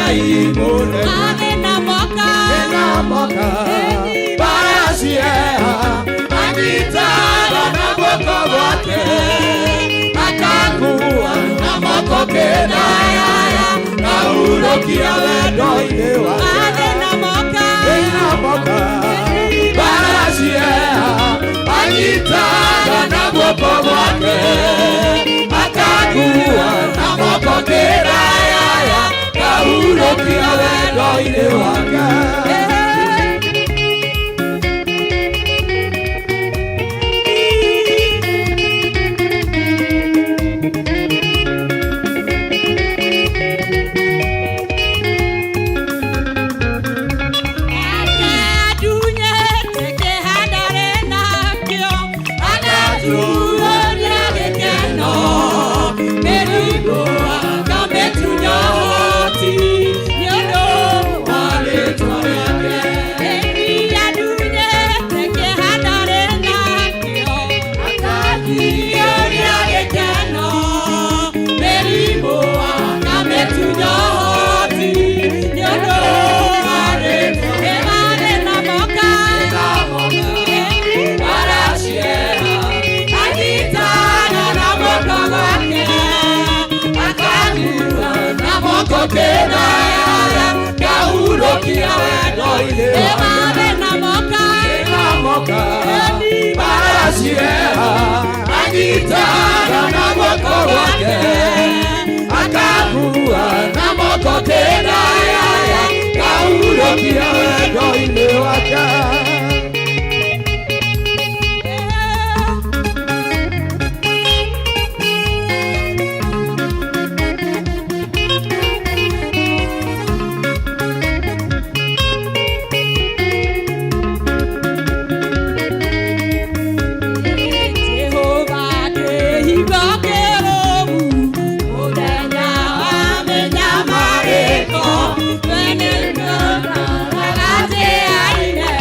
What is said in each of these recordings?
Ngai mũnene. Athĩ na moka. Na moka baracieha, anyitaga na guoko gwake, akakua na moko kĩnayaya, kahurũkia wendo-inĩ wake. Athĩ na moka. Na moka baracieha, anyitaga na guoko gwake, akakua na moko kĩnayaya, kahurũkia wendo-inĩ wake. Kahurũkia wendo-inĩ wake. Moka baracieha, anyitaga na guoko gwake, akakua na moko kĩnayaya, kahurũkia wendo-inĩ wake. Jehova kĩhingo kĩrũmu, mũthenya wa mĩnyamarĩko, we nĩũtũũraga atĩaine.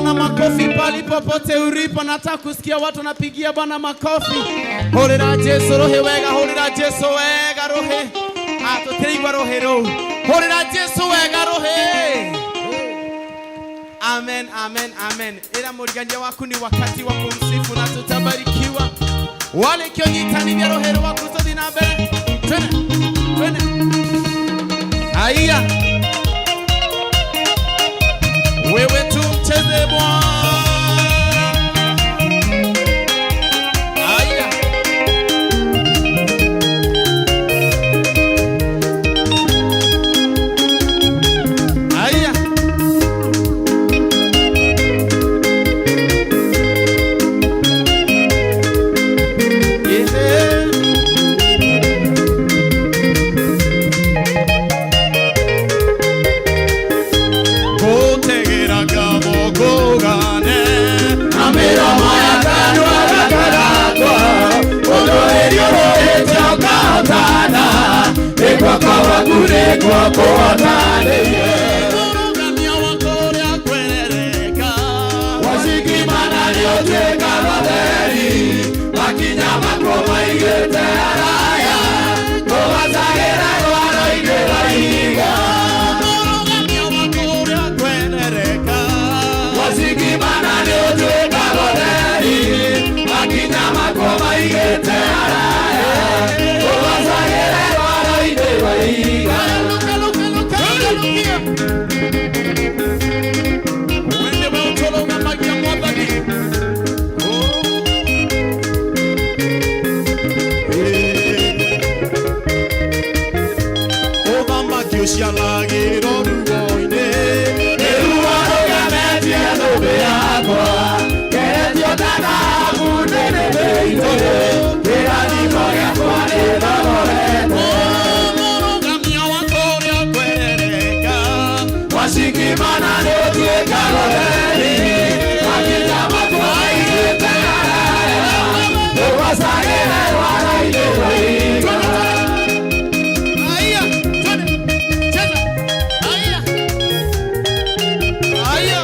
Bwana makofi pali popote ulipo. Nataka kusikia watu wanapigia Bwana makofi. Hurira Jesu rohe wega, hurira Jesu wega rohe. Atutiraigua rohe rũu. Hurira Jesu wega rohe. Amen, amen, amen. Ila mũrigania waku ni wakati wa kumsifu na tutabarikiwa. Wale kionyitanithia rohe rwaku tũthiĩ na mbere. Twende, twende. Haya. Wewe tumcheze Bwana. Haya. Haya. Yeah. Gutegera ngabo ngũgane na mĩromo ya kanua gaka gakwa ũndũ ĩriũrũrĩte ũkahotana nĩ guoko gwaku nĩkuo kũhotanĩire. Mũrũgamia wakwa ũrĩa ngwerereka wacikimana nĩũtuĩkaga ũtheri makinya makwo maigĩte haraya kũgacagĩra rwaro-inĩ rwa ihiga. Mũrũgamia wakwa ũrĩa ngwerereka wacikimana nĩũtuĩkaga ũtheri makinya makwo maigĩte haraya kũgacagĩra rwaro-inĩ rwa ihiga. Luka, luka, luka, luka. Wende we ũtũrũgamagia Mwathani. Ũthamaki ũciaragĩrwo ruo-inĩ nĩ ruo rũgemetie thũmbĩ yakwa ngeretio ta thahabu nĩnĩmĩitũ kĩrathimo gĩakwa nĩ thogorete. Mũrũgamia wakwa ũrĩa ngwerereka wacikimana nĩũtuĩkaga ũtheri makinya makwa maigĩte haraya ũgocagĩre rwaro-inĩ rwa ihiga. Haya, twende. Cheza. Haya. Haya.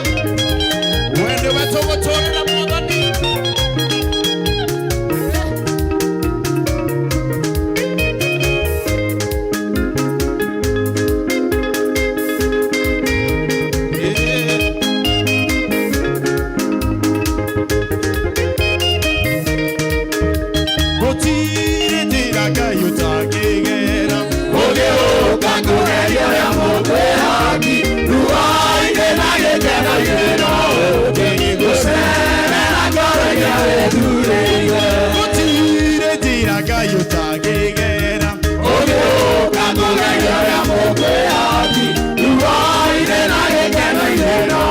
Wende we tũgũtũrĩra Mwathani. Gũtirĩ njĩra Ngai ũtangĩgera ũgĩũka kũgeria ũrĩa mũkwĩhaki ruo-inĩ na gĩkeno-inĩ no ũke gũcerera ngoro iria wĩthurĩire. Gũtirĩ njĩra Ngai ũtangĩgera ũgĩũka kũgeria ũrĩa mũkwĩhaki ruo-inĩ na gĩkeno-inĩ no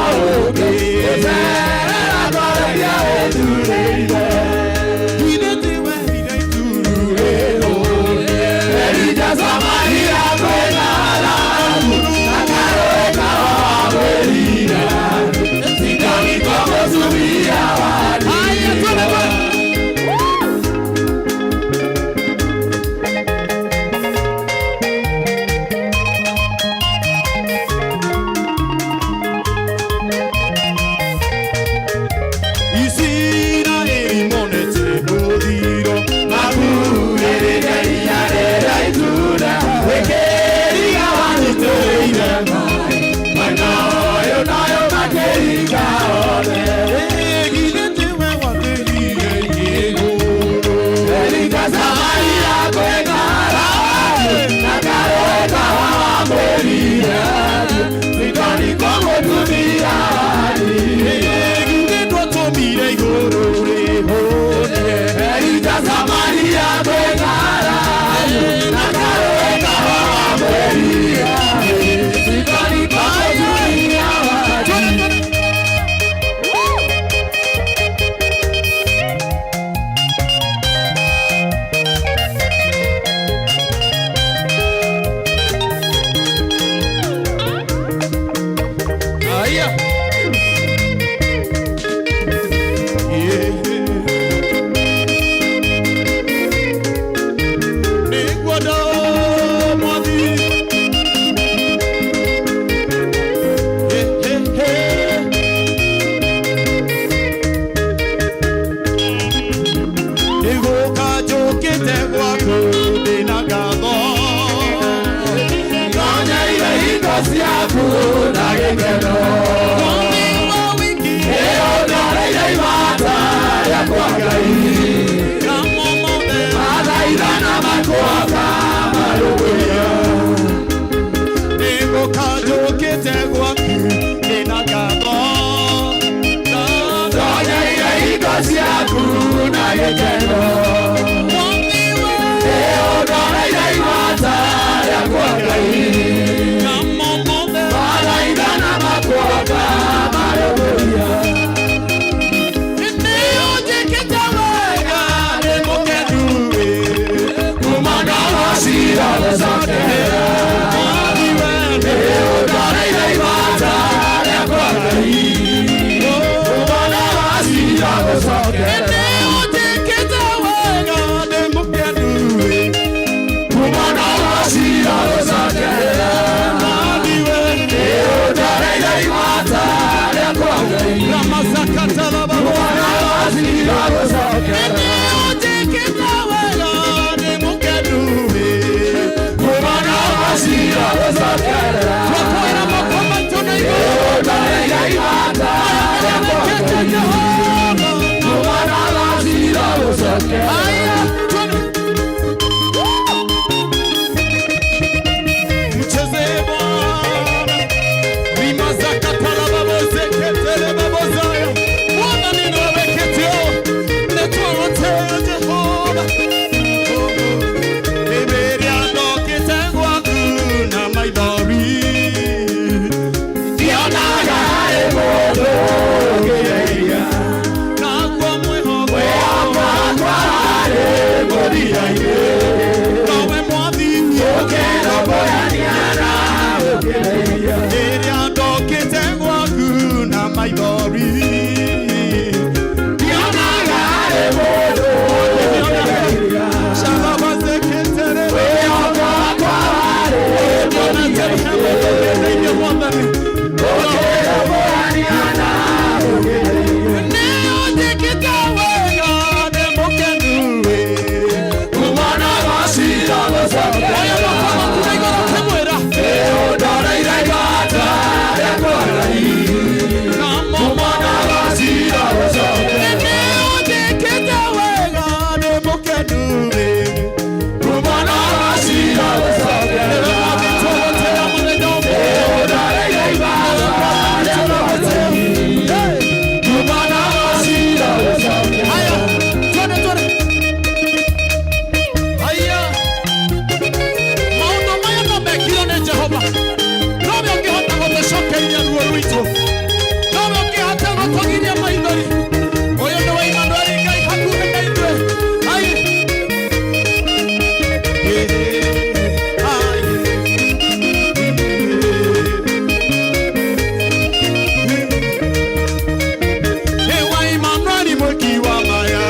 ũke gũcerera ngoro iria wĩthurĩire. Githĩ tiwe ire ituru Elija Samaria kwĩna thahabu na karũũĩ kawamwĩrire Sidoni kwa mũtumia wa Haya, twende, twende. Isiraeli monete mũthiro makurĩrĩria iria rĩrĩa itune wĩkĩriga wanyitĩrĩire maĩ mwena ũyũ nayo makĩringa othe. Githĩ tiwe wathĩrire igũrũ Elija Samaria kwĩna thahabu na karũũĩ kawamwĩrire Sidoni kwa mũtumia wa ndigwa. Githĩ ndwatũmire igũrũ rĩhũne Elija Samaria kwĩna thahabu na karũũĩ kawamwĩrire Sidoni kwa mũtumia wa ndigwa. Haya. Nĩngwenda Mwathi. He, he, he. gĩkeno. Nĩ ũndoreire imata rĩakwa Ngai. Mathaithana makwa marũmbũiya. Nĩ ũnjĩkĩte wega, ndĩ mũkenu ĩ. Kuma ndagocira gũcokerera. Nĩ ũndoreire imata rĩakwa Ngai. Kuma ndagocira gũcokerera. Kuma ndagocira gũcokerera. Nĩ ũndoreire imata rĩakwa Ngai. Kuma ndagocira gũcokerera. Kuma ndagocira gũcokerera. Nĩ ũndoreire imata rĩakwa Ngai. Kuma ndagocira gũcokerera. Mcheze Bwana. Rimazakatalababozeketelebabozayo. Bwana ninaweketeo. Netwawateo Jehova. Bibilia ndokĩte gwaku na maithori. Ndionaga harĩ mũndũ ũngĩndeithia. Naguo mwĩhoko Wakwa harĩ mũthia-inĩ. nowe Mwathi. Ũkĩrũmbũyania na ũkĩndeithia. Rĩrĩa ndokĩte gwaku na maithori. Ndionaga harĩ mũndũ ũngĩndeithia. Shababazeketere. Mwĩhoko wakwa harĩ mũthia-inĩ. Ũkĩrũmbũyania na ũkĩndeithia. Kuma ndagocira gũcokerera. Nĩ ũndoreire igata rĩakwa Ngai. Kuma ndagocira gũcokerera. Kuma ndagocira gũcokerera. Nĩ ũndoreire igata rĩakwa Ngai. Kuma ndagocira gũcokerera. Maũndũ maya no mekirwo nĩ Jehova. Nowe ũngĩhota gũtũcokeria ruo rwitũ. Nowe ũngĩhota gũtũgiria maithori. Ũyũ nĩwe Imanueli Ngai hakuhĩ na ithuĩ. Ai. Ai. Ewa Imanueli mwĩki wa maya.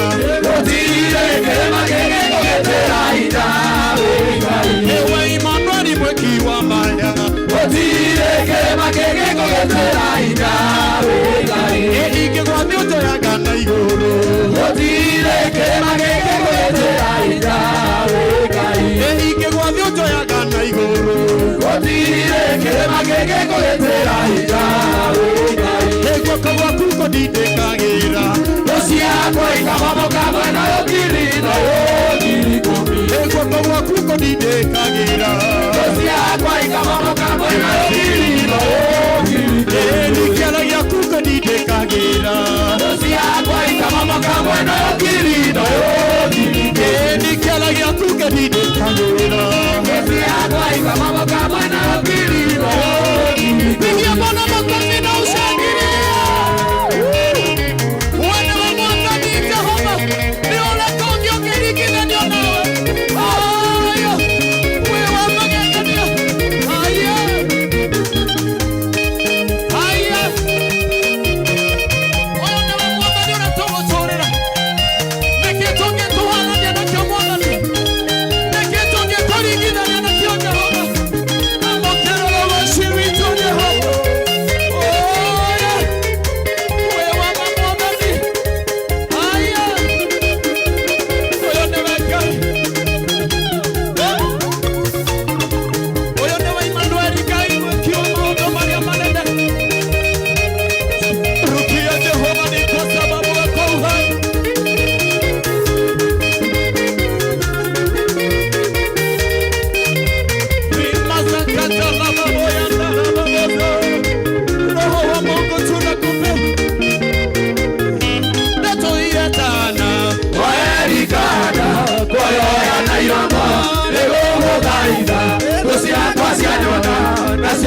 Gũtirĩ kĩrĩma kĩngĩkũgitĩra ita, wĩ Ngai. Ewa Imanueli mwĩki wa maya. Gũtirĩ kĩrĩma kĩngĩkũgitĩra ita, wĩ Ngai. Ĩ ingĩgwa nĩ ũnjoyaga na igũrũ. Gũtirĩ kĩrĩma kĩngĩkũgitĩra ita, wĩ Ngai. Ĩ ingĩgwa nĩ ũnjoyaga na igũrũ. Gũtirĩ kĩrĩma kĩngĩkũgitĩra ita, wĩ Ngai. Ĩ guoko gwaku kũndindĩkagĩra. Thũ ciakwa ikamomoka mwena ũyũ ngiri na ũyũ 10,000. Ĩ guoko gwaku kũndindĩkagĩra. Thũ ciakwa ikamomoka mwena ũyũ ngiri na ũyũ 10,000. Ĩ nĩkĩara gĩaku kũndindĩkagĩra. Thũ ciakwa ikamomoka mwena ũyũ ngiri na ũyũ 10,000. Ĩ nĩkĩara gĩaku kũndindĩkagĩra. Thũ ciakwa ikamomoka mwena ũyũ ngiri na ũyũ 10,000. Pigia Bwana makofi na ushangilie.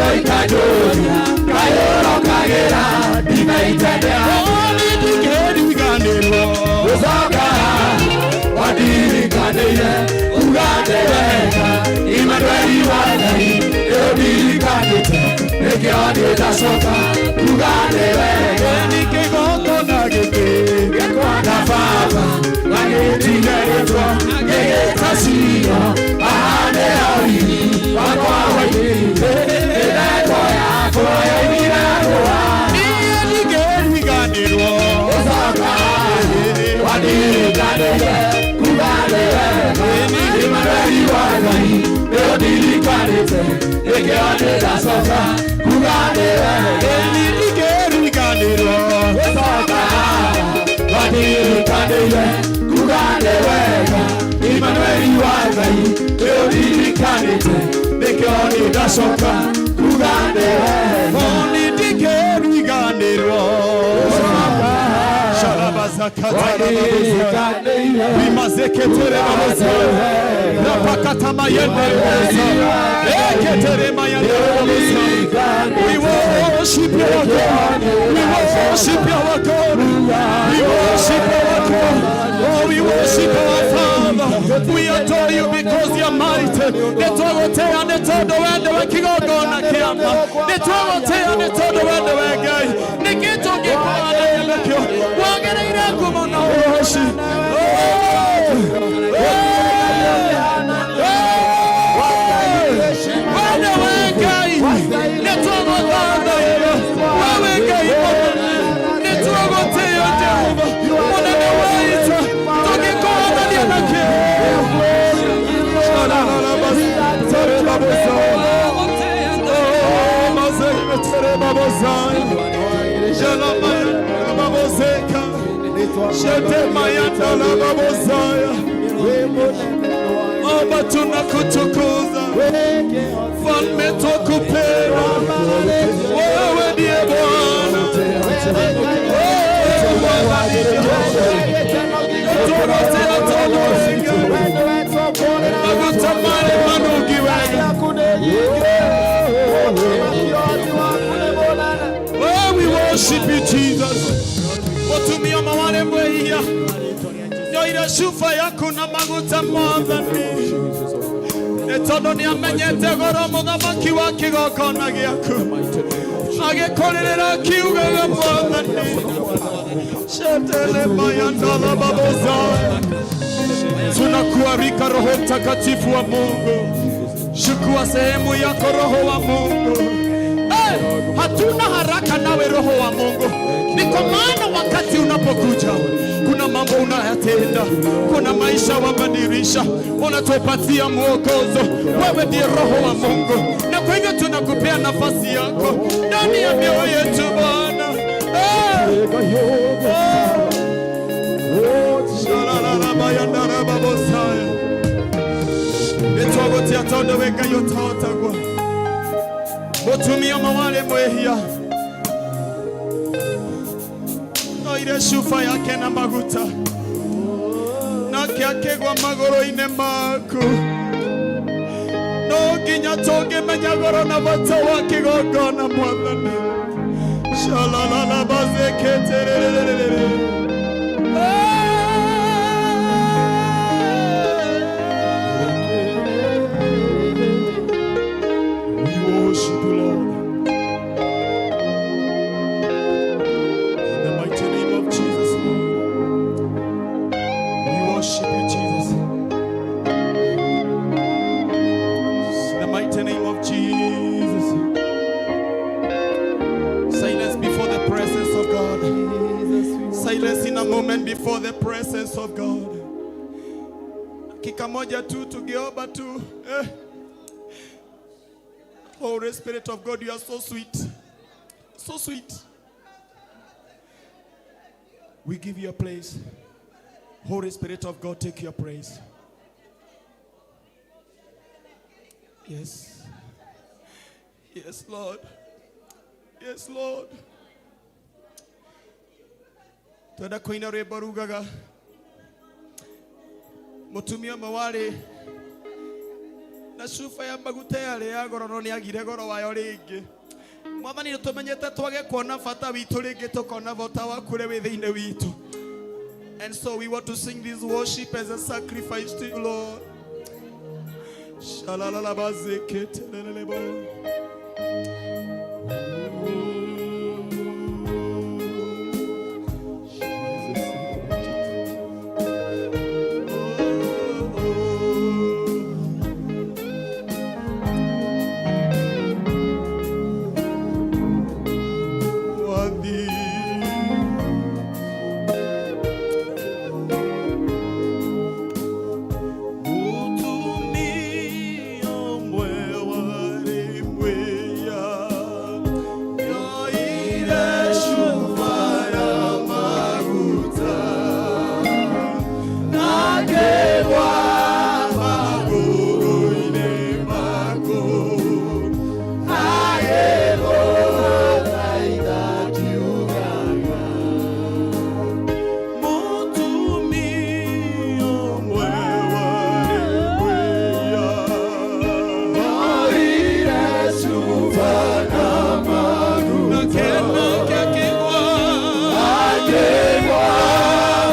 Ũikanjũria kayũrokagĩra ndinaitendea Ndingĩriganĩrwo gũcoka wandirikanĩire uga nĩ wega Imanueli wa Ngai nĩũndirikanĩte nĩkĩo niĩ ndacoka uga nĩ wega Nĩ kĩgongona gĩkĩ gĩakwa na baba gagĩtige rĩtwa gĩgĩta Shilo haha nĩho riri wakwa waigĩrĩire mĩtheko yakwa yoimire kũha Niĩ ndingĩriganĩrwo gũcoka wandirikanĩire kuga nĩ wega Imanueli wa Ngai nĩũndirikanĩte nĩkĩo niĩ ndacoka kuga nĩ wega Nĩ ndingĩriganĩrwo gũcoka wandirikanĩire kuga nĩ wega Imanueli wa Ngai nĩũndirikanĩte nĩkĩo niĩ ndacoka kuga nĩ wega Nĩ ndingĩriganĩrwo Sharabazakatarababuzaya wandirikanĩire We worship your God. We worship your God. We worship our God. Oh, we worship our Father. We adore you because you are mighty. Nĩtwagũtĩĩa nĩ tondũ we nĩwe kĩgongona kĩama. Nĩtwagũtĩĩa nĩ tondũ we nĩwe Ngai. Nĩkĩ tũngĩkũhanania nakĩo? Wagĩrĩire ngumo na ũhoci. We nĩwe Ngai. Nĩtwagũthathaiya. Wewe Ngai mũnene. Nĩtwagũtĩĩa Jehova. Mũnene wa ita. Tũngĩkũhanania nakĩo? Baba tunakutukuza, Mfalme twakupenda, wewe ndiye Bwana, wewe Bwana ni Jehova. Tunakutea tunakusikia, nakutamani manugi wega. Oh, we worship you, Jesus. Watumia mawale mwehia nyoire cuba yaku na maguta mwathani nĩ tondũ nĩ amenyete goro mũthamaki wa kĩgongona gĩaku agĩkũrĩrĩra akiugaga mwathani shetele mayandalababoza tunakuarika Roho Mtakatifu wa Mungu, chukua sehemu yako Roho wa Mungu. Eh, hatuna haraka nawe Roho wa Mungu, ni kwa maana wakati unapokuja kuna mambo unayatenda, kuna maisha wabadilisha, unatupatia mwongozo. Wewe ndiye Roho wa Mungu, na kwa hivyo tunakupea nafasi yako ndani ya mioyo yetu Bwana. Eh, oh. Shalalabayandarababosa. Nĩtwagũtĩa tondũ wĩ Ngai ũtahotagwo mũtumia mawale mwĩhia noire cuba yake na maguta nake akĩgwa magũrũ-inĩ maku no nginya tũngĩmenya goro na bata wa kĩgongona mwathani shalalalabazeketerererere We worship you, Lord. In the mighty name of Jesus, Lord. We worship you, Jesus. In the mighty name of Jesus. Silence before the presence of God. Silence in a moment before the presence of God. Dakika moja tu tungeomba tu. Eh. Holy Spirit of God, you are so sweet. So sweet. We give you a praise. Holy Spirit of God, take your praise. Yes. Yes, Lord. Yes, Lord. Twenda kũina rwĩmbo rugaga mũtumia ũmwe warĩ Na cuba ya maguta yarĩ ya goro no nĩagire goro wayo rĩngĩ. Mwathani, nĩtũmenyete twage kuona bata witũ rĩngĩ, tũkona bata waku ũrĩa wĩ thĩinĩ witũ. And so we want to sing this worship as a sacrifice to you, Lord. Shalalalabazeketelelebo. Worthy. Mutumia mwewa rimweya, yoire cuba ya maguta, nagegwa magũrũ-inĩ maku, agĩgũthaitha akiugaga, Mutumia mwewa rimweya, Yoire cuba ya maguta, agĩgwa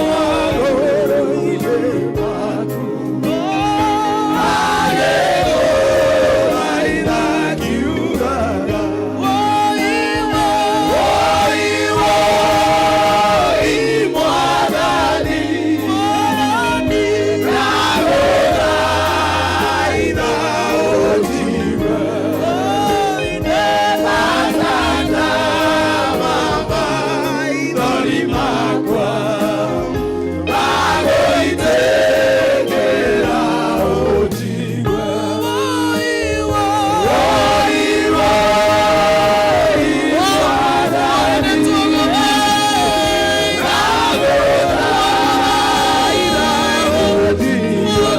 magũrũ-inĩ maku, agĩgũthaitha akiugaga, Woi, woi, Mwathani, ndagũthaitha ũnjigue. Matata maithori makwa magũitĩkĩra ũnjigue. Woi, woi, Mwathani, ndagũthaitha ũnjigue.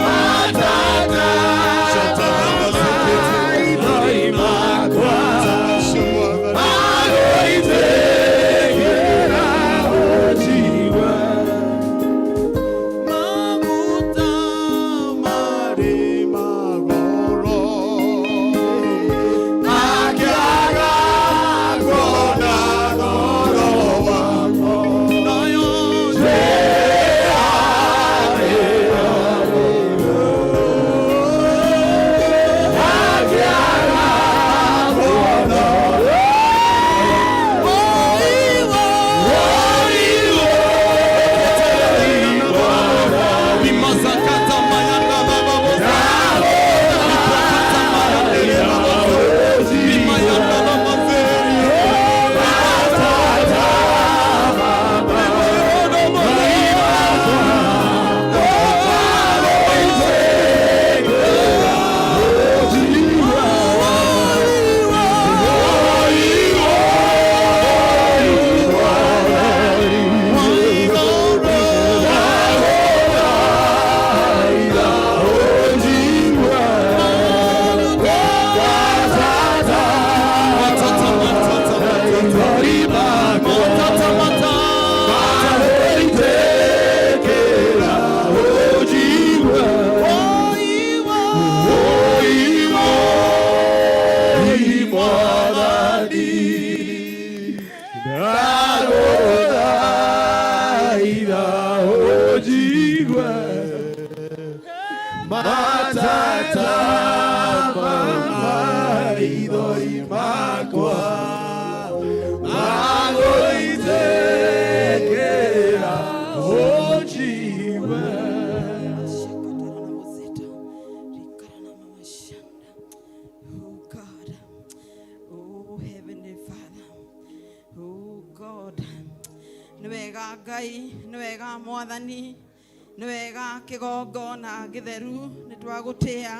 Matata maithori makwa magũitĩkĩra ũnjigue. Maguta marĩ magoro, Akĩaga kuona ngoro wakwa, nayo akĩaga kuona Bimasakata mayanda baba bosa. Biprakata mayande baba bosa. Bimayanda baba zeri. Matata matata matata matata. Matata maithori makwa magũitĩkĩra ũnjigue. Oh God, oh Heavenly Father, oh God, nĩ wega Ngai, nĩ wega Mwathani, nĩ wega kĩgongona gĩtheru, nĩ twagũtĩa,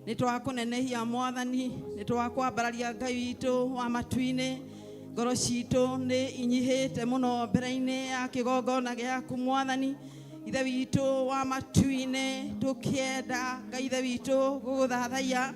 nĩ twakũnenehia Mwathani, nĩ twakwambararia Ngai witũ wa matu-inĩ. Ngoro citũ nĩ inyihĩte mũno mbere-inĩ ya kĩgongona gĩaku Mwathani. Ithe witũ wa matu-inĩ, tũkĩenda Ngai ithe witũ gũgũthathaiya,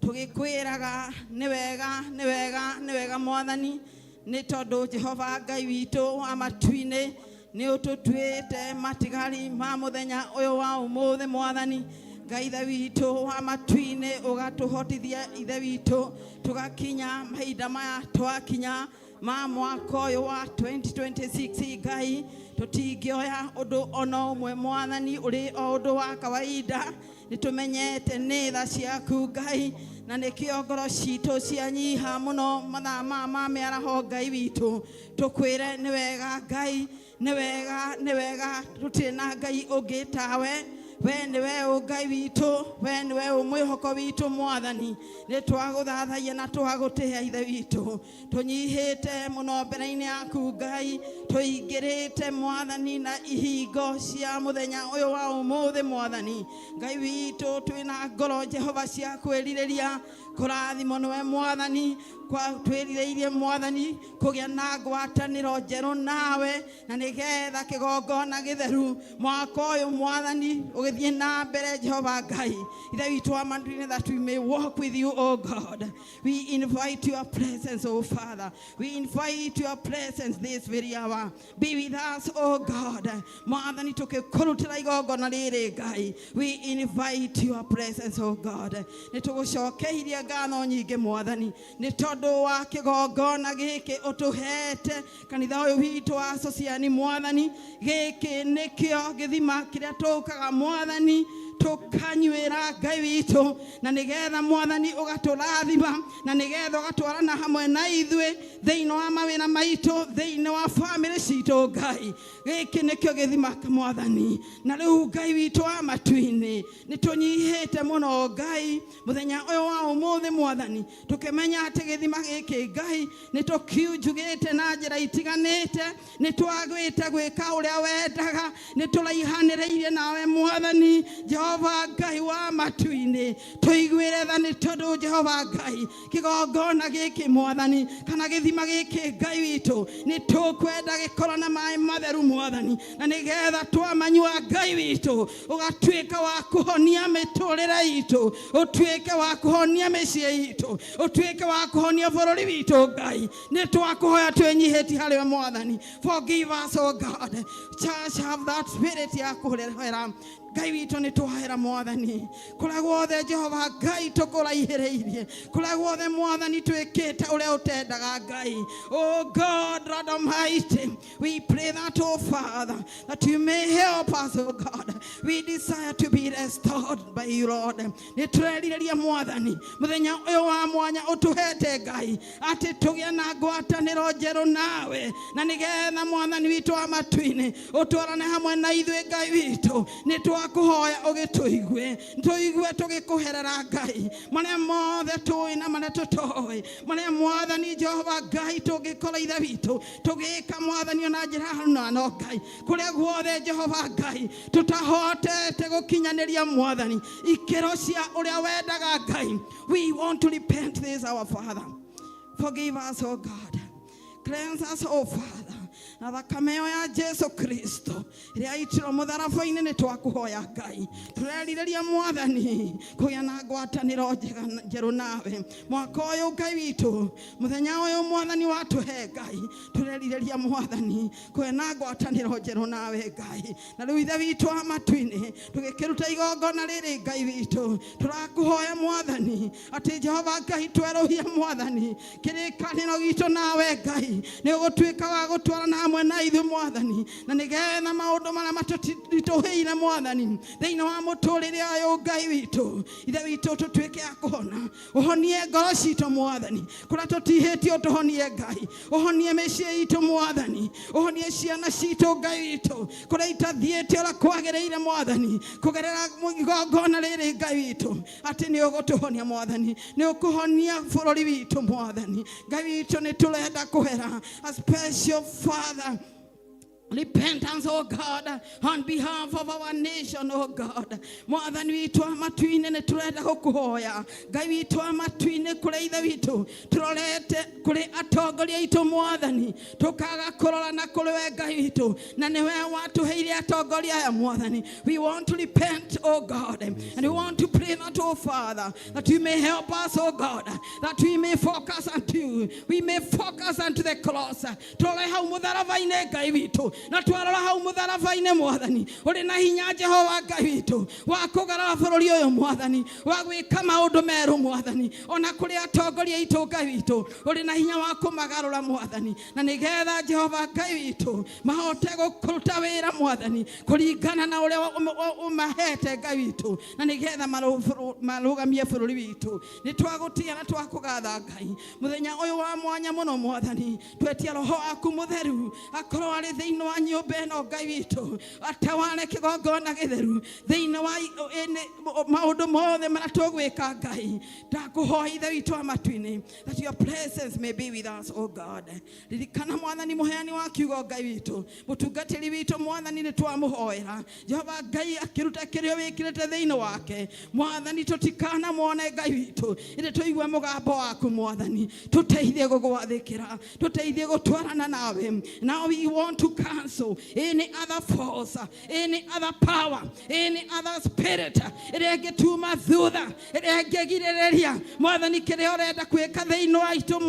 tũgĩkwĩraga nĩ wega, nĩ wega, nĩ wega Mwathani, nĩ tondũ Jehova Ngai witũ wa matu-inĩ nĩ ũtũtuĩte matigari ma mũthenya ũyũ wa ũmũthĩ Mwathani. Ngai ithe witũ wa matu-inĩ, ũgatũhotithia ithe witũ tũgakinya mahinda maya twakinya ma mwaka ũyũ wa 2026. Ngai, tũtingĩoya ũndũ ona ũmwe, Mwathani, ũrĩ o ũndũ wa kawaida. Nĩ tũmenyete nĩ tha ciaku, Ngai, na nĩkĩo ngoro citũ cianyiha mũno mathaa maya ma mĩaraho. Ngai witũ, tũkwĩre nĩ wega. Ngai, nĩ wega, nĩ wega. Tũtirĩ na Ngai ũngĩ tawe. We nĩwe ũ Ngai witũ, we nĩwe ũ mwĩhoko witũ. Mwathani, nĩ twagũthathaia na twagũtĩĩa. Ithe witũ, tũnyihĩte mũno mbere-inĩ yaku. Ngai, tũingĩrĩte, Mwathani, na ihingo cia mũthenya ũyũ wa ũmũthĩ. Mwathani Ngai witũ, twĩna ngoro, Jehova, cia kwĩrirĩria kũrathimwo nĩwe. Mwathani, kwa twĩrirĩirie, Mwathani, kũgĩa na ngwatanĩro njerũ nawe, na nĩgetha kĩgongona gĩtheru mwaka ũyũ, Mwathani, ũgĩthiĩ na mbere. Jehova Ngai ithe witũ wa matu-inĩ, that we may walk with you, oh God. We invite your presence, oh Father. We invite your presence this very hour. Be with us, oh God. Mwathani, tũkĩkũrutĩra igongona rĩrĩ, Ngai, we invite your presence, oh God. Nĩ tũgũcokeirie ngatho nyingĩ, Mwathani, nĩ tondũ wa kĩgongona gĩkĩ ũtũhete kanitha ũyũ witũ wa Sociani. Mwathani, gĩkĩ nĩkĩo gĩthima kĩrĩa tũkaga, Mwathani, tũkanyuĩra, Ngai witũ, na nĩgetha, Mwathani, ũgatũrathima, na nĩgetha ũgatwarana hamwe na ithuĩ thĩinĩ wa mawĩra maitũ, thĩinĩ wa bamĩrĩ citũ. Ngai, gĩkĩ nĩkĩo gĩthima, Mwathani. Na rĩu, Ngai witũ wa matu-inĩ, nĩ tũnyihĩte mũno, Ngai, mũthenya ũyũ wa ũmũthĩ, Mwathani, tũkĩmenya atĩ gĩthima gĩkĩ, Ngai, nĩ tũkiunjugĩte na njĩra itiganĩte. Nĩ twagĩte gwĩka ũrĩa wendaga, nĩ tũraihanĩrĩirie nawe. Mwathani Jehova Ngai wa matu-inĩ, tũiguĩre tha, nĩ tondũ, Jehova Ngai, kĩgongona gĩkĩ, Mwathani, kana gĩthima gĩkĩ, Ngai witũ, nĩ tũkwenda gĩkorwo na maĩ matheru, Mwathani, na nĩgetha twamanyua, Ngai witũ, ũgatuĩka wa kũhonia mĩtũrĩre itũ, ũtuĩke wa kũhonia mĩciĩ itũ, ũtuĩke wa kũhonia bũrũri witũ. Ngai, nĩ twakũhoya twĩnyihĩtie harĩ we. Mwathani, forgive us, oh God. Church, have that spirit ya kũhera. Ngai witũ, nĩ twahera, Mwathani, kũrĩa guothe, Jehova Ngai, tũkũraihĩrĩirie, kũrĩa guothe, Mwathani, twĩkĩte ũrĩa ũtendaga. Ngai, oh God, Lord Almighty, we pray that, oh Father, that you may help us, oh God. We desire to be restored by you, Lord. Nĩ tũrerirĩria, Mwathani, mũthenya ũyũ wa mwanya ũtũhete, Ngai, atĩ tũgĩe na ngwatanĩro njerũ nawe, na nĩgetha, Mwathani witũ wa matu-inĩ, ũtwarane hamwe na ithuĩ. Ngai witũ, nĩ twakũhoya ũgĩtũigue, tũigue tũgĩkũherera. Ngai, marĩa mothe tũĩ na marĩa tũtoĩ, marĩa, Mwathani Jehova Ngai, tũngĩkorwo, ithe witũ, tũgĩka, Mwathani, ona njĩra na no Ngai, kũrĩa guothe, Jehova Ngai, tũtahotete gũkinyanĩria, Mwathani, ikĩro cia ũrĩa wendaga, Ngai, we want to repent this, our Father. Forgive us, oh God. Cleanse us, oh Father, na thakame ĩyo ya Jesu Kristo ĩrĩa aitirwo mũtharaba-inĩ. Nĩ twakũhoya, Ngai, tũrerirĩria, Mwathani, kũgĩa na ngwatanĩro njega njerũ nawe mwaka ũyũ. Ngai witũ, mũthenya ũyũ, Mwathani, watũhe, Ngai, tũrerirĩria, Mwathani, kũgĩa na ngwatanĩro njerũ nawe, Ngai. Na rĩu, ithe witũ wa matu-inĩ, tũgĩkĩruta igongona rĩrĩ, Ngai witũ, tũrakũhoya, Mwathani, atĩ, Jehova Ngai, twerũhia, Mwathani, kĩrĩkanĩro gitũ nawe. Ngai, nĩ ũgũtuĩka wa gũtwarana hamwe na ithuĩ, Mwathani, na nĩgetha maũndũ marĩa matũritũhĩire, Mwathani, thĩinĩ wa mũtũrĩre ũyũ, Ngai witũ, ithe witũ, tũtuĩke a kũhona. Ũhonie ngoro citũ, Mwathani, kũrĩa tũtihĩtio ũtũhonie. Ngai, ũhonie mĩciĩ itũ. Mwathani, ũhonie ciana citũ. Ngai witũ, kũrĩa itathiĩte ũrĩa kwagĩrĩire, Mwathani, kũgerera igongona rĩrĩ, Ngai witũ, atĩ nĩ ũgũtũhonia. Mwathani, nĩ ũkũhonia bũrũri witũ. Mwathani Ngai witũ, nĩ tũrenda kũhera a special, Father, repentance, oh God, on behalf of our nation, oh God. Mwathani witũ wa matu-inĩ, nĩ tũrenda gũkũhoya, Ngai witũ wa matu-inĩ, kũrĩa, ithe witũ, tũrorete kũrĩ atongoria aitũ, Mwathani, tũkaga kũrora na kũrĩ we, Ngai witũ, na nĩwe watũheire atongoria aya. Mwathani, we want to repent, oh God, and we want to pray that, oh Father, that you may help us, oh God, that we may focus unto you, we may focus unto the cross. Tũrore hau mũtharaba-inĩ, Ngai witũ. Na twarora hau mũtharaba-inĩ Mwathani, ũrĩ na hinya Jehova Ngai witũ wa kũgarũra bũrũri ũyũ Mwathani, wa gwĩka maũndũ merũ Mwathani, ona kũrĩ atongoria aitũ Ngai witũ, ũrĩ na hinya wa kũmagarũra Mwathani, na nĩgetha Jehova Ngai witũ mahote gũkũruta wĩra Mwathani kũringana na ũrĩa ũmahete Ngai witũ, na nĩgetha marũgamie bũrũri witũ. Nĩ twagũtĩa na twakũgatha Ngai mũthenya ũyũ wa mwanya mũno Mwathani, twetia roho waku mũtheru akorwo arĩ thĩinĩ wa nyũmba ĩno Ngai witũ, ataware kĩgongona gĩtheru thĩinĩ wa maũndũ mothe marĩa tũgwĩka Ngai. Ndakũhoya Ithe witũ wa matu-inĩ, that your presence may be with us, O God. Ririkana Mwathani mũheani wa kiugo Ngai witũ, mũtungatĩri witũ Mwathani, nĩ twamũhoera Jehova Ngai akĩruta kĩrĩa wĩkĩrĩte thĩinĩ wake Mwathani, tũtikanamwone Ngai witũ, ĩndĩ tũigue mũgambo waku Mwathani, tũteithie gũgwathĩkĩra, tũteithie gũtwarana nawe. Now we want to cancel any other force, any other power, any other spirit ĩrĩa ĩngĩtuma thutha, ĩrĩa ĩngĩgirĩrĩria Mwathani kĩrĩa ũrenda gwĩka thĩinĩ wa itũ,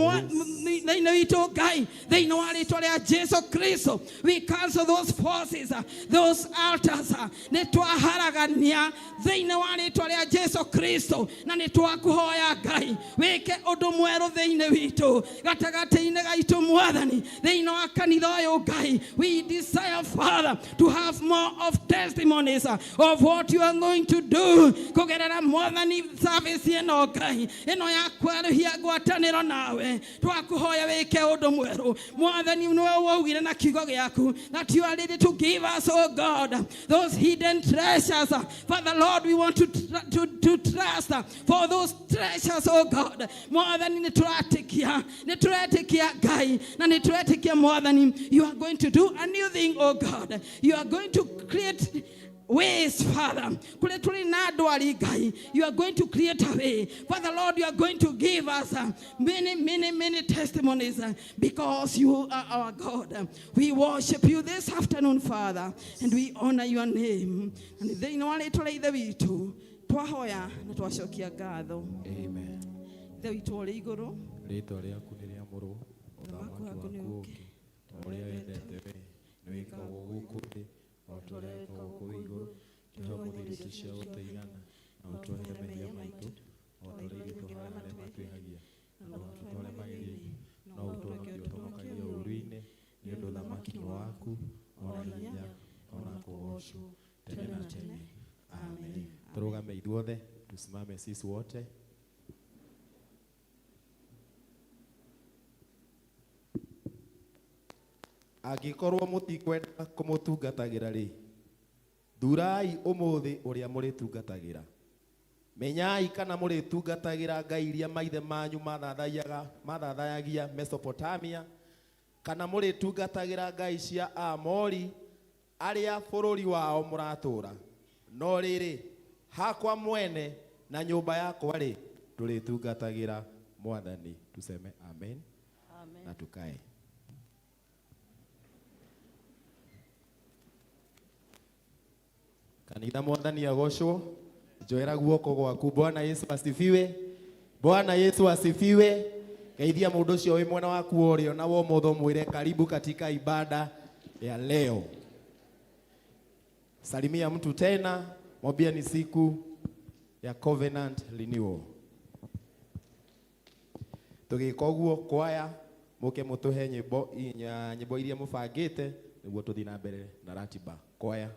thĩinĩ witũ Ngai, thĩinĩ wa rĩtwa rĩa Jesu Kristo. We cancel those forces, those altars. Nĩ twaharagania thĩinĩ wa rĩtwa rĩa Jesu Kristo, na nĩ twakũhoya Ngai wĩke ũndũ mwerũ thĩinĩ witũ, gatagatĩ-inĩ gaitũ Mwathani, thĩinĩ wa kanitha ũyũ Ngai. We desire, Father, to have more of testimonies of what you are going to do kũgerera Mwathani service ĩno Ngai, ĩno ya kwerũhia ngwatanĩro nawe. Twakũhoya wĩke ũndũ mwerũ Mwathani, nĩwe waugire na kiugo gĩaku that you are ready to give us, oh God, those hidden treasures. Father Lord, we want to trust for those treasures, oh God. Mwathani, nĩ tũratĩkia, nĩ tũretĩkia Ngai, na nĩ tũretĩkia Mwathani, you are going to do a new thing, oh God. You are going to create ways, Father. Kule tuli na ndwari Ngai, you are going to create a way. Father Lord, you are going to give us many, many, many testimonies because you are our God. We worship you this afternoon, Father, and we honor your name. And thĩinĩ wa rĩtwa rĩa Ithe witũ twahoya na twacokia ngatho. Amen. Ithe witũ ũrĩ igũrũ, Rĩtwa rĩaku nĩ rĩamũrwo, ũthamaki ũthamaki waku waku nĩ ũke, ũke, ta ũrĩa wendete we nĩ wĩkagwo gũkũ thĩ o ta ũrĩa wĩkagwo kũu igũrũ. Tũhe ũmũthĩ irio ici cia gũtũigana, na ũtuohere mehia maitũ o ta ũrĩa ithuĩ tuoheraga arĩa matwĩhagia, na ndũgatũtware magerio-inĩ, no ũtũhonokie ũtũhonokagie ũũru-inĩ, nĩ ũndũ ũthamaki nĩ waku, ona hinya, ona kũgoocwo tene na tene. Amen. Tũrũgame ithuothe, tusimame sisi wote. Angĩkorwo mũtikwenda kũmũtungatagĩra rĩ, thurai ũmũthĩ ũrĩa mũrĩtungatagĩra. Menyai kana mũrĩtungatagĩra ngai iria maithe manyu mathathayagia Mesopotamia, kana mũrĩtungatagĩra ngai cia Aamori arĩa bũrũri wao mũratũũra. No rĩrĩ, hakwa mwene na nyũmba yakwa rĩ, tũrĩtungatagĩra Mwathani. Tuseme amen. Amen. Na tukae. Kanitha, Mwathani agocwo. Njoera guoko gwaku. Bwana Yesu asifiwe. Bwana Yesu asifiwe. Geithia mũndũ ũcio wĩ mwena waku wa ũrĩo na wa ũmotho, mwĩre karibu katika ibada ya leo. Salimia mtu tena, mwambie ni siku ya covenant renewal. Tũgĩka ũguo, kwaya mũke mũtũhe nyĩmbo nyĩmbo iria mũbangĩte nĩguo tũthiĩ na mbere na ratiba. Kwaya.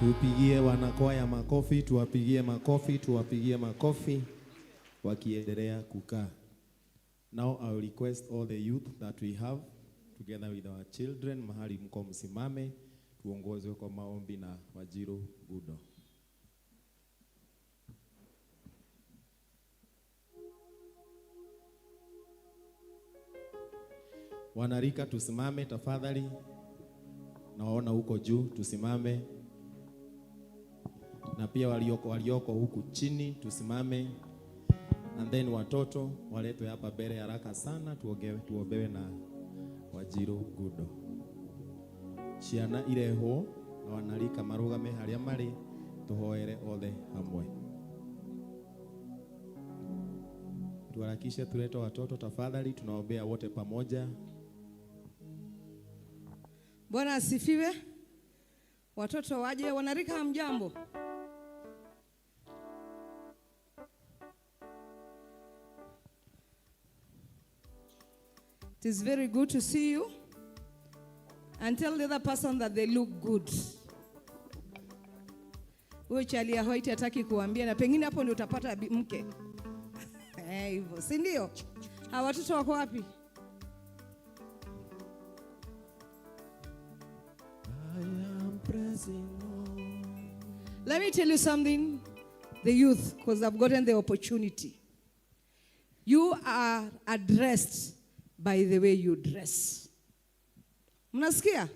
Tupigie wanakwaya makofi, tuwapigie makofi, tuwapigie makofi wakiendelea kukaa. Now I will request all the youth that we have together with our children, mahali mko msimame, tuongozwe kwa maombi na Wajiru Gudo. Wanarika tusimame tafadhali. Nawaona huko juu, tusimame. Na pia walioko huku chini tusimame. And then watoto waletwe hapa mbele haraka sana, tuombewe na Wajiru Gudo. Ciana irehwo na wanarika marugame haria mari, tuhoere othe hamwe. Tuharakishe tulete watoto tafadhali, tunaombea wote pamoja. Bwana asifiwe. Watoto waje, wanarika hamjambo? It is very good to see you. And tell the other person that they look good. Huyo chali ya white hataki kuambia, na pengine hapo ndio utapata mke. Hivyo, si ndio? Hawa watoto wako wapi? I am pressing on. Let me tell you something, the youth, because I've gotten the opportunity. You are addressed by the way you dress. Mnasikia?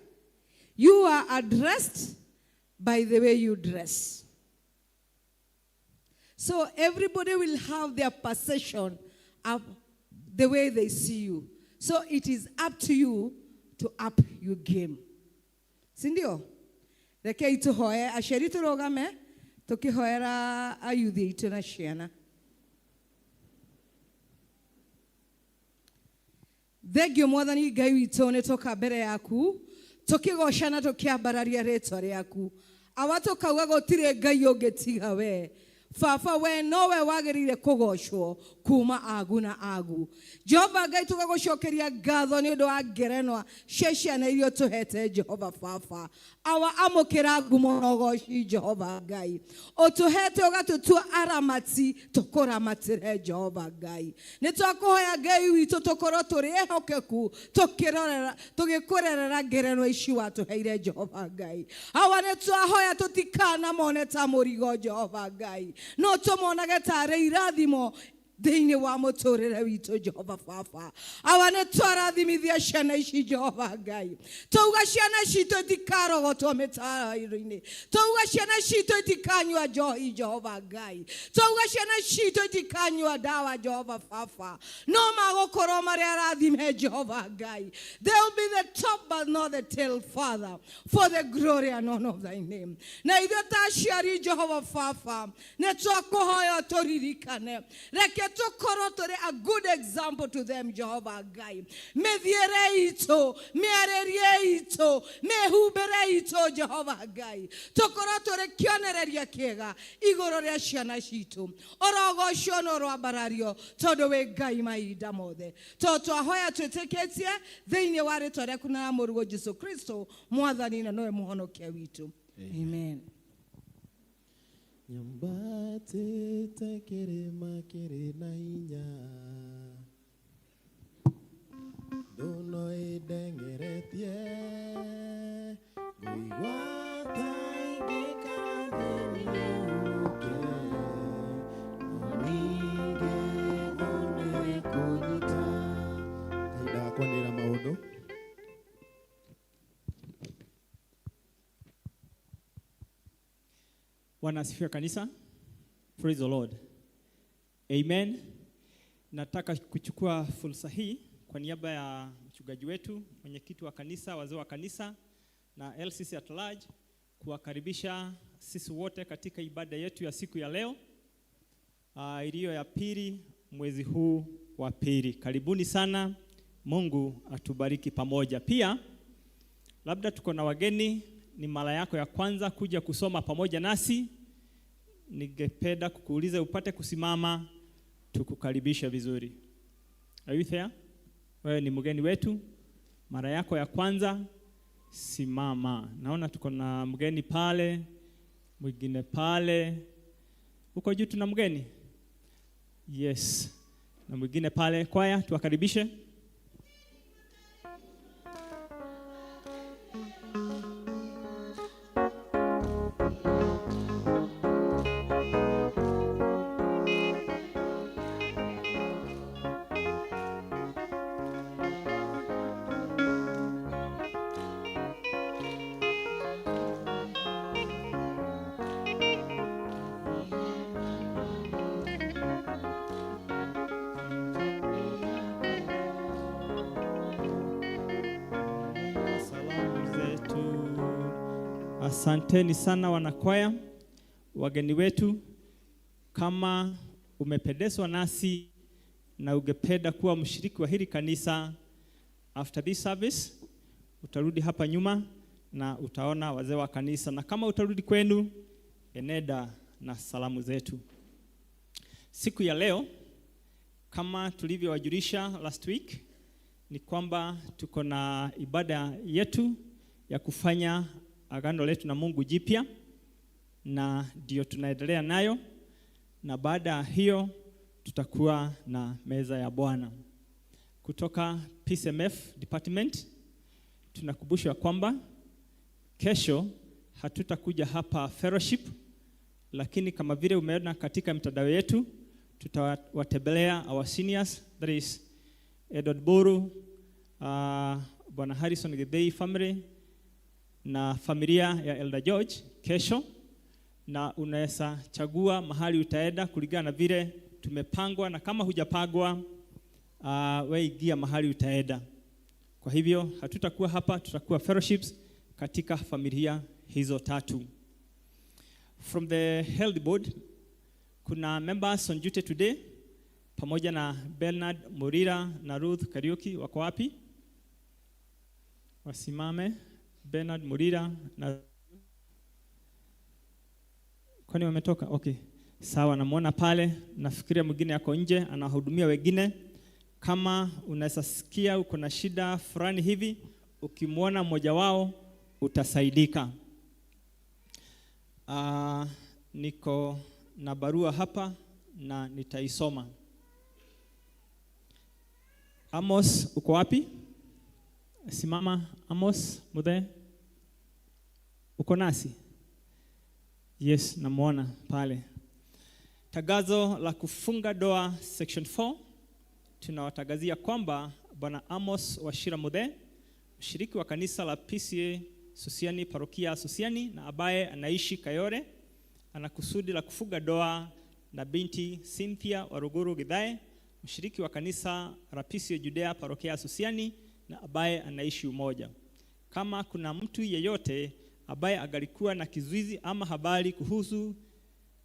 You are addressed by the way you dress. So everybody will have their perception of the way they see you. So it is up to you to up your game. Si ndio? Rekei tuhoe, aciari turugame, tukihoera ayuthi aitũ na ciana. Thengio Mwathani Ngai witũ, nĩ tũka mbere yaku, tũkĩgocana tũkĩambararia rĩtwa rĩaku. Awa tũkauga gũtirĩ Ngai ũngĩ tiga we. Baba, we nowe wagĩrĩire kũgocwo kuma agu na agu. Jehova Ngai, tũgagũcokeria ngatho nĩ ũndũ wa ngerenwa cia ciana iria ũtũhete Jehova Baba. Awa, amũkĩra ngumo na ũgoci Jehova Ngai. Ũtũhete ũgatũtua aramati, tũkũramatĩre Jehova Ngai. Nĩ twakũhoya Ngai witũ tũkorwo tũrĩ ehokeku, tũgĩkũrerera ngerenwa ici watũheire Jehova Ngai. Awa, nĩ twahoya tũtikanamone ta mũrigo Jehova Ngai. No tũmonage tarĩ irathimo thĩinĩ wa mũtũrĩre witũ Jehova Baba. Awa, nĩ twarathimithia ciana ici Jehova Ngai. Twauga ciana citũ itikarogotwo mĩtaro-inĩ. Twauga ciana citũ itikanyua njohi Jehova Ngai. Twauga ciana citũ itikanyua ndawa Jehova Baba. No magũkorwo marĩ arathime Jehova Ngai. They will be the top but not the tail, Father, for the glory and honor of thy name. Na ithuĩ ta aciari Jehova Baba, nĩ twakũhoya tũririkane. Reke tũkorwo tũrĩ a good example to them Jehova Ngai. Mĩthiĩre itũ, mĩarĩrie itũ, mĩhumbĩre itũ Jehova Ngai. Tũkorwo tũrĩ kĩonereria kĩega igũrũ rĩa ciana citũ. Ũrogocwo na ũroambarario tondũ wĩ Ngai mahinda mothe. Tondũ twahoya twĩtĩkĩtie thĩinĩ wa rĩtwa rĩaku na mũrũguo Jesu Kristo, Mwathani na nowe mũhonokia witũ. Amen. Nyambatĩte kĩrĩma kĩrĩ na hinya, thũ no ĩndengeretie, ngũigua ta ingĩikara thĩ nyũke, no ningĩ thũ nĩĩkũnyita. Kahinda ga kwanĩrĩra maũndũ. Bwana asifiwe kanisa. Praise the Lord. Amen. Nataka kuchukua fursa hii kwa niaba ya mchungaji wetu, mwenyekiti wa kanisa, wazee wa kanisa na LCC at large kuwakaribisha sisi wote katika ibada yetu ya siku ya leo, iliyo ya pili mwezi huu wa pili. Karibuni sana. Mungu atubariki pamoja. Pia labda tuko na wageni, ni mara yako ya kwanza kuja kusoma pamoja nasi, ningependa kukuuliza upate kusimama tukukaribisha vizuri. Are you there? Wewe ni mgeni wetu, mara yako ya kwanza, simama. Naona tuko na mgeni pale. Mwingine pale huko juu tuna mgeni. Yes, na mwingine pale. Kwaya, tuwakaribishe. Salamu zetu. Asanteni sana wanakwaya, wageni wetu. Kama umependezwa nasi na ungependa kuwa mshiriki wa hili kanisa, after this service utarudi hapa nyuma na utaona wazee wa kanisa, na kama utarudi kwenu, enenda na salamu zetu. Siku ya leo, kama tulivyowajulisha last week, ni kwamba tuko na ibada yetu ya kufanya agano letu na Mungu jipya, na ndio tunaendelea nayo, na baada ya hiyo tutakuwa na meza ya Bwana. Kutoka PCMF department tunakumbushwa kwamba kesho hatutakuja hapa fellowship, lakini kama vile umeona katika mitandao yetu, tutawatembelea our seniors, that is Edward Boru, Bwana Harrison Githei family na familia ya Elder George kesho, na unaweza chagua mahali utaenda kulingana na vile tumepangwa, na kama hujapangwa, we ingia mahali utaenda. Kwa hivyo hatutakuwa hapa, tutakuwa fellowships katika familia hizo tatu. From the health board kuna members on duty today pamoja na Bernard Murira na Ruth Kariuki. Wako wapi? Wasimame. Bernard Murira na, kwani wametoka? Okay, sawa, namuona pale. Nafikiria mwingine ako nje anahudumia wengine. Kama unaweza sikia uko na shida fulani hivi, ukimwona mmoja wao utasaidika. Niko na barua hapa na nitaisoma. Amos, uko wapi? Simama Amos Muthe. Uko nasi? Yes, namuona pale. Tagazo la kufunga doa section 4, tunawatangazia kwamba Bwana Amos Wachira Muthe, mshiriki wa kanisa la PCEA Susiani, parokia Susiani, na ambaye anaishi Kayole, ana kusudi la kufunga doa na binti Cynthia Waruguru Githae, mshiriki wa kanisa la PCEA Judea, parokia Susiani, na ambaye anaishi Umoja. Kama kuna mtu yeyote ambaye angalikuwa na kizuizi ama habari kuhusu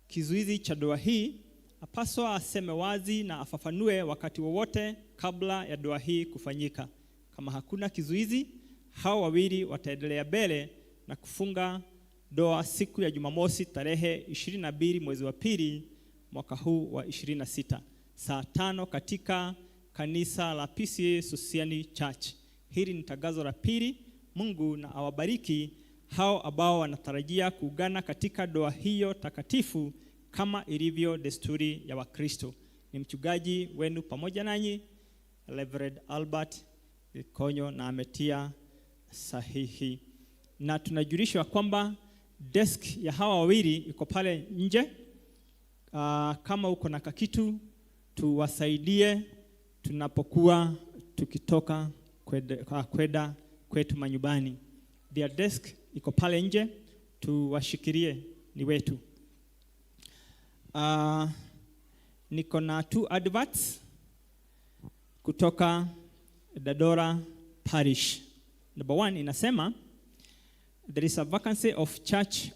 kizuizi cha doa hii, apaswa aseme wazi na afafanue wakati wowote kabla ya doa hii kufanyika. Kama hakuna kizuizi, hao wawili wataendelea mbele na kufunga doa siku ya Jumamosi tarehe 22 mwezi wa pili mwaka huu wa 26 saa 5 katika kanisa la PCEA Susiani Church. Hili ni tangazo la pili. Mungu na awabariki hao ambao wanatarajia kuungana katika doa hiyo takatifu kama ilivyo desturi ya Wakristo. Ni mchungaji wenu pamoja nanyi, Reverend Albert Gikonyo, na ametia sahihi. Na tunajulishwa kwamba desk ya hawa wawili iko pale nje. Kama uko na kakitu tuwasaidie tunapokuwa tukitoka kwenda kwetu manyumbani. Their desk iko pale nje, tuwashikirie, ni wetu. Niko na 2 adverts kutoka Dandora Parish. Number 1 inasema there is a vacancy of church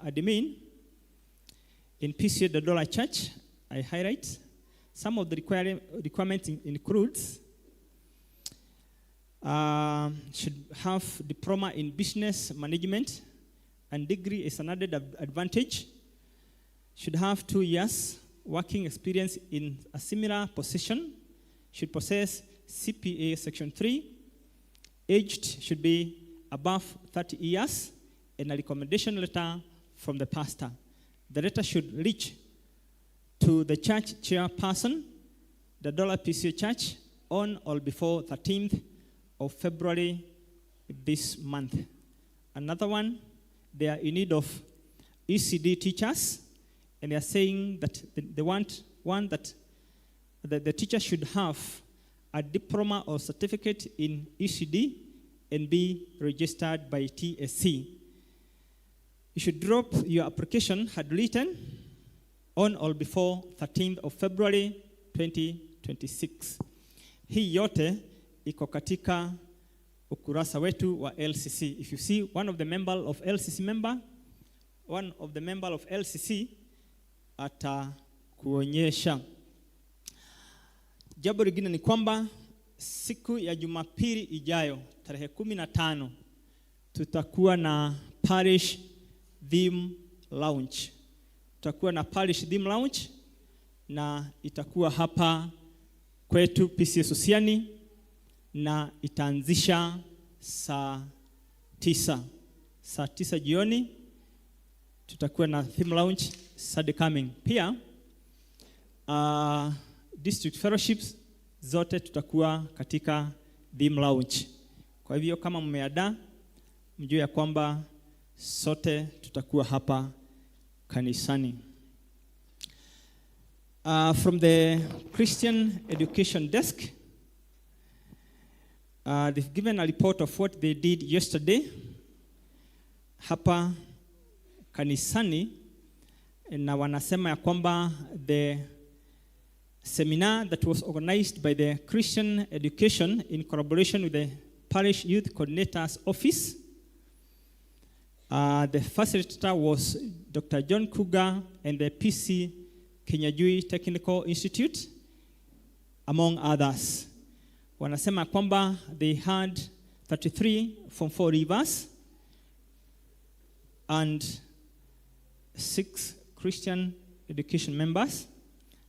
admin in PCEA Dandora Church. I highlight some of the requirements includes should have diploma in business management and degree is an added advantage. Should have 2 years working experience in a similar position. Should possess CPA Section 3. Aged should be above 30 years, and a recommendation letter from the pastor. The letter should reach to the church chairperson, the Dollar PCA Church, on or before 13th of February this month. Another one, they are in need of ECD teachers, and they are saying that they want one that the teacher should have a diploma or certificate in ECD and be registered by TSC. You should drop your application had written on or before 13th of February 2026. Hii yote iko katika ukurasa wetu wa LCC. If you see one of the member of LCC member, one of the member of LCC atakuonyesha. Jambo lingine ni kwamba siku ya Jumapili ijayo tarehe 15 tutakuwa na parish theme launch. Tutakuwa na parish theme launch na itakuwa hapa kwetu PCEA Susiani na itaanzisha saa 9. Saa 9 jioni tutakuwa na theme launch Sunday coming. Pia district fellowships zote tutakuwa katika theme launch. Kwa hivyo kama mmeandaa, mjue ya kwamba sote tutakuwa hapa kanisani. From the Christian Education Desk, they've given a report of what they did yesterday hapa kanisani, na wanasema ya kwamba the seminar that was organized by the Christian Education in collaboration with the Parish Youth Coordinator's Office. The facilitator was Dr. John Kuga and the PC Kinyajui Technical Institute, among others. Wanasema kwamba they had 33 Form 4 leavers and 6 Christian education members.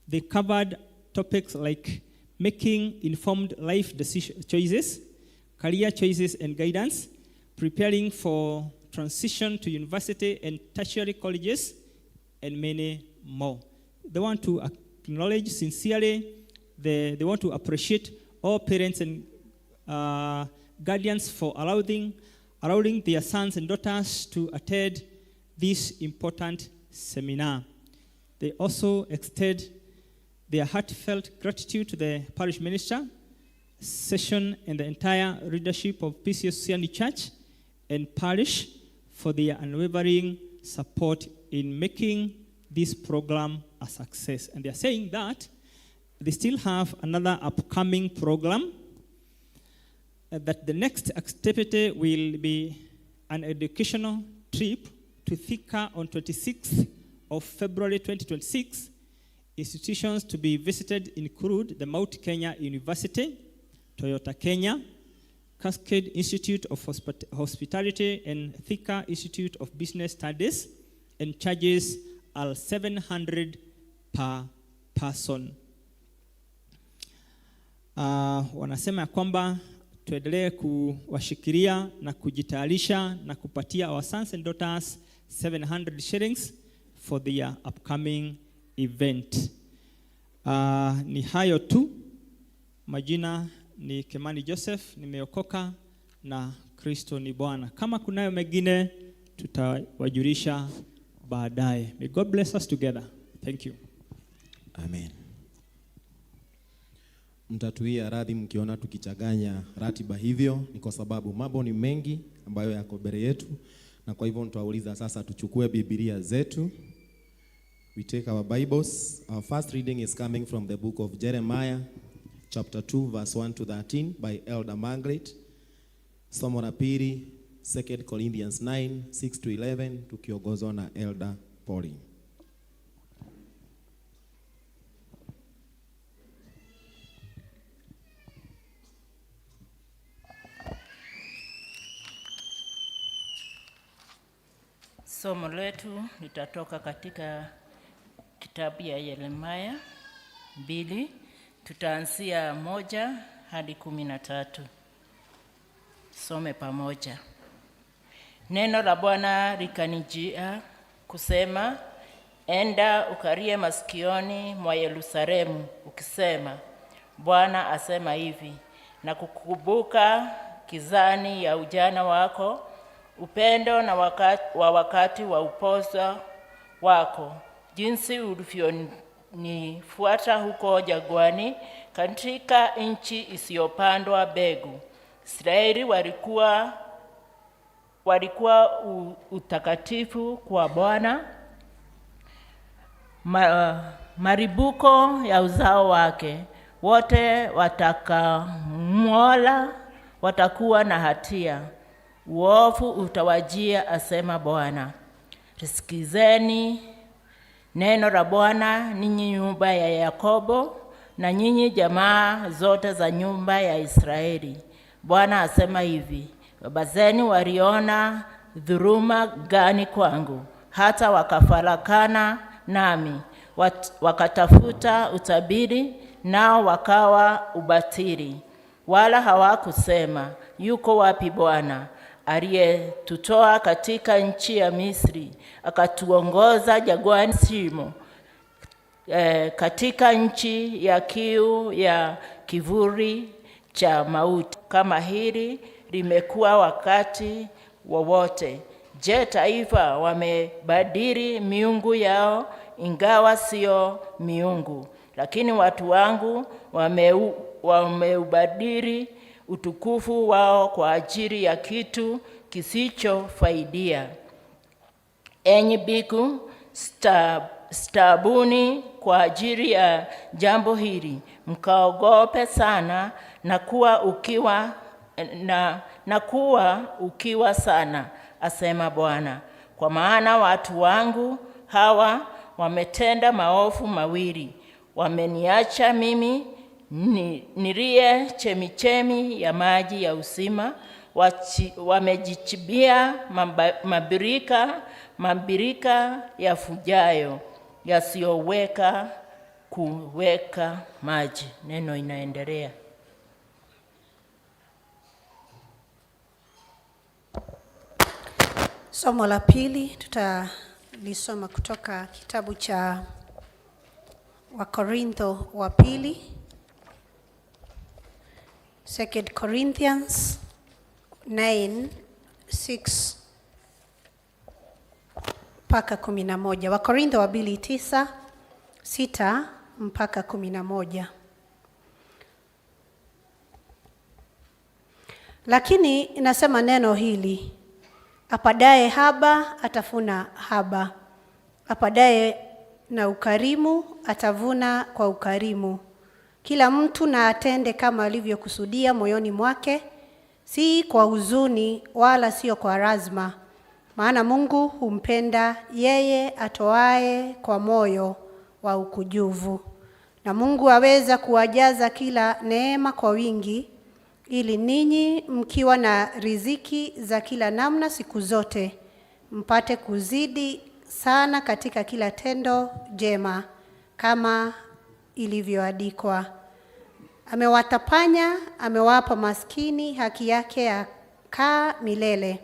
They covered topics like making informed life decision choices, career choices and guidance, preparing for transition to university and tertiary colleges, and many more. They want to acknowledge sincerely, they want to appreciate all parents and guardians for allowing their sons and daughters to attend this important seminar. They also extend their heartfelt gratitude to the parish minister, session, and the entire leadership of PCEA Susiani Church and parish for their unwavering support in making this program a success. And they are saying that they still have another upcoming program, that the next activity will be an educational trip to Thika on 26th of February 2026. Institutions to be visited include the Mount Kenya University, Toyota Kenya, Cascade Institute of Hospitality, and Thika Institute of Business Studies, and charges are 700 per person. Wanasema ya kwamba tuendelee kuwashikilia na kujitayarisha na kupatia our sons and daughters 700 shillings for their upcoming event. Ni hayo tu. Majina ni Kimani Joseph, nimeokoka na Kristo ni Bwana. Kama kunayo mengine tutawajulisha baadaye. May God bless us together. Thank you. Amen. Mtatuia radhi mkiona tukichanganya ratiba hivyo, ni kwa sababu mambo ni mengi ambayo yako mbele yetu, na kwa hivyo nitawauliza sasa tuchukue Biblia zetu. We take our Bibles. Our first reading is coming from the book of Jeremiah, chapter 2, verse 1 to 13 by Elder Margaret. Somo la pili, 2 Corinthians 9, 6 to 11, tukiongozwa na Elder Pauline. Somo letu litatoka katika kitabu ya Yeremia 2, tutaanzia 1 hadi 13. Some pamoja. Neno la Bwana likanijia kusema, enda ukarie masikioni mwa Yerusalemu ukisema, Bwana asema hivi, na kukumbuka kizani ya ujana wako, upendo na wakati wa upoza wako, jinsi ulivyonifuata huko jangwani, katika nchi isiyopandwa mbegu. Israeli walikuwa utakatifu kwa Bwana, maribuko ya uzao wake. Wote watakamwola watakuwa na hatia, uovu utawajia, asema Bwana. Sikizeni neno la Bwana, ninyi nyumba ya Yakobo, na nyinyi jamaa zote za nyumba ya Israeli. Bwana asema hivi, baba zenu waliona dhuluma gani kwangu, hata wakafarakana nami, wakatafuta utabiri, nao wakawa ubatili, wala hawakusema, yuko wapi Bwana aliyetutoa katika nchi ya Misri, akatuongoza jangwani shimo, katika nchi ya kiu ya kivuli cha mauti. Kama hili limekuwa wakati wowote. Je, taifa wamebadili miungu yao, ingawa sio miungu? Lakini watu wangu wameubadili utukufu wao kwa ajili ya kitu kisichofaidia. Enyi biku, staabuni kwa ajili ya jambo hili, mkaogope sana na kuwa ukiwa na kuwa ukiwa sana, asema Bwana. Kwa maana watu wangu hawa wametenda maovu mawili, wameniacha mimi niliye chemichemi ya maji ya uzima, wamejichimbia mabirika yafujayo yasiyoweka kuweka maji. Neno inaendelea. Somo la pili tutalisoma kutoka kitabu cha Wakorintho wa pili, 2 Corinthians 9:6 mpaka 11. Wakorintho wa pili 9:6 mpaka 11. Lakini inasema neno hili, apadaye haba atafuna haba, apadaye na ukarimu atavuna kwa ukarimu. Kila mtu na atende kama alivyokusudia moyoni mwake, si kwa huzuni wala sio kwa razma, maana Mungu humpenda yeye atoaye kwa moyo wa ukujuvu. Na Mungu aweza kuwajaza kila neema kwa wingi, ili ninyi mkiwa na riziki za kila namna siku zote, mpate kuzidi sana katika kila tendo jema, kama ilivyoandikwa, amewatapanya, amewapa maskini, haki yake yakaa milele.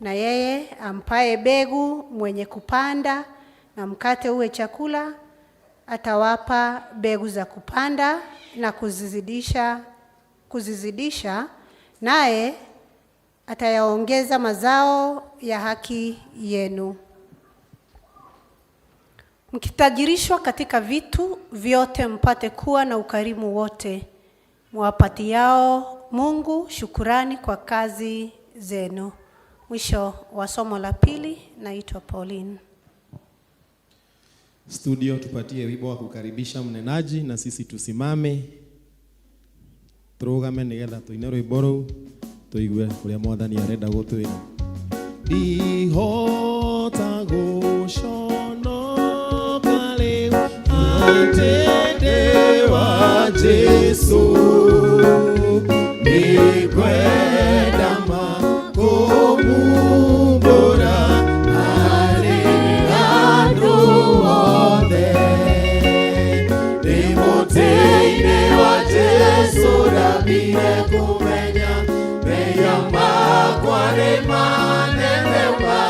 Na yeye ampaye mbegu mwenye kupanda na mkate uwe chakula, atawapa mbegu za kupanda na kuzizidisha, naye atayaongeza mazao ya haki yenu. Mkitajirishwa katika vitu vyote, mpate kuwa na ukarimu wote, mwapatiao Mungu shukurani kwa kazi zenu. Mwisho wa somo la pili. Naitwa Pauline. Studio, tupatie wimbo wa kukaribisha mnenaji na sisi tusimame turugame nigetha tuine rwimbo rũu tuigue uria Mwathani arenda gutwira. Ndihota gũconoka rĩu atĩ ndĩ wa Jesũ, nĩngwenda ma kũmumbũra harĩ andũ othe. Ndĩ mũtĩ-inĩ wa Jesũ ndambire kũmenya mehia makwa nĩ manene ma.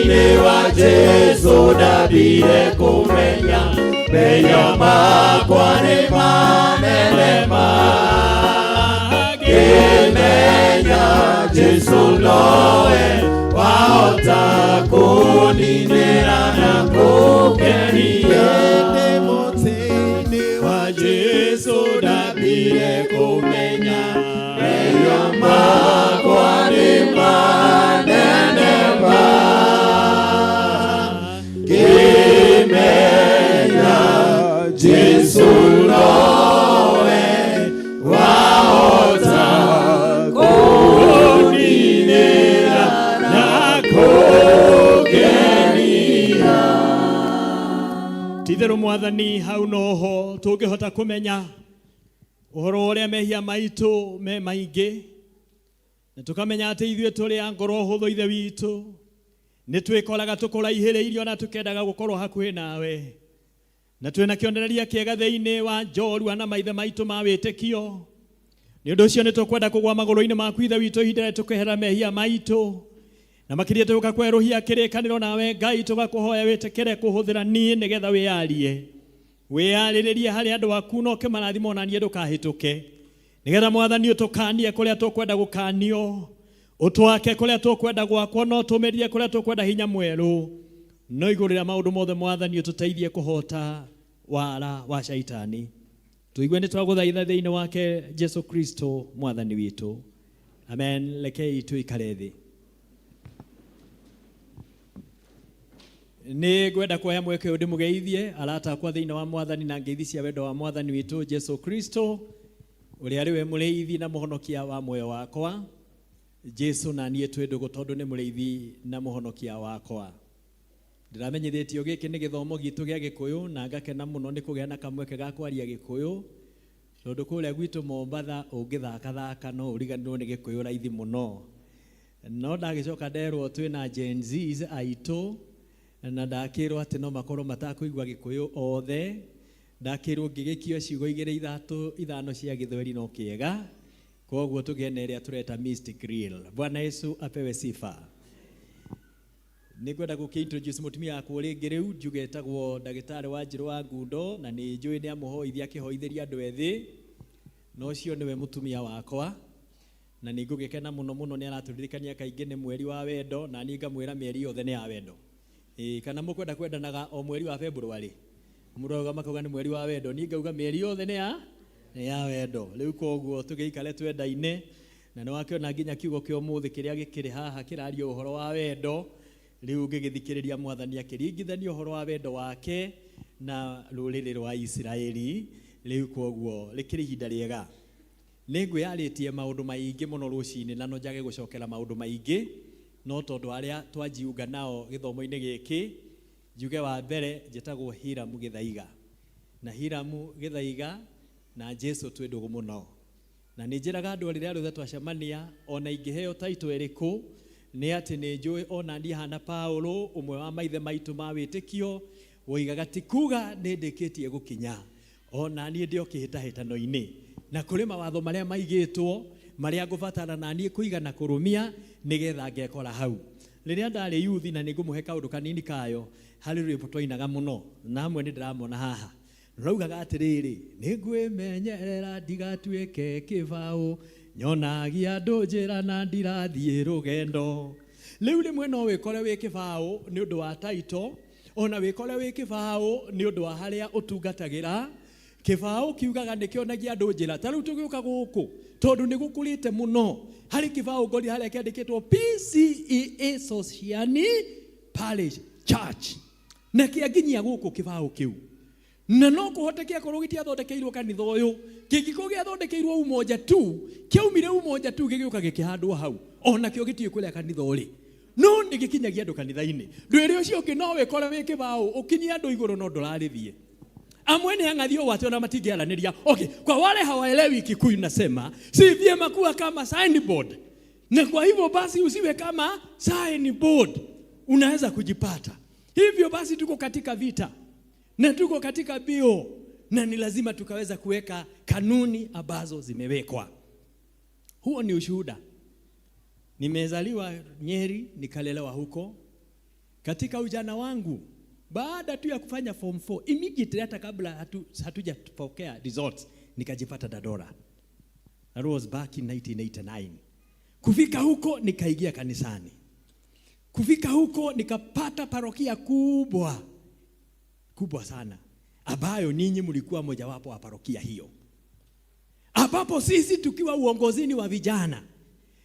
Mũtĩ-inĩ wa Jesu ndambire kũmenya mehia makwa nĩ manene ma. Ngĩmenya Jesu nowe wahota kũninĩra na kũngenia. Ndĩ mũtĩ-inĩ wa Jesu ndambire kũmenya mehia makwa nĩ manene ma. Ngĩmenya Jesu nowe wahota kũninĩra na kũngenia. Titherũ Mwathani, hau noho tũngĩhota kũmenya ũhoro ũrĩa mehia maitũ me maingĩ, na tũkamenya atĩ ithuĩ tũrĩ a ngoro hũthũ. Ithe witũ, nĩ twĩkoraga tũkũraihĩrĩirio na tũkendaga gũkorwo hakuhĩ nawe, na twĩna kĩonereria kĩega thĩinĩ wa njorua na maithe maitũ ma wĩtĩkio. Nĩ ũndũ ũcio nĩ tũkwenda kũgwa magũrũ-inĩ maku, Ithe witũ, ihinda rĩrĩa tũkehera mehia maitũ, na makĩria tũgũka kwerũhia kĩrĩkanĩro nawe Ngai. Tũgakũhoya wĩtĩkĩre kũhũthĩra niĩ nĩgetha wĩyarie, wĩyarĩrĩrie harĩ andũ aku, no kĩmarathimo na niĩ ndũkahĩtũke, nĩgetha Mwathani ũtũkanie kũrĩa tũkwenda gũkanio, ũtwake kũrĩa tũkwenda gwakwo, no tũmĩrie kũrĩa tũkwenda hinya mwerũ. No igũrũ rĩa maũndũ mothe, Mwathani, ũtũteithie kũhota wara wa Shaitani. Tũigue nĩ twagũthaitha thĩinĩ wake Jesu Kristo Mwathani witũ, amen. Rekei tũikare thĩ. Nĩ ngwenda kuoya mweke ũyũ ndĩmũgeithie arata akwa thĩinĩ wa Mwathani na ngeithi cia wendo wa Mwathani witũ Jesu Kristo, ũrĩa arĩ we mũrĩithi na mũhonokia wa muoyo wakwa. Jesu na niĩ twĩ ndũgũ tondũ nĩ mũrĩithi na mũhonokia wakwa. Ndĩramenyithĩtio gĩkĩ nĩ gĩthomo gitũ gĩa Gĩkũyũ, na ngakena mũno nĩ kũgĩa na kamweke ga kwaria Gĩkũyũ, tondũ kũrĩa gwitũ Mombatha ũngĩthakathaka no ũriganĩrwo nĩ Gĩkũyũ raithi mũno. No ndagĩcoka nderwo twĩna Gen Zs aitũ, na ndakĩrwo atĩ no makorwo matakũigua Gĩkũyũ othe. Ndakĩrwo ngĩgĩkio ciugo igĩrĩ, ithatũ, ithano cia Gĩthweri no kĩega, koguo tũgĩe na ĩrĩa tũreta Mystic Real. Bwana Yesu apewe sifa. Nĩ ngwenda gũkĩ-introduce mũtumia wakwa rĩngĩ rĩu njuge etagwo ndagĩtarĩ wa Njirũ wa Ngundo, na nĩ njũĩ nĩ amũhoithia akĩhoithĩria andũ ethĩ, na ũcio nĩwe mũtumia wakwa, na nĩ ngũgĩkena mũno mũno. Nĩ aratũririkania kaingĩ nĩ mweri wa wendo, na niĩ ngamwĩra mĩeri yothe nĩ ya wendo. Ĩĩ, kana mũkwenda kwendanaga o mweri wa February? Mũrauga makauga nĩ mweri wa wendo, niĩ ngauga mĩeri yothe nĩ ya wendo. Rĩu koguo tũgĩikare twendaine, na nĩ wakĩona nginya kiugo kĩa ũmũthĩ kĩrĩa gĩkĩrĩ haha kĩraria ũhoro wa wendo. Rĩu ngĩgĩthikĩrĩria Mwathani akĩringithania ũhoro wa wendo wake na rũrĩrĩ rwa Isiraeli. Rĩu koguo rĩkĩrĩ ihinda rĩega. Nĩ ngwĩyarĩtie maũndũ maingĩ mũno rũcinĩ, na no njage gũcokera maũndũ maingĩ, no tondũ arĩa twanjiunga nao gĩthomo-inĩ gĩkĩ, njuge wa mbere njĩtagwo Hiramu Gĩthaiga, na Hiramu Gĩthaiga na Jesu twĩ ndũgũ mũno, na nĩ njĩraga andũ rĩrĩa rĩothe twacemania, ona ingĩheo taito ĩrĩkũ, nĩ atĩ nĩ njũĩ ona niĩ hana Paulo, ũmwe wa maithe maitũ ma wĩtĩkio, woigaga ti kuga nĩ ndĩkĩtie gũkinya, ona niĩ ndĩ o kĩhĩtahĩtano-inĩ, na kũrĩ mawatho marĩa maigĩtwo marĩa ngũbatara na niĩ kũigana kũrũmia nĩgetha ngekora hau. Rĩrĩa ndarĩ yuthi, na nĩ ngũmũhe kaũndũ kanini kayo, harĩ rwĩmbo twainaga mũno na amwe nĩ ndĩramona haha, raugaga atĩrĩrĩ: "Nĩ ngwĩmenyerera ndigatuĩke kĩbaũ, nyonagia andũ njĩra na ndirathiĩ rũgendo." Rĩu rĩmwe no wĩkore wĩ kĩbaũ nĩ ũndũ wa taito, ona wĩkore wĩ kĩbaũ nĩ ũndũ wa harĩa ũtungatagĩra. Kĩbaũ kiugaga nĩ kĩonagia andũ njĩra. Ta rĩu tũgĩũka gũkũ, tondũ nĩ gũkũrĩte mũno, harĩ kĩbaũ ngori harĩa kĩandĩkĩtwo PCEA Sosiani Parish Church, na kĩanginyia gũkũ kĩbaũ kĩu, na no kũhoteke akorwo gĩtiathondekeirwo kanitha ũyũ, kĩngĩkorwo gĩathondekeirwo Umoja tu, kĩaumire Umoja tu gĩgĩũka gĩkĩhandwo hau, ona kĩo gĩtiũĩ kũrĩa kanitha ũrĩ, no nĩ gĩkinyagia andũ kanitha-inĩ. Ndwĩre ũcio ũngĩ, no wĩkore wĩ kĩbaũ ũkinyie andũ igũrũ no ndũrarĩthiĩ. Amwe nĩ ang'athio wate ona matingĩaranĩria. Okay, kwa wale hawaelewi Kikuyu, nasema si vyema kuwa kama signboard, na kwa hivyo basi usiwe kama signboard, unaweza kujipata. Hivyo basi tuko katika vita na tuko katika bio, na ni lazima tukaweza kuweka kanuni ambazo zimewekwa. Huo ni ushuhuda. Nimezaliwa Nyeri, nikalelewa huko. Katika ujana wangu, baada tu ya kufanya form 4, immediately hata kabla hatujapokea results, nikajipata Dandora. That was back in 1989. Kufika huko nikaingia kanisani. Kufika huko nikapata parokia kubwa kubwa sana, ambayo ninyi mlikuwa mojawapo wa parokia hiyo, ambapo sisi tukiwa uongozini wa vijana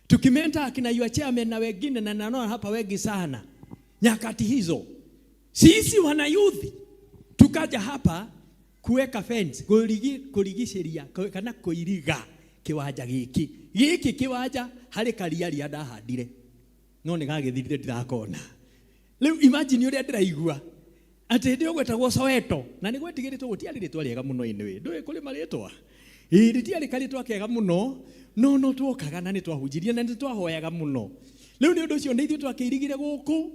tukimentor akina your chairman na wengine, na naona hapa wengi sana nyakati hizo, sisi wana youth tukaja hapa kuweka fence, kurigicĩria kana kũiriga kĩwanja gĩkĩ. Gĩkĩ kĩwanja harĩ karia ndahandire, no nĩ gagĩthirire, ndirakona rĩu. Imagine ũrĩa ndĩraigua atĩ hĩndĩ ĩyo gwetagwo Soweto, na nĩ gwetigĩrĩtwo gũtiarĩ rĩtwa rĩega mũno. Anyway, ndũĩ kũrĩ marĩtwa, ĩĩ, rĩtiarĩ karĩtwa kega mũno, no tuokaga na nĩ twahunjirie na nĩ twahoyaga mũno. Rĩu nĩ ũndũ ũcio nĩ ithuĩ twakĩirigire gũkũ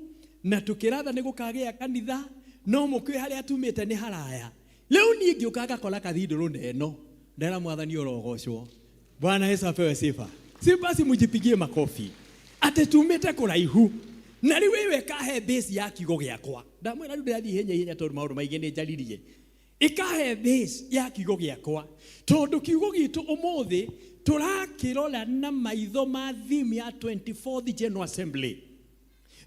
na tũkĩratha nĩ gũkagĩa kanitha, no mũkĩũĩ harĩa tumĩte nĩ haraya. Rĩu niĩ ngĩũka ngakora kathindũrũ neno ndera. Mwathani ũrogocwo. Bwana Yesu apewe sifa. Si basi mjipigie makofi atĩ tumĩte kũraihu na rĩu ĩyo ĩkahe base ya kiugo gĩakwa. Ndamwĩra rĩu ndĩrathiĩ ihenya ihenya tondũ maũndũ maingĩ nĩ njaririe. Ĩkahe base ya kiugo gĩakwa, tondũ kiugo gitũ ũmũthĩ tũrakĩrora na maitho ma theme ya 24th General Assembly,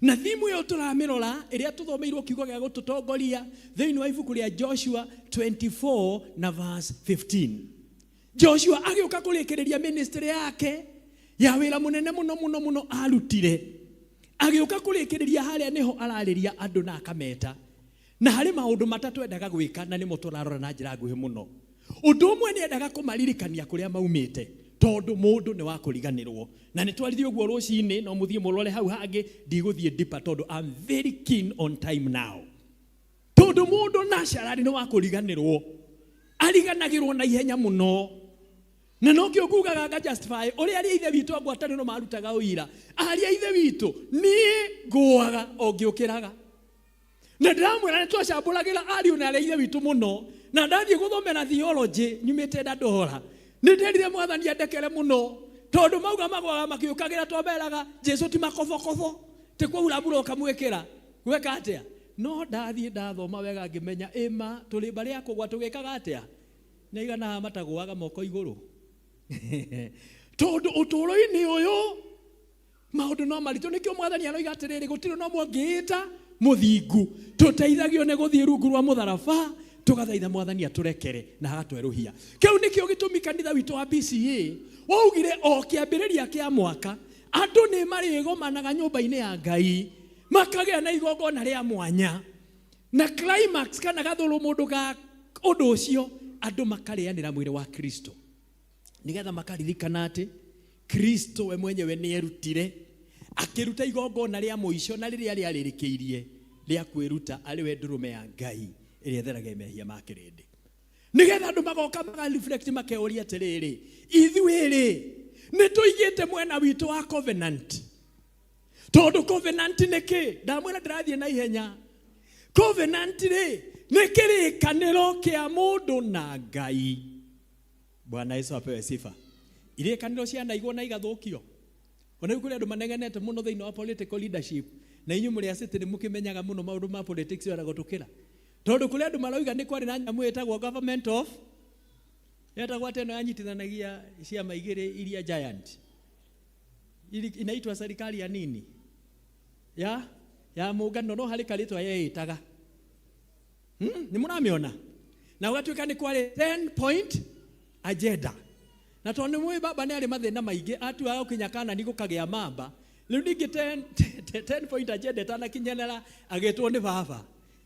na thimu ĩyo tũramĩrora ĩrĩa tũthomeirwo kiugo gĩa gũtũtongoria thĩinĩ wa ibuku rĩa Joshua 24 na verse 15. Joshua agĩũka kũrĩkĩrĩria ministry yake ya wĩra mũnene mũno mũno mũno arutire, agĩũka kũrĩkĩrĩria harĩa nĩho ararĩria andũ na akameta, na harĩ maũndũ matatũ endaga gwĩka, na nĩmo tũrarora na njĩra nguhĩ mũno. Ũndũ ũmwe, nĩ endaga kũmaririkania kũrĩa maumĩte, tondũ mũndũ nĩ wa kũriganĩrwo, na nĩ twaririe ũguo rũcinĩ, no mũthiĩ mũrore hau hangĩ, ndigũthiĩ deeper tondũ I'm very keen on time now. Tondũ mũndũ naturally nĩ wa kũriganĩrwo, ariganagĩrwo na ihenya mũno, na nokĩo ngugaga nga justify ũrĩa arĩa ithe witũ a ngwatanĩro marutaga ũira. Arĩa ithe witũ, niĩ ngũaga o ngĩũkĩraga, na ndĩramwĩra nĩ twacambũragĩra ariũ na arĩa ithe witũ mũno, na ndathiĩ gũthomera theology nyumĩte Dandora, nĩ nderire Mwathani andekere mũno, tondũ mauga magwaga makĩũkagĩra, twameraga Jesu ti makobokobo, ti kwaura mbura ũkamwĩkĩra gweka atĩa. No ndathiĩ ndathoma wega, ngĩmenya ĩma tũrĩ mbarĩ ya kũgwa, tũgĩkaga atĩa nĩ igana haha matagũaga moko igũrũ, tondũ ũtũũro-inĩ ũyũ maũndũ no maritũ. Nĩkĩo Mwathani aroiga atĩrĩrĩ, gũtirĩ no mwangĩĩta mũthingu. Tũteithagio nĩ gũthiĩ rungu rwa mũtharaba, tũgathaitha Mwathani atũrekere na agatwerũhia. Kĩu nĩkĩo gĩtũmi kanitha witũ wa PCA waugire o kĩambĩrĩria kĩa mwaka andũ nĩ marĩgomanaga nyũmba-inĩ ya Ngai, makagĩa na igongona rĩa mwanya, na climax kana gathũrũ mũndũ ga ũndũ ũcio, andũ makarĩanĩra mwĩrĩ wa Kristo, nigetha makaririkana atĩ Kristo we mwenyewe nĩ erutire, akĩruta igongona rĩa mũico na rĩrĩa rĩarĩrĩkĩirie rĩa kwĩruta arĩ we ndũrũme ya Ngai ĩrĩa ĩtheragia mehia ma kĩrĩndĩ, nigetha andũ magoka maka reflect, makeũria atĩrĩrĩ, ithuĩ rĩ, nĩ tũigĩte mwena witũ wa covenant? Tondũ covenant nĩ kĩ? Ndamwĩra ndĩrathiĩ na ihenya. Covenant rĩ, nĩ kĩrĩkanĩro kĩa mũndũ na Ngai. Bwana Yesu apewe sifa. Irĩkanĩro cianaigwo na igathũkio. Ona rĩu kũrĩ andũ manegenete mũno thĩinĩ wa political leadership, na inyuĩ mũrĩ acĩtĩ nĩ mũkĩmenyaga mũno maũndũ ma politics ona gũtũkĩra, tondũ kũrĩ andũ maroiga nĩ kwarĩ na nyamũ ĩtagwo government of, yetagwo atĩ ĩno yanyitithanagia ciama igĩrĩ iria giant. Inaitwa serikali ya nini, ya mũngano, no harĩ karĩtwa yeĩtaga. Nĩ mũramĩona na ũgatuĩka nĩ kwarĩ 10 point agenda, na tondũ nĩ mũĩ baba nĩ arĩ mathĩna maingĩ, atuaga gũkinya kana nĩ gũkagĩa mamba. Rĩu ningĩ 10 point agenda ĩtanakinyanĩra, agĩtwo nĩ baba,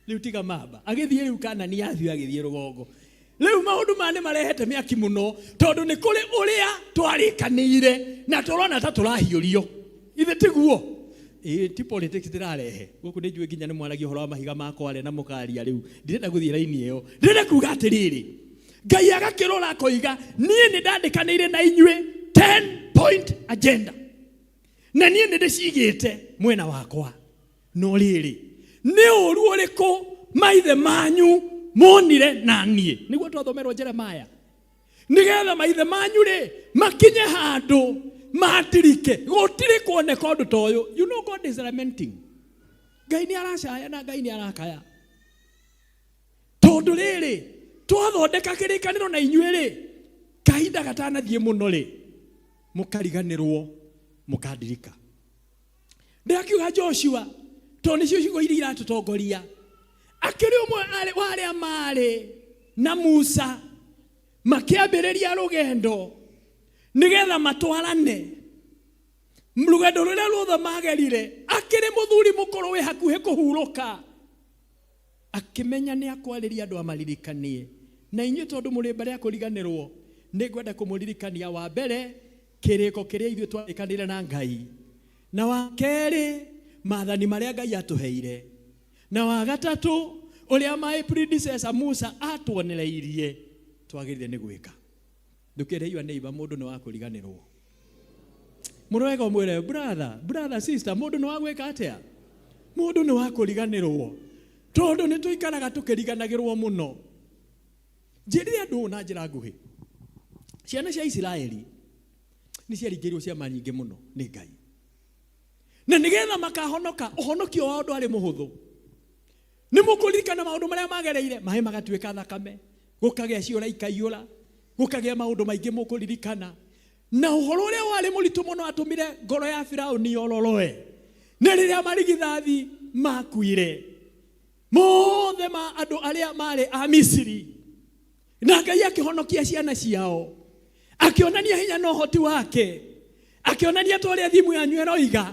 rĩu tiga mamba, agĩthiĩ rĩu kana nĩ athiĩ, agĩthiĩ rũgongo. Rĩu maũndũ maya nĩ marehete mĩaki mũno, tondũ nĩ kũrĩ ũrĩa twarĩkanĩire na tũrona ta tũrahiũrio. Ithe tiguo? Ĩĩ, ti politics ndĩrarehe gũkũ. Nĩ njũĩ nginya nĩ mwaragia ũhoro wa mahiga ma kware na mũkaria. Rĩu ndirenda gũthiĩ raini ĩyo, ndĩrenda kuga atĩrĩrĩ, Ngai agakĩrora akoiga, niĩ nĩ ndandĩkanĩire na inyuĩ 10 point agenda, na niĩ nĩ ndĩcigĩte mwena wakwa, no rĩrĩ, nĩ ũru ũrĩkũ maithe manyu monire na niĩ? Nĩguo twathomerwo Jeremaya, nigetha maithe manyu rĩ makinye handũ matirike, gũtirĩ kuoneka ũndũ ta ũyũ. You know God is lamenting. Ngai nĩ aracaya na Ngai nĩ arakaya. Tondũ rĩrĩ twathondeka kĩrĩkanĩro na inyuĩ rĩ, kahinda gatanathiĩ mũno rĩ, mũkariganĩrwo mũkandirika. Ndĩrakiuga Joshua tondũ nĩcio ciugo iria iratũtongoria. Akĩrĩ ũmwe wa arĩa marĩ na Musa makĩambĩrĩria rũgendo nĩgetha matwarane rũgendo rũrĩa ruothe magerire. Akĩrĩ mũthuri mũkũrũ wĩ hakuhĩ kũhurũka, akĩmenya nĩ akwarĩria andũ amaririkanie. Na inyuĩ tondũ mũrĩ mbere ya kũriganĩrwo, nĩ ngwenda kũmũririkania wa mbere kĩrĩko kĩrĩa ithuĩ twarĩkanĩire na Ngai, na wa kerĩ maathani marĩa Ngai atũheire, na wa gatatũ ũrĩa my predecessor Musa atuonereirie twagĩrĩire nĩ gwĩka. Ndũkĩre your neighbor, mũndũ nĩ wa kũriganĩrwo. Mũrũ wega ũmwĩre brother, brother, sister, mũndũ nĩ wa gwĩka atĩa? Mũndũ nĩ wa kũriganĩrwo, tondũ nĩ tũikaraga tũkĩriganagĩrwo mũno. Njĩrire andũ ũũ na njĩra nguhĩ, ciana cia Isiraeli nĩ ciaringĩirwo ciama nyingĩ mũno nĩ Ngai, na nĩgetha makahonoka, ũhonokio wao ndwarĩ mũhũthũ. Nĩ mũkũririkana maũndũ marĩa magereire, maĩ magatuĩka thakame, gũkagĩa ciũra ikaiyũra, gũkagĩa maũndũ maingĩ mũkũririkana. Na ũhoro ũrĩa warĩ mũritũ mũno atũmire ngoro ya Firaũni yororoe nĩ rĩrĩa marigithathi makuire mothe ma andũ arĩa marĩ a Misiri, na Ngai akĩhonokia ciana ciao, akĩonania hinya na ũhoti wake, akĩonania ta ũrĩa thimu yanyu ĩroiga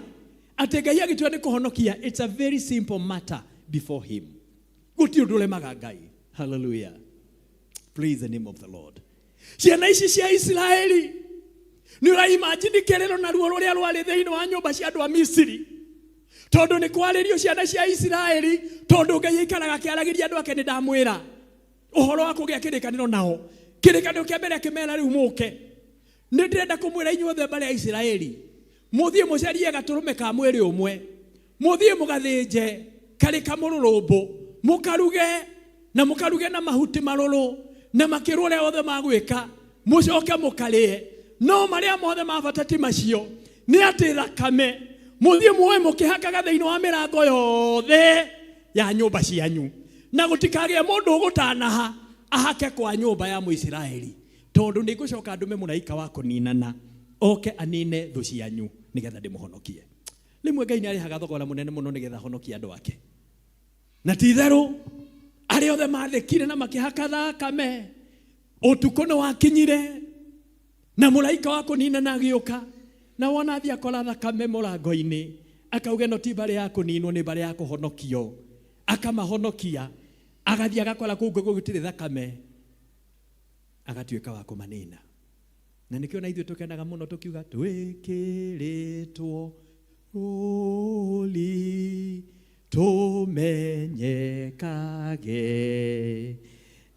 atĩ Ngai agĩtua nĩ kũhonokia. It's a very simple matter before him. Gũtirĩ ũndũ ũremaga Ngai. Hallelujah, praise the name of the Lord. Ciana ici cia Isiraeli, nĩ ũraimagine kĩrĩro na ruo rũrĩa rwarĩ thĩinĩ wa nyũmba cia andũ a Misiri, tondũ nĩ kwarĩrio ciana cia Isiraeli, tondũ Ngai aikaraga akĩaragĩria andũ ake. Nĩ ndamwĩra ũhoro wa kũgĩa kĩrĩkanĩro nao. Kĩrĩkanĩro kĩa mbere akĩmera, rĩu mũke, nĩ ndĩrenda kũmwĩra inyuothe mbarĩ ya Isiraeli, mũthiĩ mũcarie gatũrũme ka mwĩrĩ ũmwe, mũthiĩ mũgathĩnje karĩ kamũrũrũmbũ, mũkaruge na mũkaruge na mahuti marũrũ, na makĩrwo ũrĩa othe magwĩka, mũcoke mũkarĩe. No marĩa mothe ma bata ti macio, nĩ atĩ thakame mũthiĩ muoe mũkĩhakaga thĩinĩ wa mĩrango yothe ya nyũmba cianyu, na gũtikagĩe mũndũ ũgũtanaha ahake kwa nyũmba ya Mũisiraeli, tondũ nĩ ngũcoka ndũme mũraika wa kũninana oke anine thũ cianyu nĩgetha ndĩmũhonokie. Rĩmwe Ngai nĩ arĩhaga thogora mũnene mũno nĩgetha ahonokie andũ ake. Na ti itherũ arĩa othe mathĩkire na makĩhaka thakame, ũtukũ nĩ wakinyire na mũraika wa kũninana agĩũka, na wona athiĩ akora thakame mũrango-inĩ, akauga ĩno ti mbarĩ ya kũninwo, nĩ mbarĩ ya kũhonokio. Akamahonokia, agathiĩ agakora kũu gũtirĩ thakame, agatuĩka wa kũmanina. Na nĩkĩo na ithuĩ tũkenaga mũno tũkiuga twĩkĩrĩtwo rũũri tũmenyekage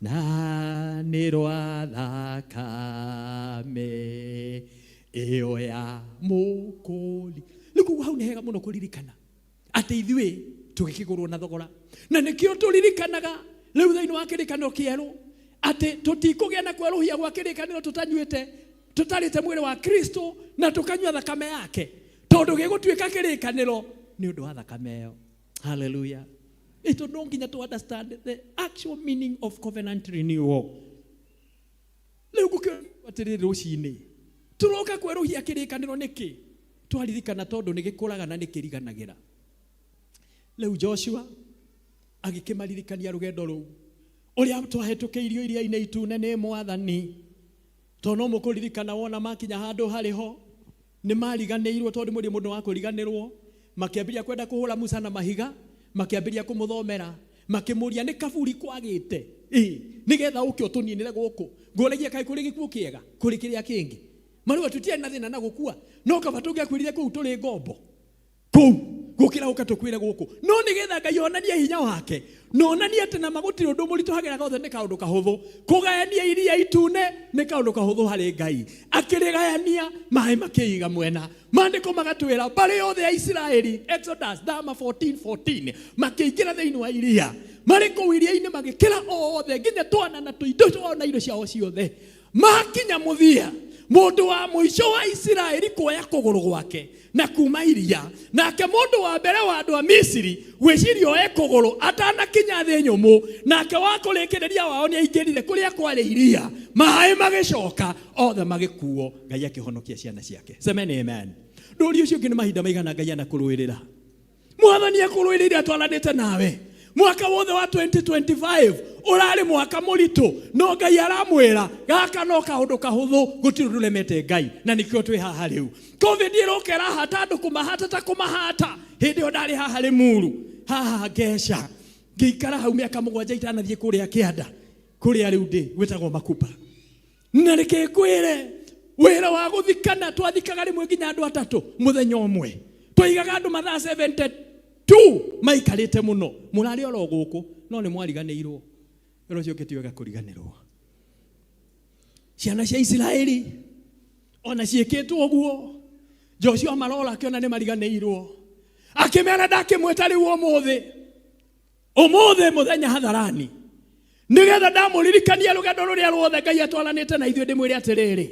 na nĩ rwa thakame ĩyo ya mũkũri. Rĩu koguo hau nĩ hega mũno kũririkana atĩ ithuĩ tũgĩkĩgũrwo na thogora, na nĩkĩo tũririkanaga rĩu thĩinĩ wa kĩrĩkanĩro kĩerũ atĩ tũtikũgĩa na kwerũhia gwa kĩrĩkanĩro tũtanyuĩte, tũtarĩte mwĩrĩ wa Kristo na tũkanyua thakame yake, tondũ gĩgũtuĩka kĩrĩkanĩro nĩ ũndũ wa thakame ĩyo. Hallelujah. Ito no nginya to understand the actual meaning of covenant renewal. Rĩu ngũkĩũria atĩrĩrĩ, rũcinĩ tũroka kwerũhia kĩrĩkanĩro nĩkĩ? Twaririkana tondũ nĩ gĩkũraga na nĩ kĩriganagĩra. Rĩu Joshua agĩkĩmaririkania rũgendo rũu ũrĩa twahĩtũkĩirio iria-inĩ itune nĩ Mwathani, tondũ no mũkũririkana wona makinya handũ harĩ ho nĩ mariganĩirwo, tondũ mũrĩ mũndũ wa kũriganĩrwo. Makĩambĩrĩria kwenda kũhũra Musa na mahiga, makĩambĩrĩria kũmũthomera, makĩmũria nĩ kaburi kwagĩte ĩ nĩgetha ũke ũtũninĩre gũkũ. Ngũragia kaĩ kũrĩ gĩkuũ kĩega kũrĩ kĩrĩa kĩngĩ? Marauga tũtiarĩ na thĩna na gũkua, no kaba tũngĩakuĩrire kũu tũrĩ ngombo kũu gũkĩra gũka tũkuĩre gũkũ. No nĩgetha Ngai onanie hinya wake na onanie atĩ nama gũtirĩ ũndũ mũritũ hageraga othe, nĩ kaũndũ kahũthũ kũgayania iria itune, nĩ kaũndũ kahũthũ harĩ Ngai. Akĩrĩgayania, maĩ makĩiga mwena. Maandĩko magatwĩra mbarĩ yothe ya Isiraeli, Exodus thama 14:14, makĩingĩra thĩinĩ wa iria. Marĩ kũu iria-inĩ magĩkĩra othe nginya twana na tũindo twao na indo ciao ciothe. Makinya mũthia, Mundu wa muico wa Isiraeli kuoya kuguru gwake na kuma iria, nake mundu wa mbere wa andu a Misiri gwiciria oe kuguru atanakinya thi nyumu, nake wa kurikireria wao ni aingirire kuria kwari iria, maai magicoka othe magikuo. Ngai akihonokia ciana ciake. Semeni amen. Ndũri ũcio ũngĩ nĩ mahinda maigana Ngai anakũrũĩrĩra. Mwathani akũrũĩrĩire atwaranĩte nawe. Mwaka wothe wa 2025 ũrarĩ mwaka mũritũ, no Ngai aramwĩra gaka no kaũndũ kahũthũ, gũtirĩ ũndũ ũremete Ngai, na nĩkĩo twĩ haha rĩu. Covid ĩroka ĩrahata andũ kũmahata ta kũmahata. Hĩndĩ ĩyo ndarĩ haha Limuru, haha Ngeca, ngĩikara hau mĩaka 7 itanathiĩ kũrĩa kĩanda, kũrĩa rĩu ndĩ gwĩtagwo Makupa. Na reke ngwĩre, wĩra wa gũthikana twathikaga rĩmwe nginya andũ 3 mũthenya ũmwe, twaigaga andũ mathaa 72 maikarĩte mũno, mũrarĩ oro gũkũ no nĩ mwariganĩirwo. Wĩra ũcio ũngĩ ti wega kũriganĩrwo. Ciana cia Isiraeli ona ciĩkĩtwo ũguo, Joshua marora akĩona nĩ mariganĩirwo, akĩmera ndakĩmwĩta rĩu ũmũthĩ, ũmũthĩ mũthenya hadharani, nĩgetha ndamũririkania rũgendo rũrĩa ruothe Ngai atwaranĩte na ithuĩ, ndĩmwĩre atĩrĩrĩ,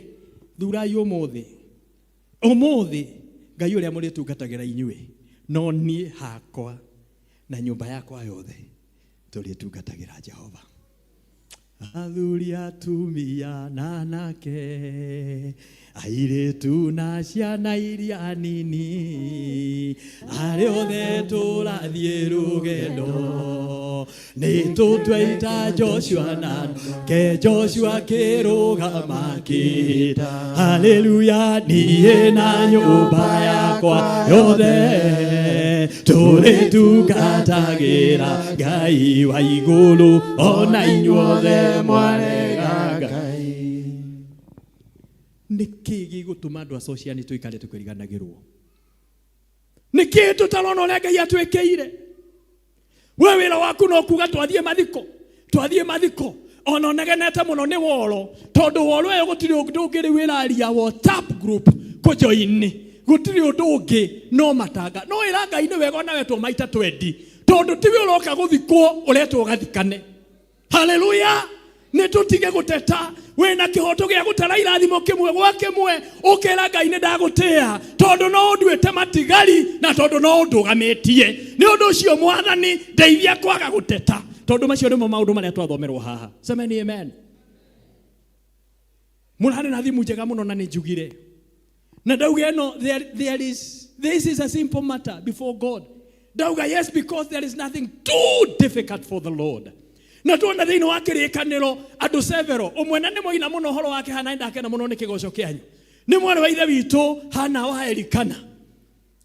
thurai ũmũthĩ, ũmũthĩ Ngai ũrĩa mũrĩtungatagĩra inyuĩ, no niĩ hakwa na nyũmba yakwa yothe tũrĩtungatagĩra Jehova. Athuri, atumia na anake, airĩtu na ciana iria nini, arĩa othe tũrathiĩ rũgendo, nĩ tũtweita Joshua na ke Joshua kĩrũgama kĩta. Haleluya, niĩ na nyũmba yakwa yothe tũrĩtungatagĩra Ngai wa igũrũ, ona inyuothe mwarega Ngai. Nĩkĩ gĩgũtũma andũ a Sociani tũikare tũkĩriganagĩrwo? Nĩkĩ tũtarona ũrĩa Ngai atwĩkĩire? We wĩra waku no kuga twathiĩ mathiko, twathiĩ mathiko, ona ũnegenete mũno nĩ woro, tondũ woro ĩyo gũtirĩ ũndũ ũngĩ rĩu ĩraria WhatsApp group kũjoin, gũtirĩ ũndũ ũngĩ no matanga. No ĩra Ngai nĩ wega ona wetwo maita 20, tondũ tiwe ũroka gũthikwo, ũretwo ũgathikane. Haleluya! Nĩ tũtige gũteta. Wĩna kĩhoto gĩa gũtara irathimo kĩmwe gwa kĩmwe, ũkera Ngai nĩ ndagũtĩa, tondũ no ũnduĩte matigari na tondũ no ũndũgamĩtie. Nĩ ũndũ ũcio Mwathani ndeithia kwaga gũteta, tondũ macio nĩmo maũndũ marĩa twathomerwo haha. Semeni amen. Mũrarĩ na thimũ njega mũno na nĩ njugire na ndauga ĩno, there is, this is a simple matter before God. Ndauga yes, because there is nothing too difficult for the Lord. Na tuona thĩinĩ wa kĩrĩkanĩro andũ several, ũmwe na nĩ moina mũno ũhoro wake Hana, ndakena mũno nĩ kĩgoco kĩanyu, nĩ mwarĩ wa ithe witũ Hana wa Elikana,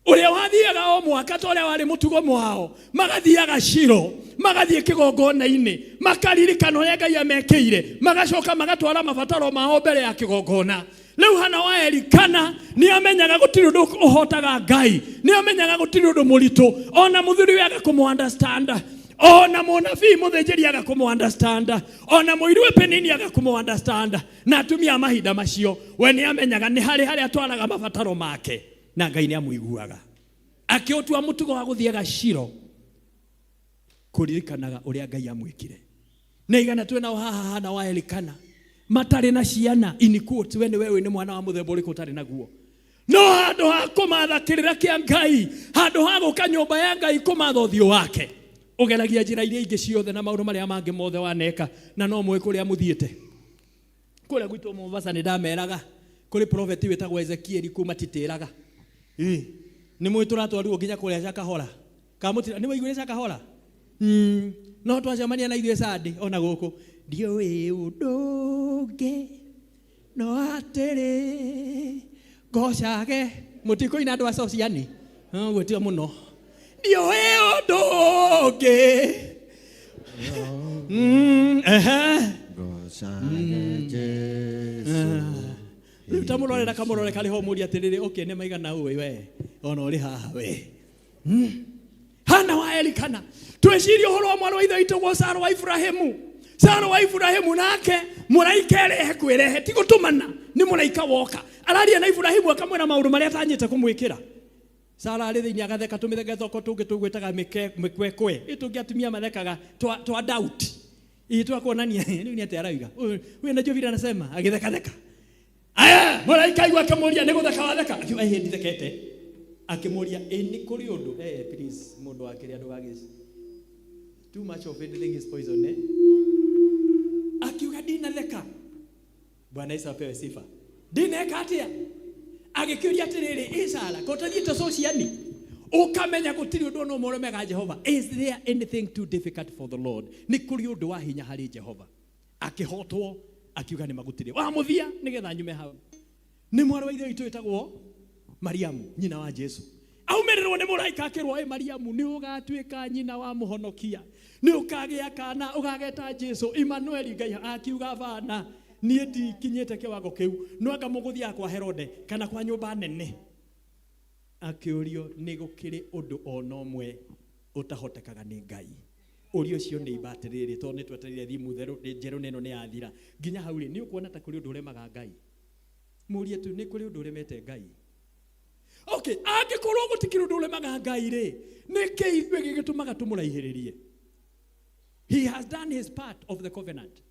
ũrĩa wathiaga o mwaka ta ũrĩa warĩ mũtugo mwao, magathiaga Shilo, magathiĩ kĩgongona-inĩ, makaririkana ũrĩa Ngai amekĩire, magacoka magatwara mabataro mao mbere ya kĩgongona. Rĩu Hana wa Elikana nĩ amenyaga gũtirĩ ũndũ ũhotaga Ngai, nĩ amenyaga gũtirĩ ũndũ mũritũ, ona mũthuri we aga kũmũ understand, ona mũnabii mũthĩnjĩri aga kũmũ understand, ona mũirũ Penini aga kũmũ understand, na atumia a mahinda macio we nĩ amenyaga nĩ harĩ harĩa atwaraga mabataro make, na Ngai nĩ amũiguaga. Akĩũtua mũtugo wa gũthiaga Shilo kũririkanaga ũrĩa Ngai amwĩkire. Na igana twĩ nao haha Hana wa Elikana matarĩ na ciana, in quotes, we nĩ we nĩ mwana wa mũthemba ũrĩkũ ũtarĩ naguo. No handũ ha kũmatha kĩrĩra kĩa Ngai, handũ ha gũka nyũmba ya Ngai kũmatha ũthiũ wake, ũgeragia njĩra iria ingĩ ciothe na maũndũ marĩa mangĩ mothe waneka, na no mũĩ kũrĩa mũthiĩte. Kũrĩa gwitũ Mombasa nĩ ndameraga kũrĩ prophet wĩtagwo Ezekiel kuma titĩraga. Ĩ, nĩ mũĩ tũratwarirwo nginya kũrĩa Shakahola. Kamũtira, nĩ waiguire Shakahola? No twacemania na ithuĩ Sunday ona gũkũ. Ndiũĩ ũndũ ũngĩ no atĩrĩ ngocage. Mũtikũina andũ a Sociani? Gwĩtio mũno. Ndiũĩ ũndũ ũngĩ. Ehe. Ngocage Jesu. Rĩu ta mũrore na kamũrore karĩ ho mũrie atĩrĩrĩ, okay, nĩ maigana ũĩ we, ona ũrĩ haha we. Hana wa Elikana, twĩcirie ũhoro wa mwarĩ wa ithe witũ gwo Sara wa Ibrahimu. Sara wa Ibrahimu nake mũraika erehe kwĩrehe, ti gũtũmana, nĩ mũraika woka araria na Ibrahimu akamwĩra maũndũ marĩa atanyĩte kũmwĩkĩra. Sara arĩ thĩinĩ agatheka tũmĩtheketoko tũngĩ tũgwĩtaga mĩkwekwe, ĩ tũngĩ atumia mathekaga twa doubt, ĩ twa kuonania rĩu nĩ atĩa arauga. Huyu anajua vile anasema, agĩthekatheka. Aya, Mũraika aigua akĩmũria nĩ gũtheka watheka, akiuga ĩhĩ ndithekete. Akĩmũria ĩ nĩ kũrĩ ũndũ please mũndũ wa kĩrĩa ndũgagĩ too much of anything is poison eh? Akiuga ndinatheka. Bwana Yesu apewe sifa. Ndineka atĩa? Agĩkĩũria atĩrĩrĩ, ĩ Sara, ko ũtathiĩte sociani? Ũkamenya gũtirĩ ũndũ ona ũmwe ũremega Jehova. Is there anything too difficult for the Lord? Nĩ kũrĩ ũndũ wa hinya harĩ Jehova. Akĩhotwo, akiuga nĩ magũtirĩ. Wa mũthia nĩgetha nyume hau. Nĩ mwarĩ wa ithe witũ wĩtagwo Mariamu, nyina wa Jesu. Aumĩrĩrwo nĩ mũraika akĩrwo, ĩ Mariamu, nĩ ũgatuĩka nyina wa mũhonokia. Nĩ ũkagĩa kana, ũgageta Jesu, Emmanuel Ngai. Akiuga bana, niĩ ndikinyĩte kĩwango kĩu, no anga mũgũthiaga kwa Herode kana kwa nyũmba nene. Akĩũrio nĩ gũkĩrĩ ũndũ ona ũmwe ũtahotekaga nĩ Ngai. Ũria ũcio nĩ imba atĩrĩrĩ, tondũ nĩ twetereire thimu njerũ na ĩno nĩ yathira. Nginya hau rĩ, nĩ ũkuona ta kũrĩ ũndũ ũremaga Ngai? Mũrie tu, nĩ kũrĩ ũndũ ũremete Ngai? Okay, angĩkorwo gũtikĩrĩ ũndũ ũremaga Ngai rĩ, nĩ kĩ ithuĩ gĩgĩtũmaga tũmũraihĩrĩrie? He has done his part of the covenant.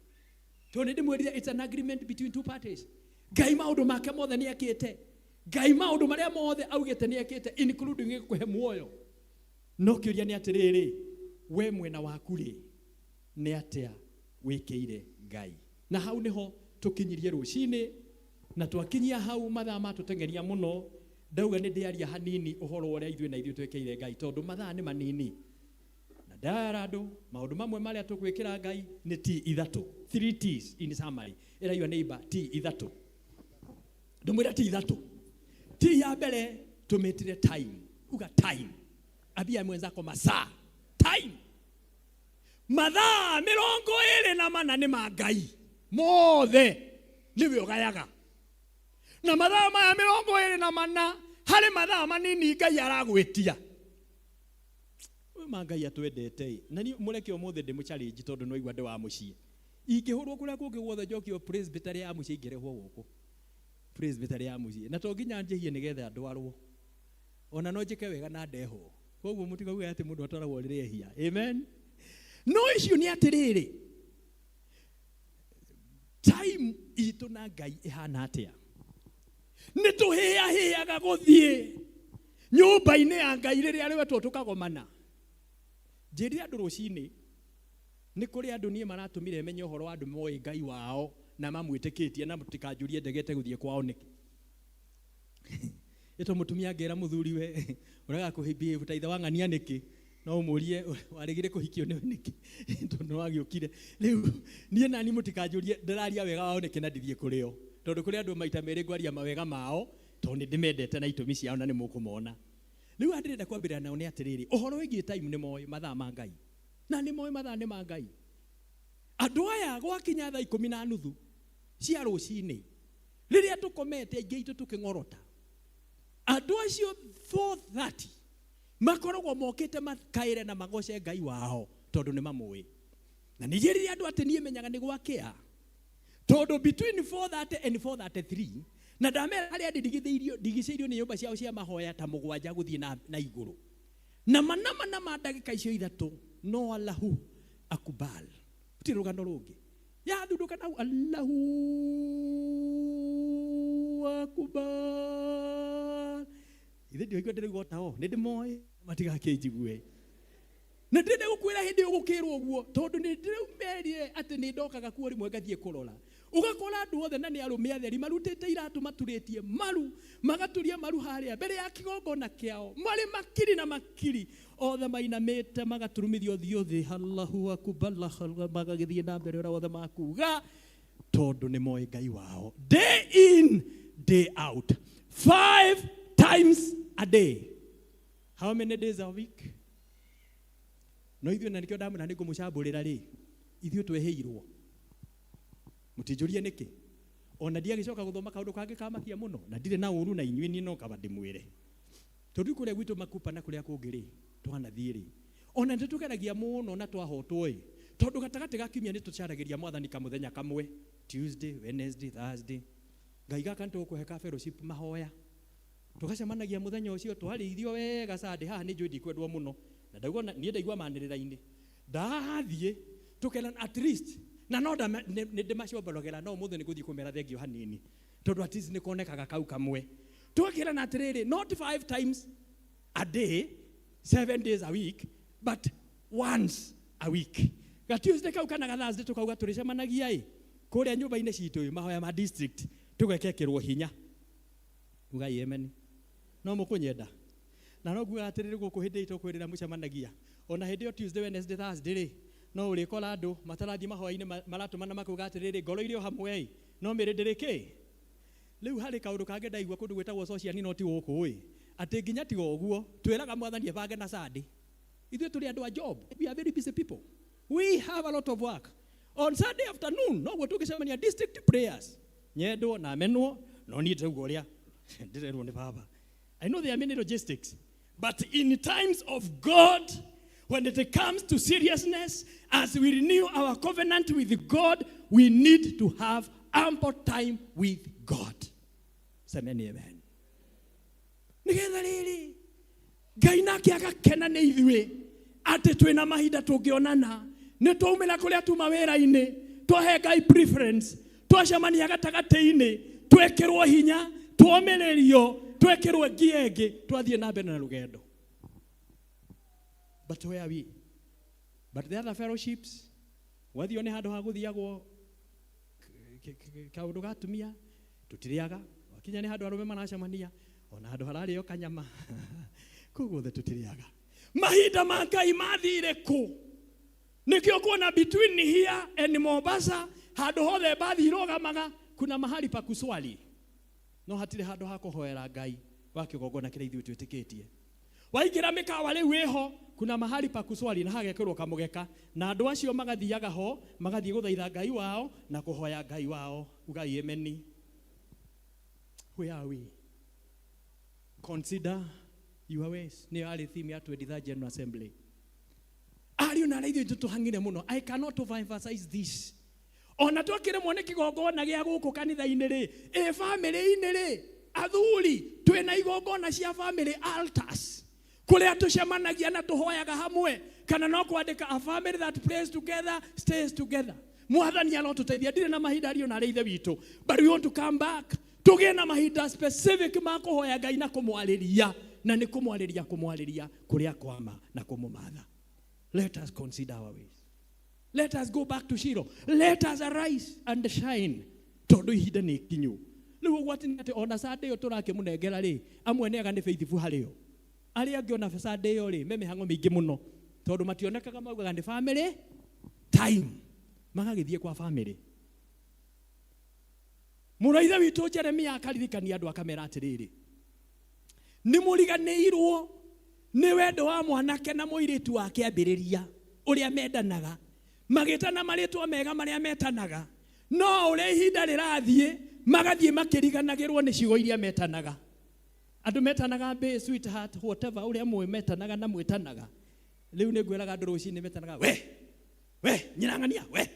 Tondũ nĩ ndĩmwĩrire it's an agreement between two parties. Ngai maũndũ make mothe nĩ ekĩte. Ngai maũndũ marĩa mothe augĩte nĩ ekĩte, including gĩkũhe muoyo. No kĩũria nĩ atĩrĩrĩ, we mwena waku rĩ, nĩ atĩa wĩkĩire Ngai? Na hau nĩho tũkinyirie rũcinĩ, na twakinyia hau mathaa matũteng'eria mũno. Ndauga nĩ ndĩaria hanini ũhoro ũrĩa ithuĩ na ithuĩ twĩkĩire Ngai, tondũ mathaa nĩ manini. Na ndara andũ maũndũ mamwe marĩa tũgwĩkĩra Ngai nĩ T ithatũ, 3 T's in summary. Ĩraigua nĩ imba T ithatũ. Ndũmwĩra T ithatũ. T ya mbere tũmĩtire time. Uga time. Ambia mwenzako masaa. Time. Mathaa 24 nĩ ma Ngai. Mothe nĩwe ũgayaga. Na mathaa maya 24 harĩ mathaa manini Ngai aragwĩtia. Ũyũ ma Ngai atwendete. Na niĩ mũreke ũmũthĩ ndĩmũ challenge tondũ no igua ndĩ wa mũciĩ. Ingĩhũrwo kũrĩa kũngĩ guothe njokio presbytery ya mũciĩ ingĩrehwo gũkũ. Presbytery ya mũciĩ. Na to nginya njĩhie nĩgetha ndwarwo. Ona no njĩke wega na ndehwo. Koguo mũtikauge atĩ mũndũ atwaragwo rĩrĩa ehia. Amen. No icio nĩ atĩrĩrĩ, time itũ na Ngai ĩhana atĩa? Nĩ tũhĩahĩaga gũthiĩ nyũmba-inĩ ya Ngai rĩrĩa rĩwetwo tũkagomana. Njĩrire andũ rũcinĩ, nĩ kũrĩ andũ niĩ maratũmire menye ũhoro wa andũ moĩ Ngai wao na mamwĩtĩkĩtie na mũtikanjũrie ndegete gũthiĩ kwao nĩkĩ. Ĩto mũtumia angĩra mũthuri we ũrega kũhĩmbia ta ithe wa ng'ania nĩkĩ, no ũmũrie waregire kũhikio nĩwe nĩkĩ tondũ nĩ wagĩũkire. Rĩu niĩ nani mũtikanjũrie ndĩraria wega wao nĩkĩ na ndithiĩ kũrĩ o, tondũ kũrĩ andũ maita merĩ ngwaria mawega mao tondũ nĩ ndĩmendete na itũmi ciao na nĩ mũkũmona. Rĩu haha ndĩrenda kwambĩrĩria nao nĩ atĩrĩrĩ, ũhoro wĩgiĩ time nĩ moĩ mathaa ma Ngai, na nĩ moĩ mathaa nĩ ma Ngai. Andũ aya gwakinya thaa 10:30 cia rũcinĩ rĩrĩa tũkomete aingĩ aitũ tũkĩng'orota, andũ acio 4:30 makoragwo mokĩte makaĩre na magoce Ngai wao tondũ nĩ mamũĩ. Na nĩ njĩrire andũ atĩ niĩ menyaga nĩ gwakĩa, tondũ between 4:30 and 4:33 na ndamera harĩa ndigicĩirio nĩ nyũmba ciao cia mahoya ta mũgwanja gũthiĩ na igũrũ. Na mana mana ma ndagĩka icio ithatũ no Allahu akubal. Gũtirĩ rũgano rũngĩ. Yathundũka nau Allahu akubal. Ithe ndioigua ndĩraigua o tao, nĩ ndĩmoĩ matigakĩnjigue. Na ndĩrenda gũkwĩra hĩndĩ ĩyo gũkĩrwo ũguo, tondũ nĩ ndĩraumĩrire atĩ nĩ ndokaga kuo rĩmwe ngathiĩ kũrora. Ũgakora andũ othe na nĩ arũme atheri marutĩte iratũ maturĩtie maru, magaturia maru harĩa mbere ya kĩgongona kĩao, marĩ makiri na makiri, othe mainamĩte magaturumithia ũthiũ thĩ, Allahu akbar, magagĩthiĩ na mbere ũrĩa wothe makuga, tondũ nĩ moĩ Ngai wao. Day in, day out, 5 times a day. How many days a week? No ithuĩ na nĩkĩo ndamwĩra nĩ ngũmũcambũrĩra rĩ, ithuĩ twehĩirwo. Mũtinjũrie nĩkĩ? Ona ndiagĩcoka gũthoma kaũndũ kangĩ kamakia mũno, na ndirĩ na ũru na inyuĩ, niĩ no kaba ndĩmwĩre. Tondũ kũrĩa gwitũ makupa na kũrĩa kũngĩ rĩ, twanathiĩ rĩ, ona nĩ tũgeragia mũno na twahotwo ĩ, tondũ gatagatĩ ga kiumia nĩ tũcaragĩria mwathani kamũthenya kamwe, Tuesday, Wednesday, Thursday. Ngai gaka nĩ tũgũkũhe ka fellowship mahoya. Tũgacemanagia mũthenya ũcio, twarĩithio wega Sunday, haha nĩ njũĩ ndikwendwo mũno. Na ndaigua niĩ ndaigua manĩrĩra-inĩ. Ndathiĩ, tũkena at least, na no nĩ ndĩmacomboragĩra, no ũmũthĩ nĩ ngũthiĩ kũmera thengio hanini. Tondũ at least nĩ konekaga kau kamwe. Tũgakĩrana atĩrĩrĩ, not five times a day, 7 days a week, but once a week. Ga Tuesday kau kana ga Thursday tukauga tũrĩcemanagia ĩ kũrĩa nyũmba-inĩ citũ ĩ mahoya ma district, tũgekekĩrwo hinya. Ugai amen. No mũkũnyenda na no nguga atĩrĩrĩ, gũkũ hĩndĩ ĩyo tũkwĩrĩra mũcemanagia ona hĩndĩ ĩyo Tuesday, Wednesday, Thursday rĩ, no ũrĩkora andũ matarathiĩ mahoya-inĩ maratũmana makauga atĩrĩrĩ, ngoro irĩ o hamwe ĩ, no mĩrĩ ndĩrĩ kĩ. Rĩu harĩ kaũndũ kangĩ ndaigua kũndũ gwĩtagwo social, no ti gũkũ ĩ, atĩ nginya tiga ũguo twĩraga Mwathani ebange na Sunday. Ithuĩ tũrĩ andũ a job. We are very busy people. We have a lot of work. On Sunday afternoon noguo tũngĩcemania district prayers, nyendwo na menwo, no niĩ ndĩrauga ũrĩa ndĩrerwo nĩ baba. I know there are many logistics, but in times of God, when it comes to seriousness, as we renew our covenant with God, we need to have ample time with God. Semeni amen. Nĩgetha rĩrĩ Ngai nake agakena nĩ ithuĩ atĩ twĩna mahinda tũngĩonana, nĩ twaumĩra kũrĩa tuma wĩra-inĩ, twahe Ngai preference, twacemania gatagatĩ-inĩ, twekĩrwo hinya, twomĩrĩrio, twekĩrwo ngia ĩngĩ, twathiĩ na mbere na rũgendo. But where are we? But the other fellowships, wathio nĩ handũ ha gũthiagwo kaũndũ ga atumia tũtirĩaga, wakinya nĩ handũ arũme maracemania, ona handũ hararĩo kanyama, kũu guothe tũtirĩaga. Mahinda ma Ngai mathire kũ? Nĩkĩo kuona between here and Mombasa, handũ hothe mbathi irũgamaga, kuna mahali pa kuswali, no hatirĩ handũ ha kũhoera Ngai wa kĩgongona kĩrĩa ithuĩ twĩtĩkĩtie. Waingĩra mĩkawa rĩu ĩho, kuna mahali pa kuswali na hagekĩrwo kamũgeka, na andũ acio magathiaga ho, magathiĩ gũthaitha Ngai wao na kũhoya Ngai wao. Ugai ameni. Where are we? Consider your ways nĩyo yarĩ theme ya 23rd General Assembly. Ariũ na arĩa ithuĩ tũhang'ire mũno, I cannot overemphasize this. Ona twakĩremwo nĩ kĩgongona gĩa gũkũ kanitha-inĩ rĩ, ĩ bamĩrĩ-inĩ rĩ, athuri, twĩna igongona cia family altars kũrĩa tũcemanagia na tũhoyaga hamwe, kana no kwandĩka, "A family that prays together stays together." Mwathani arotũteithia. Ndirĩ na mahinda, ariũ na arĩa ithe witũ, but we want to come back, tũgĩe na mahinda specific ma kũhoya Ngai na kũmwarĩria, na nĩ kũmwarĩria, kũmwarĩria kũrĩa kwama na kũmũmatha. Let us consider our ways. Let us go back to Shiloh. Let us arise and shine, tondũ ihinda nĩ ikinyu rĩu. Ũgwati nĩ atĩ ona Sunday ĩyo tũrakĩmũnengera rĩ, amwe nĩ aga nĩ faithful harĩo, arĩa angĩ ona Sunday ĩyo rĩ, me mĩhang'o mĩingĩ mũno, tondũ mationekaga, maugaga nĩ family time, magagĩthiĩ kwa family. Mũrũ wa ithe witũ Jeremia akaririkania andũ, akamera atĩrĩrĩ, nĩ mũriganĩirwo nĩ wendo wa mwanake na mũirĩtu wa kĩambĩrĩria, ũrĩa mendanaga, magĩtana marĩtwa mega marĩa metanaga, no ũrĩa ihinda rĩrathiĩ, magathiĩ makĩriganagĩrwo nĩ ciugo iria metanaga. Andũ metanaga bae, sweetheart, whatever, ũrĩa mũĩ metanaga na mwĩtanaga. Rĩu nĩ ngwĩraga andũ rũcinĩ metanaga we, we nyinang'ania we,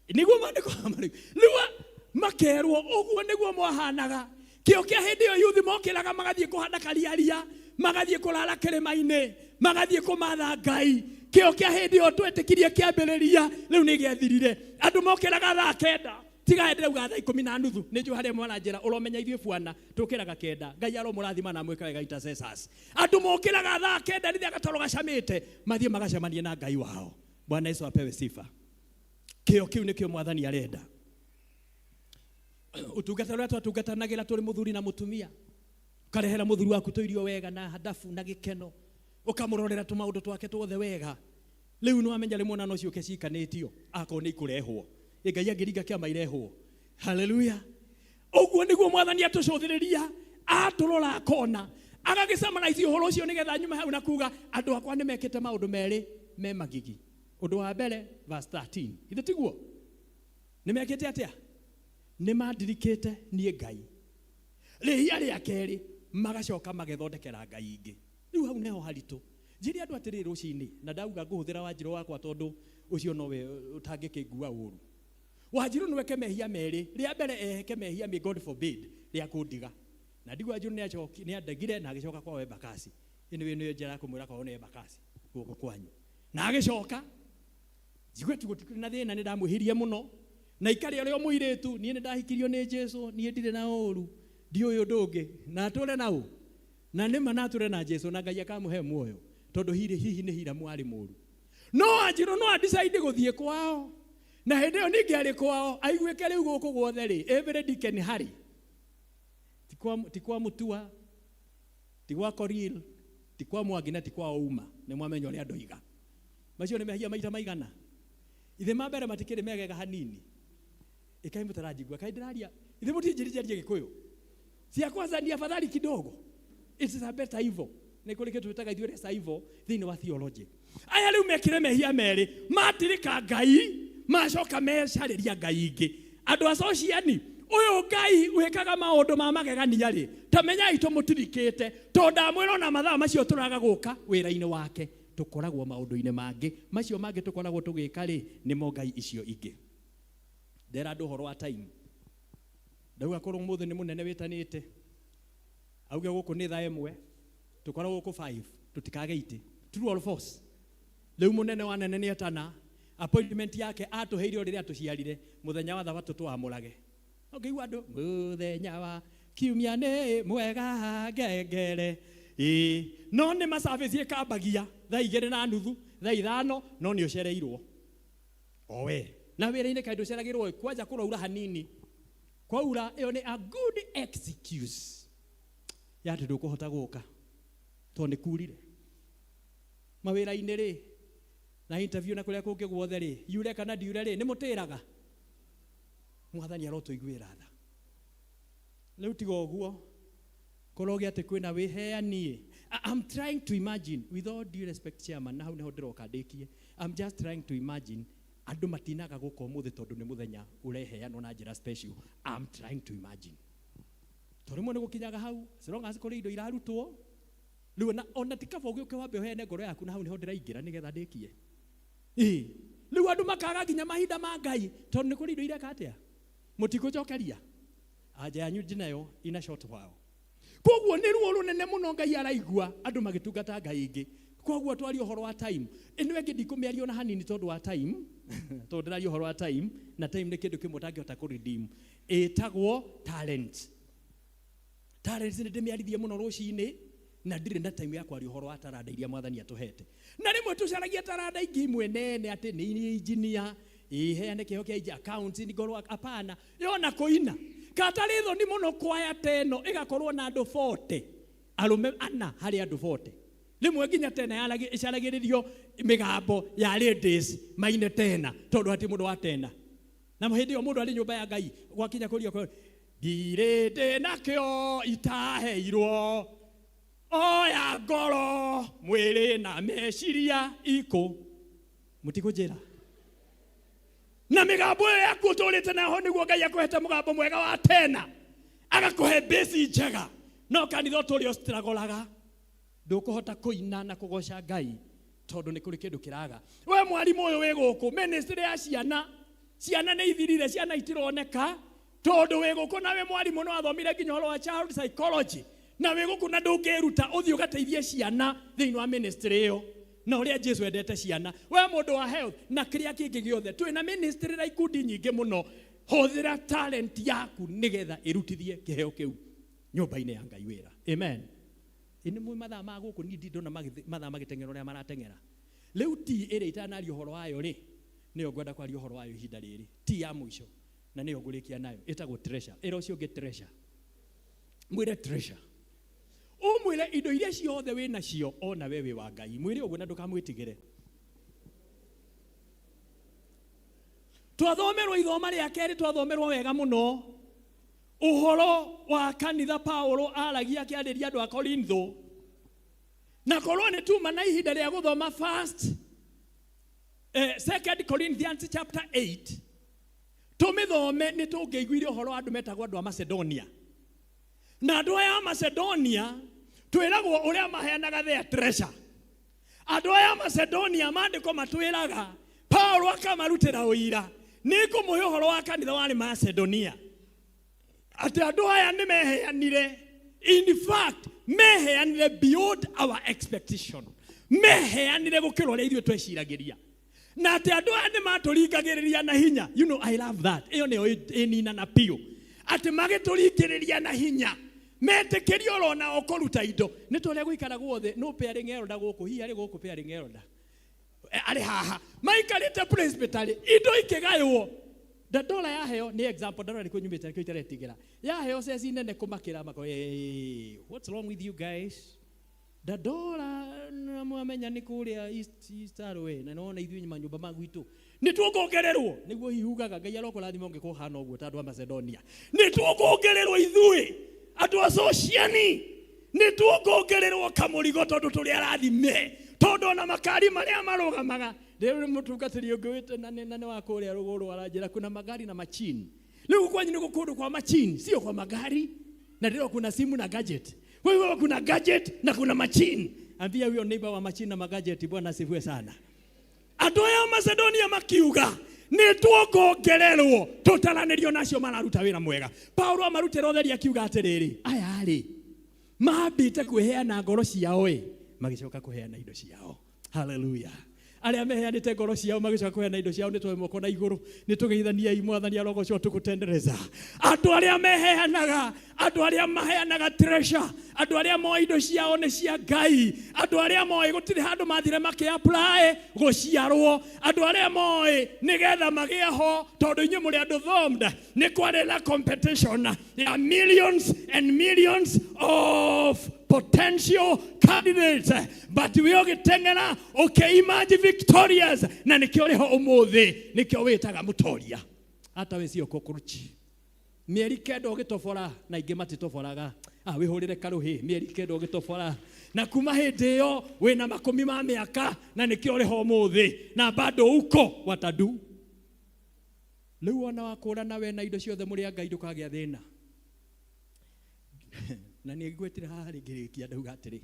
nĩguo maandĩko marĩ rĩu makerwo ũguo nĩguo mwahanaga. Kĩo kĩa hĩndĩ ĩyo, yuthi mokĩraga magathiĩ kũhanda kariaria, magathiĩ kũrara kĩrĩma-inĩ, magathiĩ kũmatha Ngai. Kĩo kĩa hĩndĩ ĩyo twetĩkirie kĩambĩrĩria rĩu nĩ gĩathirire. Andũ mokĩraga thaa 9, tiga ndĩrauga thaa 10:30. Nĩ njũĩ harĩa mwaranjĩra ũromenya ithuĩ bwana tũkĩraga 9. Ngai aromũrathima na mwĩka wega, intercessors. Andũ mokĩraga thaa 9 rĩrĩa gatoro gacamĩte, mathiĩ magacemanie na Ngai wao. Bwana Yesu apewe sifa. Kĩo kĩu nĩkĩo Mwathani arenda. Ũtungata ũrĩa twatungatanagĩra tũrĩ mũthuri na mũtumia, ũkarehera mũthuri waku tũirio wega na hadafu na gĩkeno, ũkamũrorera tũmaũndũ twake tuothe wega. Rĩu nĩ wamenya rĩmwe ona no ciũke cikanĩtio, akorwo nĩ ikũrehwo. Ĩ Ngai angĩringa kĩama irehwo. Haleluya. Ũguo nĩguo Mwathani atũcũthĩrĩria, atũrora, akona, agagĩcamanize ũhoro ũcio, nĩgetha nyuma hau na kuga andũ akwa nĩ mekĩte maũndũ merĩ me magigi. Ũndũ wa mbere, verse 13, ithe tiguo? Nĩ mekĩte atĩa? Nĩ mandirikĩte niĩ Ngai. Rĩhia rĩa kerĩ, magacoka magethondekera ngai ingĩ. Rĩu hau neho haritũ. Njĩre andũ atĩrĩrĩ, rũcinĩ na ndauga ngũhũthĩra Wanjirũ wakwa, tondũ ũcio nowe ũtangĩkĩngua ũru. Wanjirũ nĩweke mehia merĩ. Rĩa mbere eheke mehia, may God forbid, rĩa kũndiga na ndigua. Wanjirũ nĩ andegire na agĩcoka kwao Embakasi. Ĩno nĩyo njĩra ya kũmwĩra kwao nĩ Embakasi gũkũ kwanyu. Na agĩcoka njigue tu gũtikĩrĩ na thĩna, nĩ ndamwĩhirie mũno. Na ikare ũrĩa mũirĩtu, niĩ nĩ ndahikirio nĩ Jesu, niĩ ndirĩ na ũru, ndiũĩ ũndũ ũngĩ, na atũre na ũ? Na nĩma na atũre na Jesu na Ngai akamũhe muoyo, tondũ hihi nĩ Hiramu arĩ mũru. No Wanjirũ no adecide gũthiĩ kwao, na hĩndĩ ĩyo ningĩ arĩ kwao aiguĩke rĩu gũkũ guothe rĩ, every Dick and Harry. Ti kwa Mutua, ti gwa Korir, ti kwa Mwangi na ti kwa Ouma. Nĩ mwamenya ũrĩa ndoiga. Macio nĩ mehia maita maigana. Ithe ma mbere matikĩrĩ megega hanini. Ĩkai mũtaranjigua, kaĩ ndĩraria. Ithe mũtinjĩrĩria Gĩkũyũ. Cia kwanza ni afadhali kidogo. It is a better evil. Nĩ kũrĩ kĩndũ twĩtaga ithuĩ lesser evil thĩinĩ wa theology. Aya rĩu mekire mehia merĩ, matirika Ngai, macoka mecarĩria Ngai ingĩ. Andũ a Sociani, ũyũ Ngai wĩkaga maũndũ ma magegania rĩ, ta menyai tũmũtirikĩte, tondũ ndamwĩra ona mathaa macio tũraga gũka wĩra-inĩ wake, tũkoragwo maũndũ-inĩ mangĩ. Macio mangĩ tũkoragwo tũgĩka rĩ, nĩmo Ngai icio ingĩ. Ndera andũ ũhoro wa time. Ndauga korwo ũmũthĩ nĩ mũnene wĩtanĩte, auge gũkũ nĩ thaa ĩmwe, tũkoragwo gũkũ 5, tũtikage itĩ. True or false? Rĩu mũnene wa nene nĩ etana, appointment yake atũheire o rĩrĩa atũciarire, mũthenya wa thabatũ tũamũrage. Ũngĩigua andũ, mũthenya wa kiumia nĩ mwega ngengere. Ĩĩ, no nĩ ma service ĩkambagia thaa igĩrĩ na nuthu, thaa ithano, no nĩ ũcereirwo. Owe, na wĩra-inĩ kaĩ ndũceragĩrwo, kwanja kũraura hanini. Kwaura ĩyo nĩ a good excuse ya atĩ ndũkũhota gũka tondũ nĩ kurire. Mawĩra-inĩ rĩ, na interview na kũrĩa kũngĩ guothe rĩ, yure kana ndiure rĩ, nĩ mũtĩraga. Mwathani arotũiguĩra tha. Rĩu tiga ũguo, korwo gĩa atĩ kwĩna wĩheani. I'm trying to imagine, with all due respect chairman, na hau nĩho ndĩroka ndĩkie. I'm just trying to imagine andũ matinaga gũka ũmũthĩ tondũ nĩ mũthenya ũreheanwo na njĩra special. I'm trying to imagine. Tondũ rĩmwe nĩ gũkinyaga hau, as long as kũrĩ indo irarutwo, rĩu ona ti kaba ũgĩũke wambe ũheane ngoro yaku, na hau nĩho ndĩraingĩra nĩgetha ndĩkie. Ĩĩ, rĩu andũ makaga nginya mahinda ma Ngai tondũ nĩ kũrĩ indo ireka atĩa? Mũtikũnjokeria. Anja yanyu ndinayo ina short while. Koguo nĩ ruo rũnene mũno Ngai araigua andũ magĩtungata Ngai ingĩ. Koguo twaria ũhoro wa time. Ĩno ĩngĩ ndikũmĩaria ona hanini tondũ wa time. Tondũ ndĩraria ũhoro wa time, na time nĩ kĩndũ kĩmwe ũtangĩhota kũ redeem. Ĩtagwo talent. Talent nĩ ndĩmĩarithie mũno rũcinĩ, na ndirĩ na time ya kwaria ũhoro wa taranda iria Mwathani atũhete. Na rĩmwe tũcaragia taranda ingĩ imwe nene atĩ nĩ engineer, iheane kĩheo kĩa engineer, accounting, ngorwo hapana. Yona kũina. Katarĩ thoni mũno kwaya ta ĩno ĩgakorwo na andũ 40. Arũme ana harĩ andũ 40. Rĩmwe nginya tena ĩcaragĩrĩrio mĩgambo ya ladies maine tena tondũ hatirĩ mũndũ wa tena. Na hĩndĩ ĩyo mũndũ arĩ nyũmba ya Ngai gwakinya kũria kwa ndirĩ ndĩ nakĩo itaheirwo oya ngoro mwĩrĩ na meciria ikũ. Mũtikũnjĩra. Na mĩgambo ĩyo yaku ũtũrĩte nayo nĩguo Ngai akũhete mũgambo mwega wa tena, agakũhe mbĩci njega, no kanitha ũtũrĩ ũstragolaga ndũkũhota kũina na kũgoca Ngai tondũ nĩ kũrĩ kĩndũ kĩraga. We mwarimũ ũyũ wĩ gũkũ, ministry ya ciana, ciana nĩ ithirire, ciana itironeka tondũ wĩ gũkũ na wĩ mwarimũ no athomire nginya ũhoro wa child psychology, na wĩ gũkũ na ndũngĩruta ũthiĩ ũgateithie ciana thĩinĩ wa ministry ĩyo. Na ũrĩa Jesu endete ciana. We mũndũ wa health na kĩrĩa kĩngĩ gĩothe, twĩna ministry na ikundi nyingĩ mũno. Hũthĩra talent yaku nĩgetha ĩrutithie kĩheo kĩu nyũmba-inĩ ya Ngai wĩra. Amen. Ĩ nĩ mũĩ mathaa ma gũkũ niĩ ndindona mathaa magĩteng'era ũrĩa marateng'era. Rĩu ti ĩrĩa itanaria ũhoro wayo rĩ, nĩyo ngwenda kwaria ũhoro wayo ihinda rĩrĩ. Ti ya mũico na nĩyo ngũrĩkia nayo. Ĩtagwo treasure. Ĩra ũcio ũngĩ treasure. Mwĩre treasure. Ũmwĩre indo iria ciothe wĩ nacio ona we wĩ wa Ngai. Mwĩre ũguo na ndũkamwĩtigĩre. Twathomerwo ithoma rĩa kerĩ, twathomerwo wega mũno. Ũhoro wa kanitha Paulo aragia akĩarĩria andũ a Korintho. Na korwo nĩ tuma na ihinda rĩa gũthoma second Corinthians chapter 8. Tũmĩthome nĩ tũngĩaiguire ũhoro wa andũ metagwo andũ a Macedonia. Na andũ aya a Macedonia twĩragwo ũrĩa maheanaga their treasure. Andũ aya a Macedonia maandĩko matwĩraga Paulo akamarutĩra ũira. Nĩ ngũmũhe ũhoro wa kanitha warĩ Macedonia. Atĩ andũ aya nĩ meheanire. In fact, meheanire beyond our expectation. Meheanire gũkĩra ũrĩa ithuĩ tweciragĩria. Na atĩ andũ aya nĩ matũringagĩrĩria na hinya. You know, I love that. Ĩyo nĩyo ĩninana biũ, atĩ magĩtũringĩrĩria na hinya metĩkĩrie oro nao kũruta indo. Nĩ ta ũrĩa gũikara guothe no pairing elder gũkũ, hihi arĩ gũkũ pairing elder arĩ haha maikarĩte presbytery, indo ikĩgaywo. Dandora yaheo nĩ example, Dandora nĩkuo nyumĩte, nĩkĩo itaretigĩra, yaheo ceci nene kũmakĩra mako, "Hey, what's wrong with you guys?" Dandora na mwamenya nĩ kũrĩa East Arway, na nĩwona ithuĩ manyũmba ma gwitũ nĩ tuongongererwo, nĩguo hihi ugaga Ngai arokũrathima ũngĩkorwo hana ũguo ta andũ a Macedonia. Nĩ tuongongererwo ithuĩ andũ a Sociani, nĩ tuongongererwo kamũrigo tondũ tũrĩ arathime, tondũ ona makari marĩa marũgamaga rĩu nĩ mũtungatĩri ũngĩ wĩte na nĩ wa kũrĩa rũgũrũ aranjĩra kuna magari na machine. Rĩu kwanyu nĩ kũndũ kwa machine, sio kwa magari, na ndĩro kuna simu na gadget. Kwa hivyo kuna gadget na kuna machine. Ambia huyo neighbor wa machine na magadget, Bwana asifiwe sana. Andũ aya a Macedonia makiuga nĩ tuongongererwo tũtaranĩrio nacio mararuta wĩra mwega. Paulo amarutĩra ũtheri akiuga atĩrĩrĩ, aya rĩ mambĩte kwĩheana ngoro ciao ĩ, magĩcoka kũheana indo ciao. Haleluya. Arĩa meheanĩte ngoro ciao magĩcoka kũheana indo ciao, nĩ twoe moko na igũrũ, nĩ tũgeithaniei. Mwathani arogocwo, tũgũtendereza. Andũ arĩa meheanaga, andũ arĩa maheanaga treasure, andũ arĩa moĩ indo ciao nĩ cia Ngai, andũ arĩa moĩ gũtirĩ handũ mathire makĩ apply gũciarwo, andũ arĩa moĩ nĩgetha magĩe ho, tondũ inyuĩ mũrĩ andũ thomed, nĩ kwarĩ na competition ya millions and millions of potential candidates, but we ũgĩteng'era ũkĩ-emerge victorious, na nĩkĩo ũrĩ ho ũmũthĩ, nĩkĩo wĩtaga mũtoria. Hata we sio cockroach. Mĩeri 9 ũgĩtobora, na ingĩ matitoboraga. Ah, wĩhũrĩre karũhĩ. Mĩeri 9 ũgĩtobora, na kuma hĩndĩ ĩyo wĩna makũmi ma mĩaka, na nĩkĩo ũrĩ ho ũmũthĩ, na bado uko watadu. Rĩu ona wakũrana we na indo ciothe mũrĩ a Ngai, ndũkagĩa thĩna. Na nĩ ngwĩtire haha rĩngĩ rĩkia, ndauga atĩrĩ,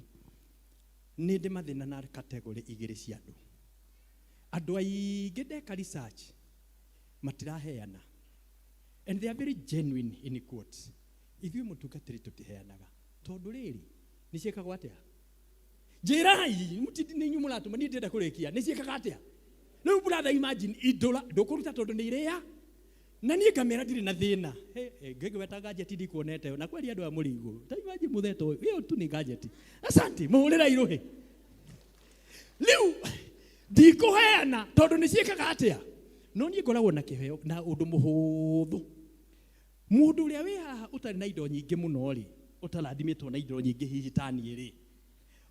nĩ ndĩ mathĩna na category igĩrĩ cia andũ. Andũ aingĩ ndeka research matiraheana, and they are very genuine in quotes, ithuĩ mũtungatĩri tũtiheanaga tondũ rĩrĩ nĩ ciĩkagwo atĩa? Njĩrai, nĩ inyuĩ mũratũma niĩ ndĩrenda kũrĩkia. Nĩ ciĩkaga atĩa rĩu? Brother, imagine indũra ndũkũruta tondũ nĩ irĩa, na niĩ ngamera ndirĩ na thĩna. Ngĩgweta gadget ndikuonete na kweli andũ aya mũrĩ igũrũ. Ta imagine mũtheta ũyũ, ĩyo tu nĩ gadget. Asante, mũhũrĩra irũhĩ. Rĩu ndikũheana tondũ nĩ ciĩkaga atĩa? No niĩ ngoragwo na kĩheo na ũndũ mũhũthũ. Mũndũ ũrĩa wĩ haha ũtarĩ na indo nyingĩ mũno rĩ, ũtarathimĩtwo na indo nyingĩ hihi ta niĩ rĩ,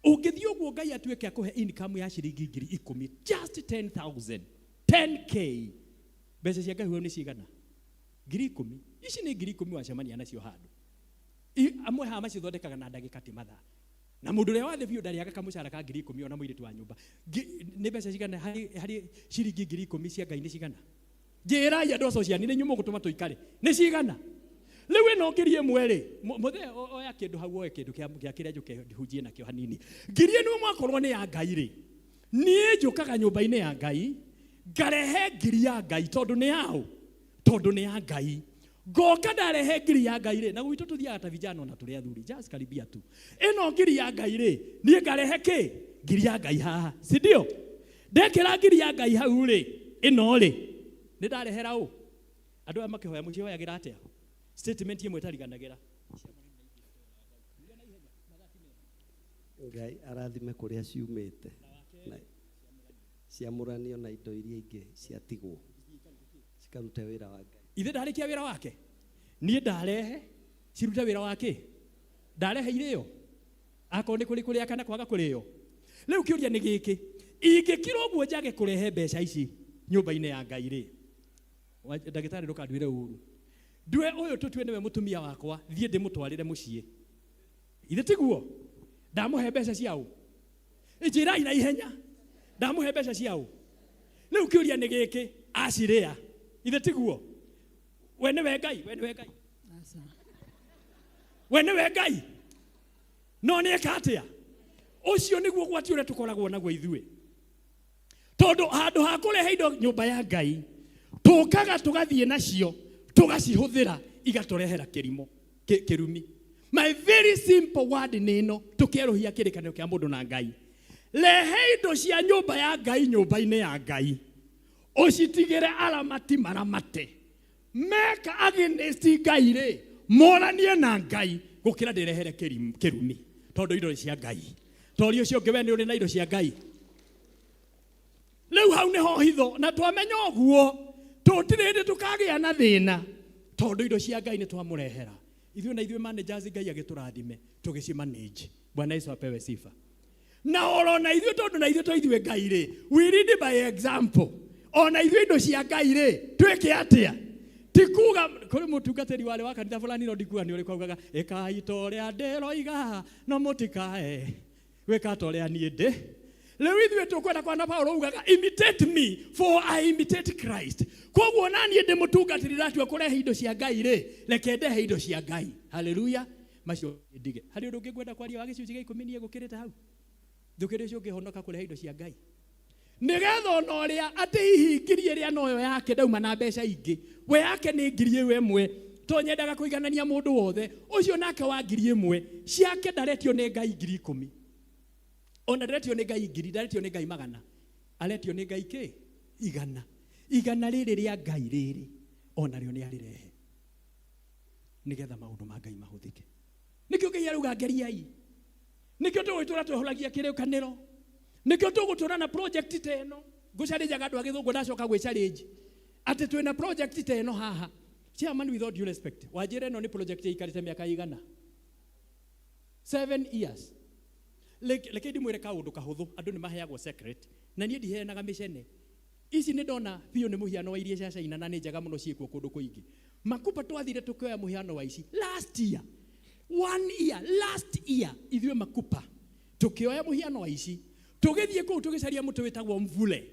ũngĩthiĩ ũguo Ngai atuĩke akũhe income ya ciringi 10,000, just 10,000, 10K, mbeca cia Ngai nĩ cigana? 10,000. Ici nĩ 10,000 wacemania nacio handũ. Amwe haha macithondekaga na ndagĩka, ti mathaa. Na mũndũ ũrĩa wathĩ biũ ndarĩaga kamũcara ka 10,000, ona mũirĩtu wa nyũmba. Nĩ mbeca cigana harĩ ciringi 10,000 cia Ngai? Nĩ cigana? Njĩrai, andũ acio ciani, nĩ inyuĩ mũgũtũma tũikare. Nĩ cigana rĩu ĩno 1,000 rĩ? Mũthee oya kĩndũ hau, oe kĩndũ gĩa kĩrĩa njũke hunjie nakĩo hanini. 1,000 mwakorwo nĩ ya Ngai rĩ, niĩ njũkaga nyũmba-inĩ ya Ngai ngarehe ngiri ya Ngai, tondũ nĩ yaũ? Tondũ nĩ ya Ngai. Ngoka ndarehe ngiri ya Ngai rĩ, na gwitũ tũthiaga ta vijana ona tũrĩ athuri, just karibia tu. Ĩno ngiri ya Ngai rĩ, niĩ ngarehe kĩ ngiri ya Ngai haha, si ndio? Ndekĩra ngiri ya Ngai hau rĩ, ĩno rĩ, nĩ ndarehera ũ? Andũ aya makĩhoya mũcihoyagĩra atĩa? Statement ĩmwe ĩtariganagĩra. Ngai arathime kũrĩa ciumĩte na ciamũranio na indo iria ingĩ ciatigwo cikarute wĩra wa Ngai. Ithe ndarĩkia wĩra wake, niĩ ndarehe cirute wĩra wake, ndarehe irĩo akorwo nĩ kũrĩ kũrĩa kana kwaga kũrĩo. Rĩu kĩũria nĩ gĩkĩ, ingĩkira ũguo njage kũrehe mbeca ici nyũmba-inĩ ya Ngai rĩ, ndagĩtarĩ ndũkanduĩre ũru, ndue ũyũ tũtue nĩwe mũtumia wakwa, thiĩ ndĩmũtwarĩre mũciĩ, ithe tiguo? Ndamũhe mbeca ciaũ? Njĩrai na ihenya, ndamũhe mbeca ciaũ? Rĩu kĩũria nĩ gĩkĩ, acirĩa, ithe tiguo? We nĩwe Ngai, we nĩwe Ngai, we nĩwe Ngai, no nĩ eka atĩa? Ũcio nĩguo ũgwati ũrĩa tũkoragwo naguo ithuĩ, tondũ handũ ha kũrehe indo nyũmba ya Ngai, tũkaga tũgathiĩ nacio tũgacihũthĩra, igatũrehera kĩrimũ, kĩrumi. My very simple word nĩ ĩno, tũkerũhia kĩrĩkanĩro kĩa mũndũ na Ngai: rehe indo cia nyũmba ya Ngai nyũmba-inĩ ya Ngai. Ũcitigĩre aramati maramate. Meka against Ngai rĩ, moranie na Ngai gũkĩra ndĩrehere kĩrumi tondũ indo nĩ cia Ngai. Toria ũcio ũngĩ, we nĩ ũrĩ na indo cia Ngai? Rĩu hau nĩho hitho, na twamenya ũguo tũtirĩ hĩndĩ tũkagĩa na thĩna tondũ indo cia Ngai nĩ twamũrehera ithuĩ, na ithuĩ managers Ngai agĩtũrathime tũgĩci manage. Bwana Yesu apewe sifa. Na oro na ithuĩ, tondũ na ithuĩ to ithuĩ Ngai rĩ, we lead by example. Ona ithuĩ indo cia Ngai rĩ, twĩke atĩa? Ti kuga kũrĩ mũtungatĩri warĩ wa kanitha fulani, no ndikuga nĩ ũrĩkũ, augaga ĩkai ta ũrĩa ndĩroiga, no mũtikae gwĩka ta ũrĩa niĩ ndĩ. Rĩu ithuĩ tũkwenda kwana Paulo ugaga, "Imitate me, for I imitate Christ." Koguo na niĩ ndĩ mũtungatĩri, ndatua kũrehe indo cia Ngai rĩ, reke ndehe indo cia Ngai. Haleluya. Macio ndige harĩ ũndũ ũngĩ ngwenda kwaria wa gĩcunjĩ gĩa 10 niĩ gũkĩrĩte hau. Ndũkĩrĩ ũcio ũngĩhonoka kũrehe indo cia Ngai, nĩgetha ona ũrĩa atĩ hihi ngiri ĩrĩa noyo yake ndauma na mbeca ingĩ, we yake nĩ 1000 to nyendaga kũiganania mũndũ wothe. Ũcio nake wa 1000 ciake ndaretio nĩ Ngai 10,000, ona ndaretio nĩ Ngai ngiri, ndaretio nĩ Ngai magana, aretio nĩ Ngai kĩ? Igana. Igana rĩrĩ rĩa Ngai rĩrĩ onarĩo nĩ arĩrehe nĩgetha maũndũ ma Ngai mahũthĩke. Nĩkĩo Ngai arauga ngeriai. Nĩkĩo tũgũtũra twehũragia kĩrĩkanĩro. Nĩkĩo tũgũtũra na project ta ĩno. Ngũcarĩjaga andũ a gĩthũngũ, ndacoka gwĩ challenge atĩ twĩna project ta ĩno haha. Chairman, with all due respect, wanjĩra ĩno nĩ project ĩikarĩte mĩaka igana? 7 years. Reke ndimwĩre kaũndũ kahũthũ. Andũ nĩ maheagwo secret na niĩ ndiheanaga mĩcene ici. Nĩ ndona biũ nĩ mũhiano wa iria cia China na nĩ njega mũno, ciĩkuo kũndũ kũingĩ. Makupa twathire tũkĩoya mũhiano wa ici last year, one year last year, ithuĩ makupa tũkĩoya mũhiano wa ici, tũgĩthiĩ kũu tũgĩcaria mũtĩ wĩtagwo mvule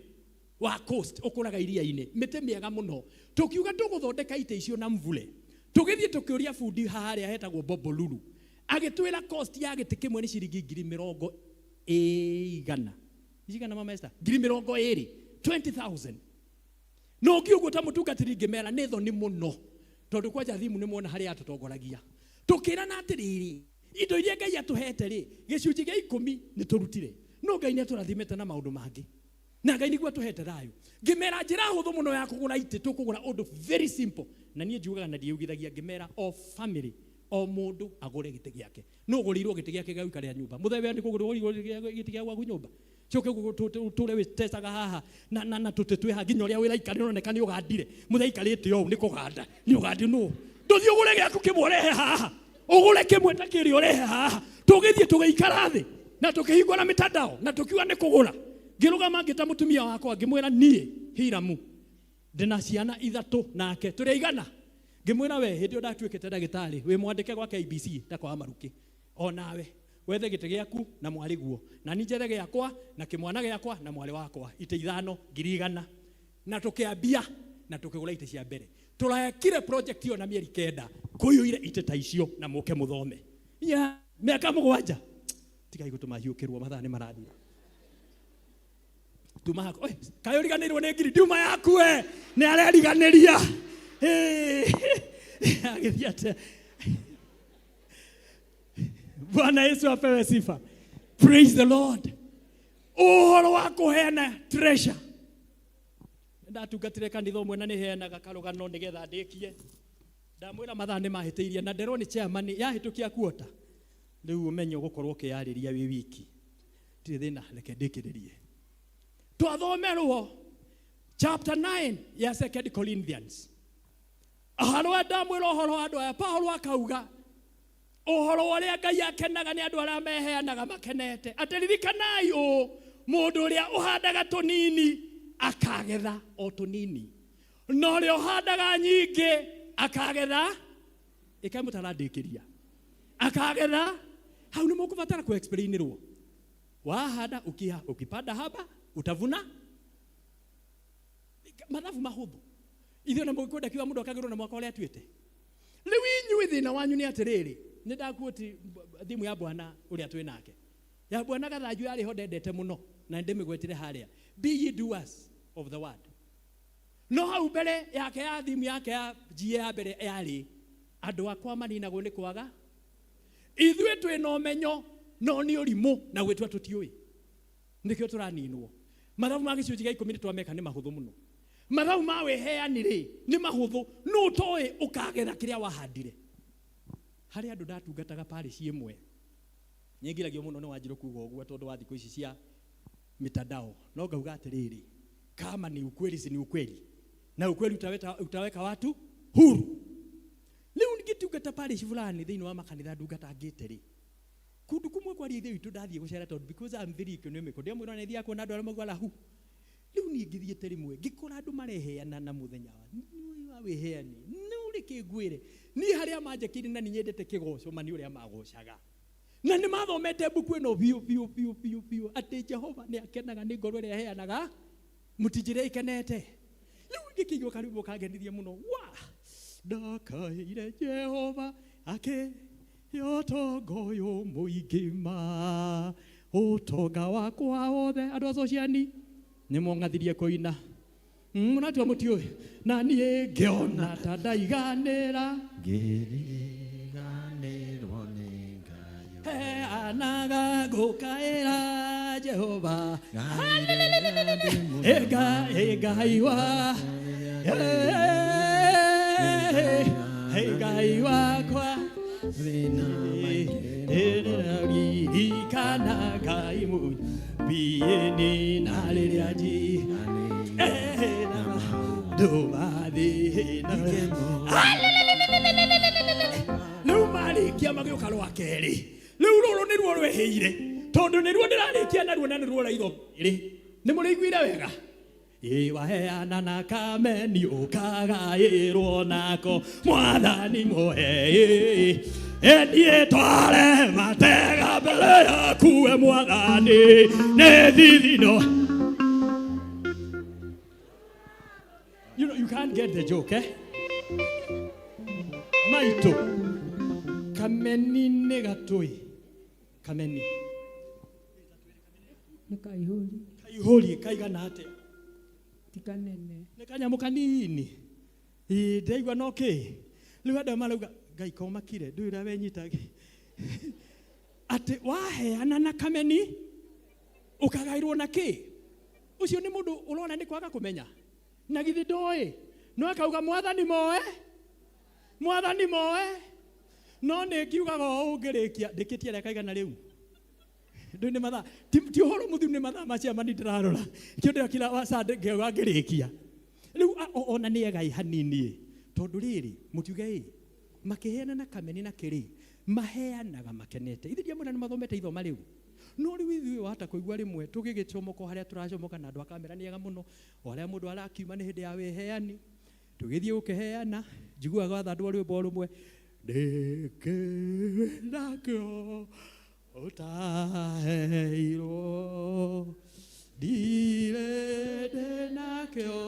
wa coast, ũkũraga iria-inĩ, mĩtĩ mĩega mũno. Tũkiuga tũgũthondeka itĩ icio na mvule. Tũgĩthiĩ tũkĩũria bundi harĩa hetagwo Bobolulu, agĩtwĩra cost ya gĩtĩ kĩmwe nĩ ciringi ngiri mĩrongo ĩigana cigana, mama Esther? 20,000, 20,000. No ngĩ ũguo ta mũtungatĩri ngĩmera nĩ thoni mũno tondũ kwanja thimu nĩ muona harĩa atũtongoragia. Tũkĩrana atĩrĩrĩ, indo iria Ngai atũhete rĩ, gĩcunjĩ gĩa 10 nĩ tũrutire, no Ngai nĩ atũrathimĩte na maũndũ mangĩ na Ngai nĩguo atũhete thayũ. Ngĩmera njĩra hũthũ mũno ya kũgũra itĩ, tũkũgũra ũndũ very simple, na niĩ njugaga na ndiugithagia. Ngĩmera o family, o mũndũ agũre gĩtĩ gĩake. No ũgũrĩirwo gĩtĩ gĩake gĩa gũikarĩra nyũmba. Mũthemba nĩ kũgũrĩrwo gĩtĩ gĩa gwaku nyũmba, coke tũre wĩtecaga haha na tũtĩ twĩ haha nginya ũrĩa wĩraikara ũroneka nĩ ũgandire. Mũthee aikarĩte ũũ nĩ kũganda nĩ ũgandi. Nũ ndũthiĩ ũgũre gĩaku kĩmwe ũrehe haha, ũgũre kĩmwe ta kĩrĩa ũrehe haha. Tũgĩthiĩ tũgĩikara thĩ na tũkĩhingũra mĩtandao na tũkiuga nĩ kũgũra. Ngĩrũgama ngĩta mũtumia wakwa, ngĩmwĩra niĩ Hiramu ndĩna ciana ithatũ nake tũrĩ aigana. Ngĩmwĩra we hĩndĩ ĩyo ndatuĩkĩte ndagĩtarĩ wĩ mwandĩke gwa KBC ta kwa Maruki, o nawe wethe gĩtĩ gĩaku na mwarĩ guo, na ni njethe gĩakwa na kĩmwana gĩakwa na mwarĩ wakwa, itĩ ithano, 100,000. Na tũkĩambia na tũkĩgũra itĩ cia mbere. Tũrekire project ĩyo na mĩeri 9 kũiyũire itĩ ta icio, na mũke mũthome ya mĩaka 7. Tigai gũtũma hiũkĩrwo, mathaa nĩ marathira. Tuma haku. Oi, kaĩ ũriganĩirwo nĩ ngiri ndiuma yaku? We nĩ areriganĩria. Agĩthiĩ atĩa? Bwana Yesu apewe sifa. Praise the Lord. Ũhoro wa kũheana treasure, ndatungatire kanitha ũmwe na nĩ heanaga karũgano nĩgetha ndĩkie. Ndamwĩra mathaa nĩ mahĩtĩirie na nderwo nĩ chairman yahĩtũkia kuota rĩu ũmenye ũgũkorwo ũkĩyarĩria wĩ wiki. Tirĩ thĩna, reke ndĩkĩrĩrie. Twathomerwo chapter 9 ya Second Corinthians, harĩa ndamwĩra ũhoro wa andũ aya. Paulo akauga ũhoro ũrĩa Ngai akenaga nĩ andũ arĩa meheanaga makenete, atĩ ririkanai ũũ, mũndũ ũrĩa ũhandaga tũnini akagetha o tũnini, na ũrĩa ũhandaga nyingĩ akagetha ĩkaĩ mũtarandĩkĩria akagetha. Hau nĩ mũkũbatara ku explainirwo. Wahanda ukia, ukipanda haba utavuna. Mathabu mahũthũ ithuĩ na mũgĩkwenda kiuga mũndũ akagĩrwo na mwaka ũrĩa atuĩte. Rĩu inyuĩ thĩna wanyu nĩ atĩrĩrĩ, nĩ ndakuoti thimũ ya bwana ũrĩa twĩ nake ya bwana Gathanju yarĩ ho ndendete mũno na ndĩmĩgwetire harĩa, "Be ye doers of the word." No hau mbere yake ya thimu yake ya njie ya mbere yarĩ andũ akwa maninagwo nĩ kwaga. Ithuĩ twĩ na ũmenyo no nĩ ũrimũ na gwĩtua tũtiũĩ, nĩkĩo tũraninwo. Mathabu ma gĩcunjĩ gĩa 10 nĩ twameka nĩ mahũthũ mũno. Mathabu ma wĩheani rĩ nĩ mahũthũ, no ũtoĩ ũkagetha kĩrĩa wahandire. Harĩ andũ ndatungataga parish ĩmwe, nĩngiragio mũno nĩ Wanjirũ kuga ũguo tondũ wa thikũ ici cia mitandao, no ngauga atĩrĩrĩ, kama ni ukweli si ni ukweli, na ukweli utaweka watu huru. Rĩu ngĩtungata parish fulani thĩinĩ wa makanitha ndungatangĩte rĩ, kundu kumwe kwa ithe witũ ndathiĩ gũcera tondũ because I'm very economical, ndĩamwĩra nĩ thiaga kuona andũ arĩa maugaga hu. Rĩu niĩ ngĩthiĩte rĩmwe ngĩkora andũ mareheana na mũthenya wa wĩheani. No reke ngwĩre, niĩ harĩa manjĩkĩire na nĩ nyendete kĩgoco ma nĩ ũrĩa magocaga, na nĩ mathomete mbuku ĩno biũ biũ biũ biũ biũ atĩ Jehova nĩ akenaga nĩ ngoro ĩrĩa ĩheanaga, mũtinjĩre ĩkenete. Rĩu ngĩkĩigua karwĩmbo kangenithia mũno, wa ndakaire Jehova akĩhe ũtonga ũyũ mũingĩ ma ũtonga wakwa wothe. Andũ a Sociani nĩ mong'athirie kũina, mũratua mũtiũĩ, na niĩ ngĩona ta ndaiganĩra, Ngĩriganĩrwo nĩ Ngai. Heanaga ngũkaĩra Jehova, Ngai wa Ngai wakwa, ririkana Ngai bieni na rĩrĩa nji ndũmathĩna. Rĩu marĩkia magĩũka rwa kerĩ, rĩu rũrũ nĩruo rwehĩire tondũ nĩruo ndĩrarĩkia naruo na nĩruo raitho rĩ. Nĩ mũrĩiguire wega? Ĩ waheana na kameni ũkagaĩrwo nako mwathani mũhe, endie tware matega mbere yaku we mwathani nĩ thithino. You know, you can't get the joke, eh? Maito, kameni nĩ gatũĩ, kameni Nĩ kaihũri. Kaihũri kaigana atĩa? Ti kanene. Nĩ kanyamũ kanini. Ĩ ndaigua no kĩ rĩu andũ marauga Ngai komakire ndũĩ ũrĩa wenyita atĩ waheana na kameni ũkagaĩrwo na kĩ. Ũcio nĩ mũndũ ũrona nĩ kwaga kũmenya, na githĩ ndoĩ, no akauga mwathani moe, mwathani moe. No nĩ ngiugaga ũũ ngĩrĩkia ndĩkĩtie arĩa kaigana rĩu ndũĩ nĩ mathaa ti ũhoro mũthiru, nĩ mathaa ma ciamani ndĩrarora kĩo ndĩrakira wa Sunday ngĩauga ngĩrĩkia rĩu ona nĩ egai hanini tondũ rĩrĩ mũtiuge ĩ makĩheana na kameni na kĩrĩ maheanaga makenete. Ithuĩ ndiamwĩra nĩ mathomete ithoma rĩu, no rĩu ithuĩ wahota kũigua rĩmwe tũgĩgĩcomoka harĩa tũracomoka na andũ a kamera nĩ ega mũno, o harĩa mũndũ arakiuma nĩ hĩndĩ ya wĩheani tũgĩthiĩ gũkĩheana njiguaga gwathandwo rwĩmbo rũmwe ndĩkĩ nakĩo ũtaheirwo ndirĩ ndĩ nakĩo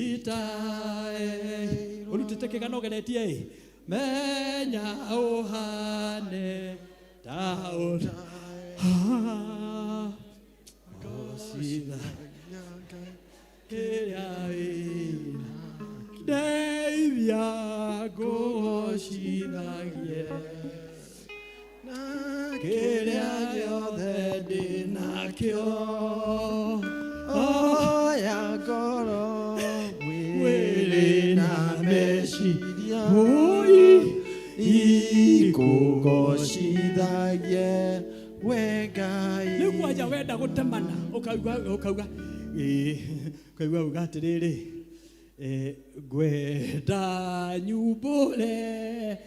itaheirwo. Ũrutĩte kĩgano ũgeretie ĩ menya ũhane ta ũta gocitha kĩrĩa wĩna ndeithia ngũgocithagie kĩrĩa gĩothe ndĩ nakĩo. Oya ngoro mwĩrĩ na meciria Oi. Ikũgocithagie we Ngai. Rĩu kwanja wenda gũtemana ũkauga ũkauga ĩ ũkaigua uga atĩrĩrĩ ngwenda nyumbũre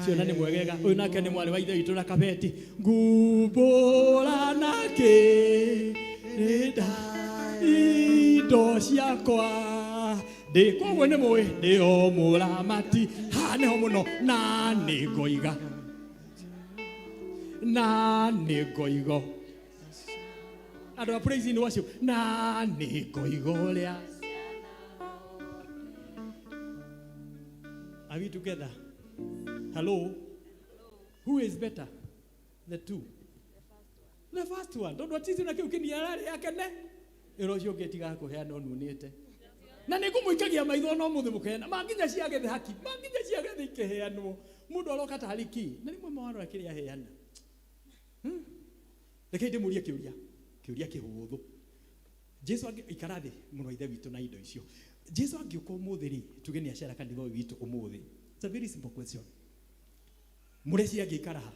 ciona nĩ mwegega ũyũ nake nĩ mwarĩ wa ithe witũ na kabeti ngumbũra nakĩ nĩnda indo ciakwa ndĩ koguo nĩ mũĩ ndĩ o mũramati haha nĩho mũno na nĩ ngoiga na nĩ ngoigo andũ a praise and worship na nĩ ngoiga ũrĩa. Are we together? Hello? Who is better? The two. The first one. Tondũ atiti na kĩu kĩni ararĩ akene. Ĩro ũcio ũngĩ tigaga kũheana ũnunĩte. Na nĩ ngũmũikagia maitho no mũthĩ mũkeheana. Manginya ciagethe haki. Manginya ciagethe ikĩheanwo. Mũndũ aroka tarĩ kĩ? Na rĩmwe mawarora kĩrĩa aheana. Reke ndĩmũrie kĩũria. Kĩũria kĩhũthũ. Jesu ikara thĩ mũno ithe witũ na indo icio. Jesu angĩũka ũmũthĩ rĩ, tuge nĩ acera kanitha ũyũ witũ ũmũthĩ. It's a very simple question. Mũreci angĩikara ha?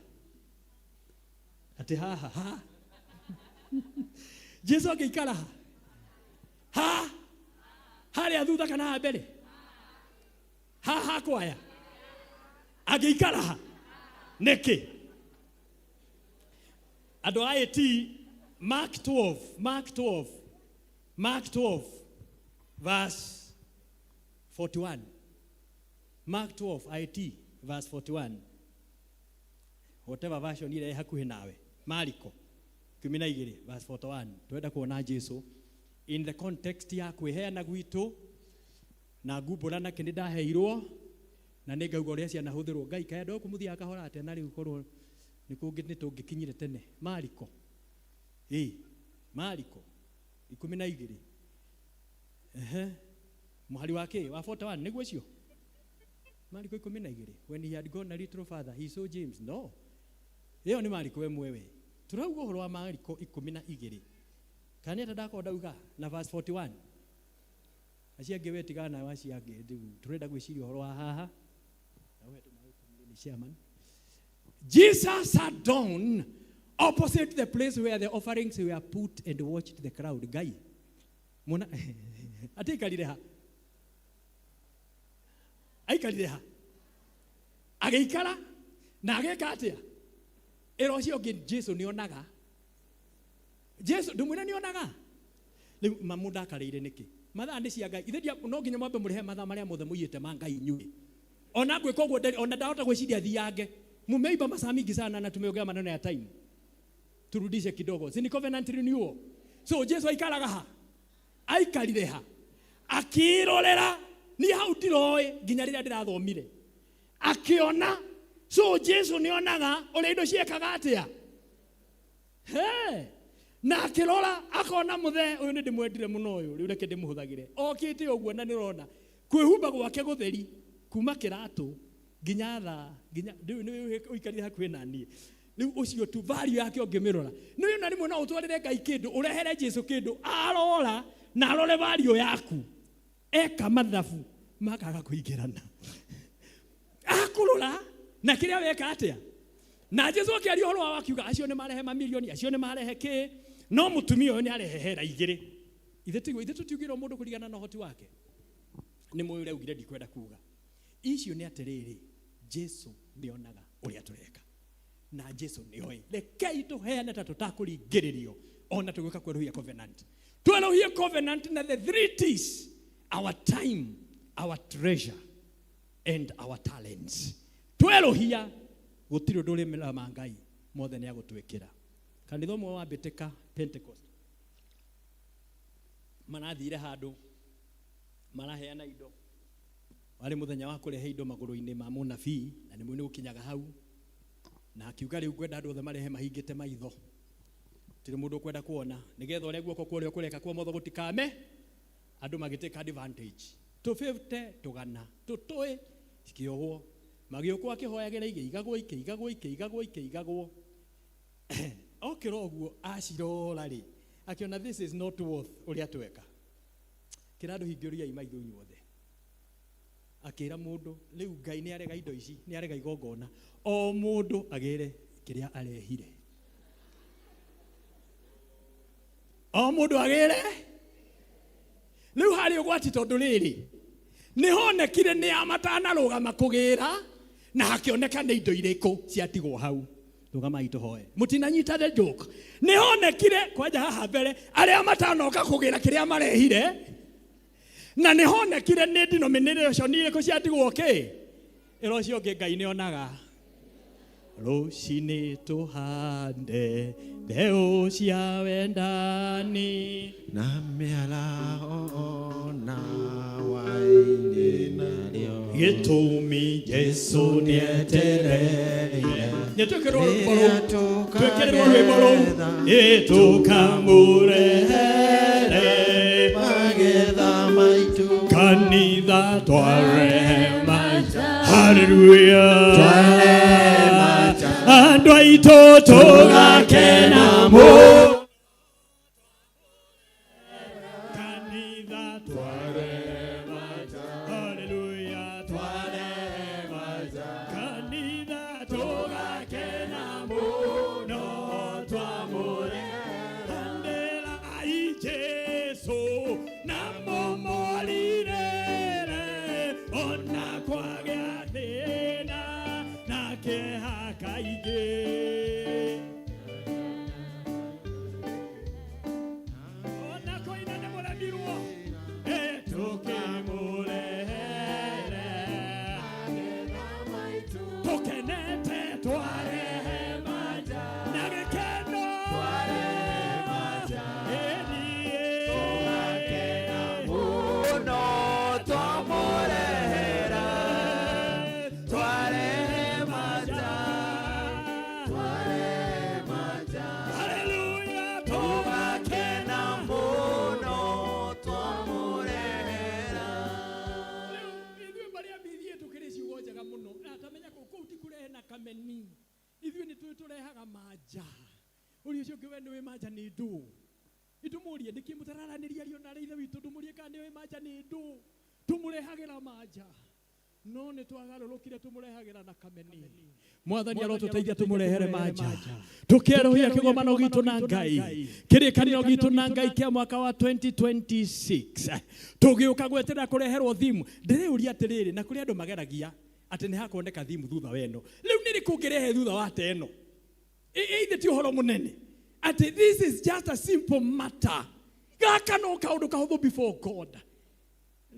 Atĩ haha ha? Jesu angĩikara ha? Ha? Harĩa thutha kana haha mbere? Haha kwaya? Angĩikara ha? Nĩkĩ? Andũ a AT, Mark 12, Mark 12, Mark 12 verse 41. Mark 12 IT verse 41. Whatever version ĩrĩa ĩ hakuhĩ nawe. Mariko 12 verse 41. Twenda kuona Jesu in the context ya kwĩheana gwitũ na ngumbũra nake nĩ ndaheirwo na nĩ ngauga ũrĩa cianahũthĩrwo. Ngai kaĩ andũ gũkũ mũthiaga kahora atĩa na rĩu korwo nĩ kũngĩ nĩ tũngĩkinyire tene. Mariko. Ĩ, Mariko 12. Ehe. Mũhari wa kĩ? Wa 41 nĩguo ũcio? Mariko 12. When he had gone a little further, he saw James. No. Ĩyo nĩ Mariko ĩmwe we. Tũrauga ũhoro wa Mariko 12. Kana nĩ atĩa ndakorwo ndauga na verse 41. Acio angĩ we tigana nao acio angĩ rĩu tũrenda gwĩciria ũhoro wa haha. Na ũhe tũmaĩ tũnini chairman. Jesus sat down opposite the place where the offerings were put and watched the crowd. Ngai. Mona ati aikarire ha? Aikarire ha? Agĩikara na agĩka atĩa? Ĩra ũcio ũngĩ Jesu nĩonaga. Jesu ndũmwĩre nĩonaga. Rĩu ma mũndakarĩire nĩkĩ? Mathaa nĩ cia Ngai. Ithe no nginya mwambe mũrĩhe mathaa marĩa mothe mũiyĩte ma Ngai inyuĩ. Ona ngwĩka ũguo ndari, ona ndahota gwĩciria thiange. Mumeiba masaa mingi sana na tumeongea maneno ya time. Turudishe kidogo. Si ni covenant renewal. So Jesu aikaraga ha? Aikarire ha? Akĩrorera niĩ hau ndiroĩ nginya rĩrĩa ndĩrathomire. Akĩona. So Jesu nĩonaga ũrĩa indo ciekaga atĩa? He! Na akĩrora akona mũthee ũyũ nĩ ndĩmwendire mũno ũyũ rĩu reke ndĩmũhũthagĩre. Okĩte ũguo na nĩũrona kwĩhumba gwake gũtheri kuma kĩratũ nginya thaa nginya rĩu nĩ ũikarire hakuhĩ na niĩ. Rĩu ũcio tu value yake ũngĩmĩrora. Nĩ ona rĩmwe no ũtwarĩre Ngai kĩndũ ũrehere Jesu kĩndũ arora na arore value yaku. Eka mathabu makaga kũingĩrana. Akũrora na kĩrĩa weka atĩa? Na Jesu akĩaria ũhoro wao akiuga acio nĩ marehe mamilioni, acio nĩ marehe kĩ, no mũtumia ũyũ nĩ arehe hera igĩrĩ. Ithe tiguo, ithe tũtiugĩrwo mũndũ kũringana na ũhoti wake. Nĩ mũĩ ũrĩa augire ndikwenda kuga. Icio nĩ atĩrĩrĩ, Jesu nĩonaga ũrĩa tũreka. Na Jesu nĩoĩ. Rekei tũheane ta tũtakũringĩrĩrio ona tũgĩũka kwerũhia covenant. Twerũhie covenant na the three T's, our time, our treasure and our talents. Twerũhia gũtirĩ ũndũ ũrĩmĩra Ngai mothe nĩ agũtwĩkĩra. Kanitha ũmwe wa Mbĩtĩka Pentecost marathire handũ maraheana indo, warĩ mũthenya wa kũrehe indo magũrũ-inĩ ma mũnabii na nĩ nĩ gũkinyaga hau, na akiuga rĩu ngwenda andũ othe marehe mahingĩte maitho, tirĩ mũndũ ũkwenda kuona, nĩgetha ũrĩa guoko kwa ũrĩa kũreka kwa motho gũtikame, andũ magĩtake advantage. 250 tũgana tũtũĩ cikĩohwo, magĩũkwo akĩhoyagĩra ikĩigagwo ikĩigagwo ikĩigagwo ikĩigagwo. Okĩra ũguo acirora rĩ, akĩona this is not worth ũrĩa tweka. Kĩra andũ hingĩriai maitho inyuothe. Akĩra mũndũ rĩu Ngai nĩ arega indo ici, nĩ arega igongona, o mũndũ agĩre kĩrĩa arehire. O mũndũ agĩre. Rĩu harĩ ũgwati tondũ rĩrĩ nĩ honekire nĩ a matanarũgama kũgĩra na hakĩoneka nĩ indo irĩkũ ciatigwo hau. Rũgamai tũhoe. Mũtinanyita the joke. Nĩ honekire kwanja haha mbere arĩa matanoka kũgĩra kĩrĩa marehire, na nĩ honekire nĩ denomination irĩkũ ciatigwo kĩ. Ĩra ũcio ũngĩ Ngai nĩ onaga. Rũcinĩ tũhande mbeũ cia wendani na mĩaraho na waini narĩo gĩtũmi Jesu nĩetereire. Nĩ twĩkĩrwo rwĩmbo rũu, twĩkĩrĩrwo rwĩmbo rũu, ĩ tũkamũrehere magetha maitũ kanitha twarehe maita. Hallelujah. Andũ aitũ tũgakena mũno. Ona kwagĩa thĩna na kĩeha kaingĩ. Ona kũina nĩ mũremirwo, tũkĩmũrehere tũkenete, twarehe manja na gĩkeno, tũgakena Mũno twamũrehera, twarehe manja, twarehe manja. Haleluya, Tũgakena mũno twamũrehera. Rĩu ithuĩ marĩa mithiĩ tũkĩrĩ ciugo njega mũno, na tamenya kũu kũu ti kũrehe na kameni, ithuĩ nĩ tũĩ tũrehaga manja. Ũrĩa ũcio ũngĩ, we nĩ wĩ manja nĩ ndũ? Ndũmũrie nĩkĩ mũtararanĩria rio na ithe witũ, ndũmũrie kana nĩ wĩ manja nĩ ndũ. Tũmũrehagĩra manja, no nĩ twagarũrũkire, tũmũrehagĩra na kameni. Mwathani arotũteithia tũmũrehere manja, tũkĩerũhia kĩgomano gitũ na Ngai, kĩrĩkanĩro gitũ na Ngai kĩa mwaka wa 2026, tũgĩũka gweterera kũreherwo thimu. Ndĩrĩũria atĩrĩrĩ, na kũrĩ andũ mageragia atĩ nĩ hakuoneka thimu thutha wa ĩno. Rĩu nĩ rĩkũ ũngĩrehe thutha wa ta ĩno? Ithe ti ũhoro mũnene atĩ this is just a simple matter. Gaka no kaũndũ kahũthũ before God.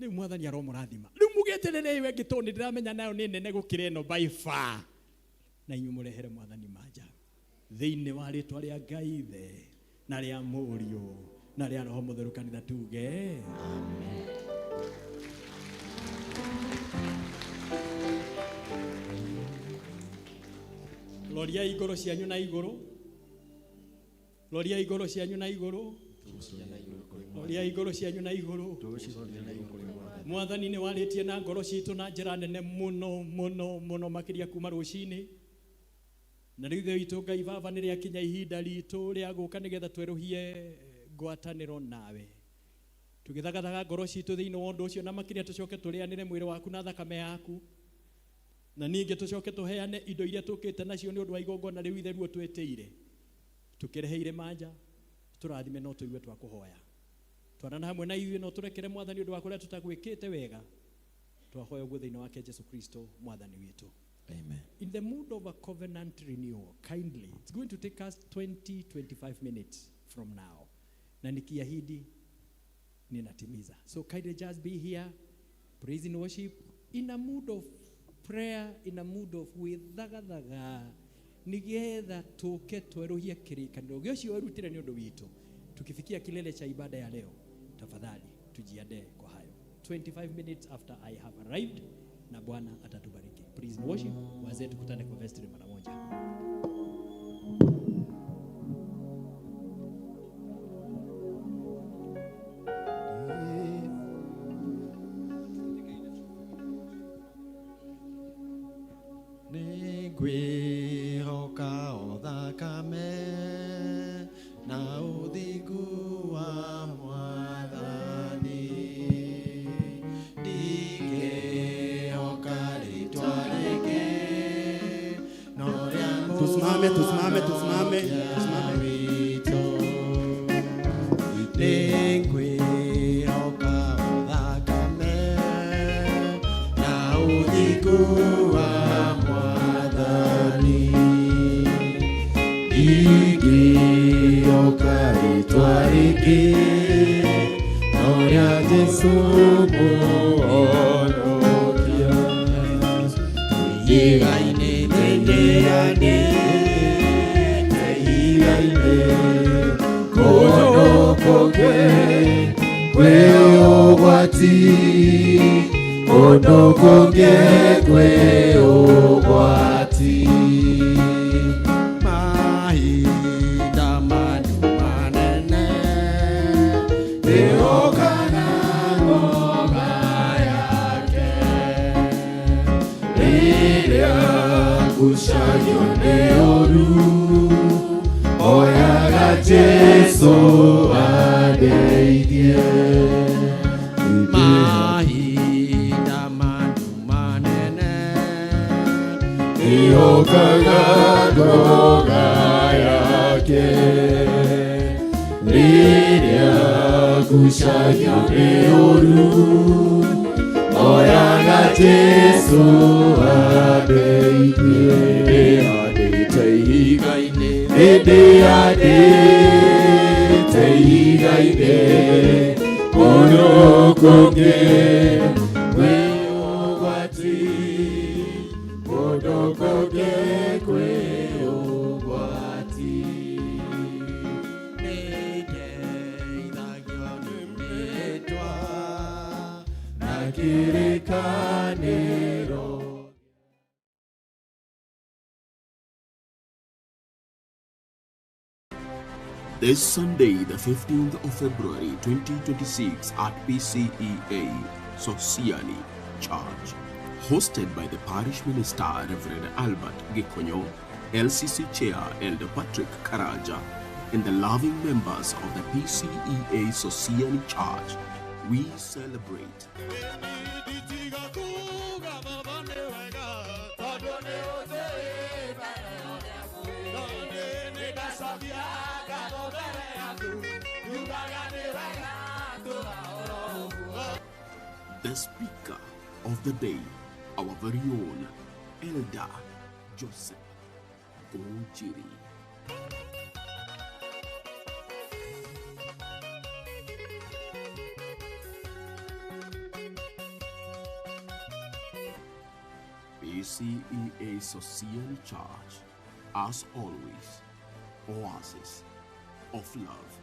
Rĩu Mwathani aromũrathima. Rĩu mũgĩeterere ĩyo ĩngĩ, tondũ nĩ ndĩramenya nayo nĩ nene gũkĩra ĩno by far. Na inyuĩ mũrehere Mwathani manja thĩinĩ wa rĩtwa rĩa Ngai Ithe na rĩa Mũriũ na rĩa Roho Mũtheru. Kanitha tuge amen. Roriai ngoro cianyu na igũrũ, roriai ngoro cianyu na igũrũ, roriai ngoro cianyu na igũrũ. Mwathani nĩ warĩtie na ngoro citũ na njĩra nene mũno mũno mũno makĩria kuma rũcinĩ. Na rĩu Ithe witũ Ngai Baba, nĩ rĩakinya ihinda ritũ rĩa gũka nĩgetha twerũhie ngwatanĩro nawe, tũgĩthagathaga ngoro citũ thĩinĩ wa ũndũ ũcio, na makĩria tũcoke tũrĩanĩre mwĩrĩ waku na thakame yaku, na ningĩ tũcoke tũheane indo iria tũkĩte nacio nĩ ũndũ wa igongona rĩu itheru ũtwĩtĩire. Tũkĩreheire manja, tũrathime, no tũigue twakũhoya. Twarana hamwe na ithuĩ, no tũrekere Mwathani ũndũ wa kũrĩa tũtagwĩkĩte wega. Twahoya ũguo thĩinĩ wake Jesu Kristo Mwathani witũ. Amen. In the mood of a covenant renewal, kindly, it's going to take us 20, 25 minutes from now. Na nikiahidi, ninatimiza. So kindly just be here, praise and worship, in a mood of prayer, in a mood of gwĩthagathaga, nĩgetha tũke twerũhie kĩrĩkanĩro gĩa ũcio werutire nĩ ũndũ witũ. Tukifikia kilele cha ibada ya leo, tafadhali tujiandae kwa hayo. 25 minutes after I have arrived, na Bwana atatubariki. Praise and worship. Wazee, tukutane kwa vestry mara moja. Nĩngwĩhoka o thakame na ũthingu wa Mwathani, ndingĩhoka rĩtwa rĩngĩ no rĩa. Tusimame, tusimame, tusimame, tusimame. Witũ. Nĩngwĩhoka o thakame na ũthingu wa Mwathani, ndingĩhoka rĩtwa rĩngĩ no rĩa Jesũ Mũhonokia. Ihiga-inĩ tũingĩrane, ihiga-inĩ kũndũ kũngĩ kwĩ ũgwati, kũndũ kũngĩ kwĩ ũgwati. Mahinda manyu manene ndĩhokaga ngoma yake, rĩrĩa ngucagio nĩ ũru, oyaga Jesũ andeithie. Mahinda manyu manene ndĩhokaga ngoma yake, rĩrĩa ngucagio nĩ ũru. Hoyaga Jesu andeithie. Nĩhandĩte ihiga-inĩ, nĩndĩhandĩte ihiga-inĩ, kũndũ kũngĩ kwĩ ũgwati, kũndũ kũngĩ kwĩ ũgwati. Nĩndeithagio nĩ mĩtwa na kĩrĩkanĩro. This Sunday, the 15th of February 2026 at PCEA Sosiani Church, hosted by the Parish Minister Reverend Albert Gikonyo, LCC Chair Elder Patrick Karaja, and the loving members of the PCEA Sosiani Church, we celebrate the speaker of the day, our very own Elder Joseph Ojiri. PCEA Sosiani Church, as always, oasis of love.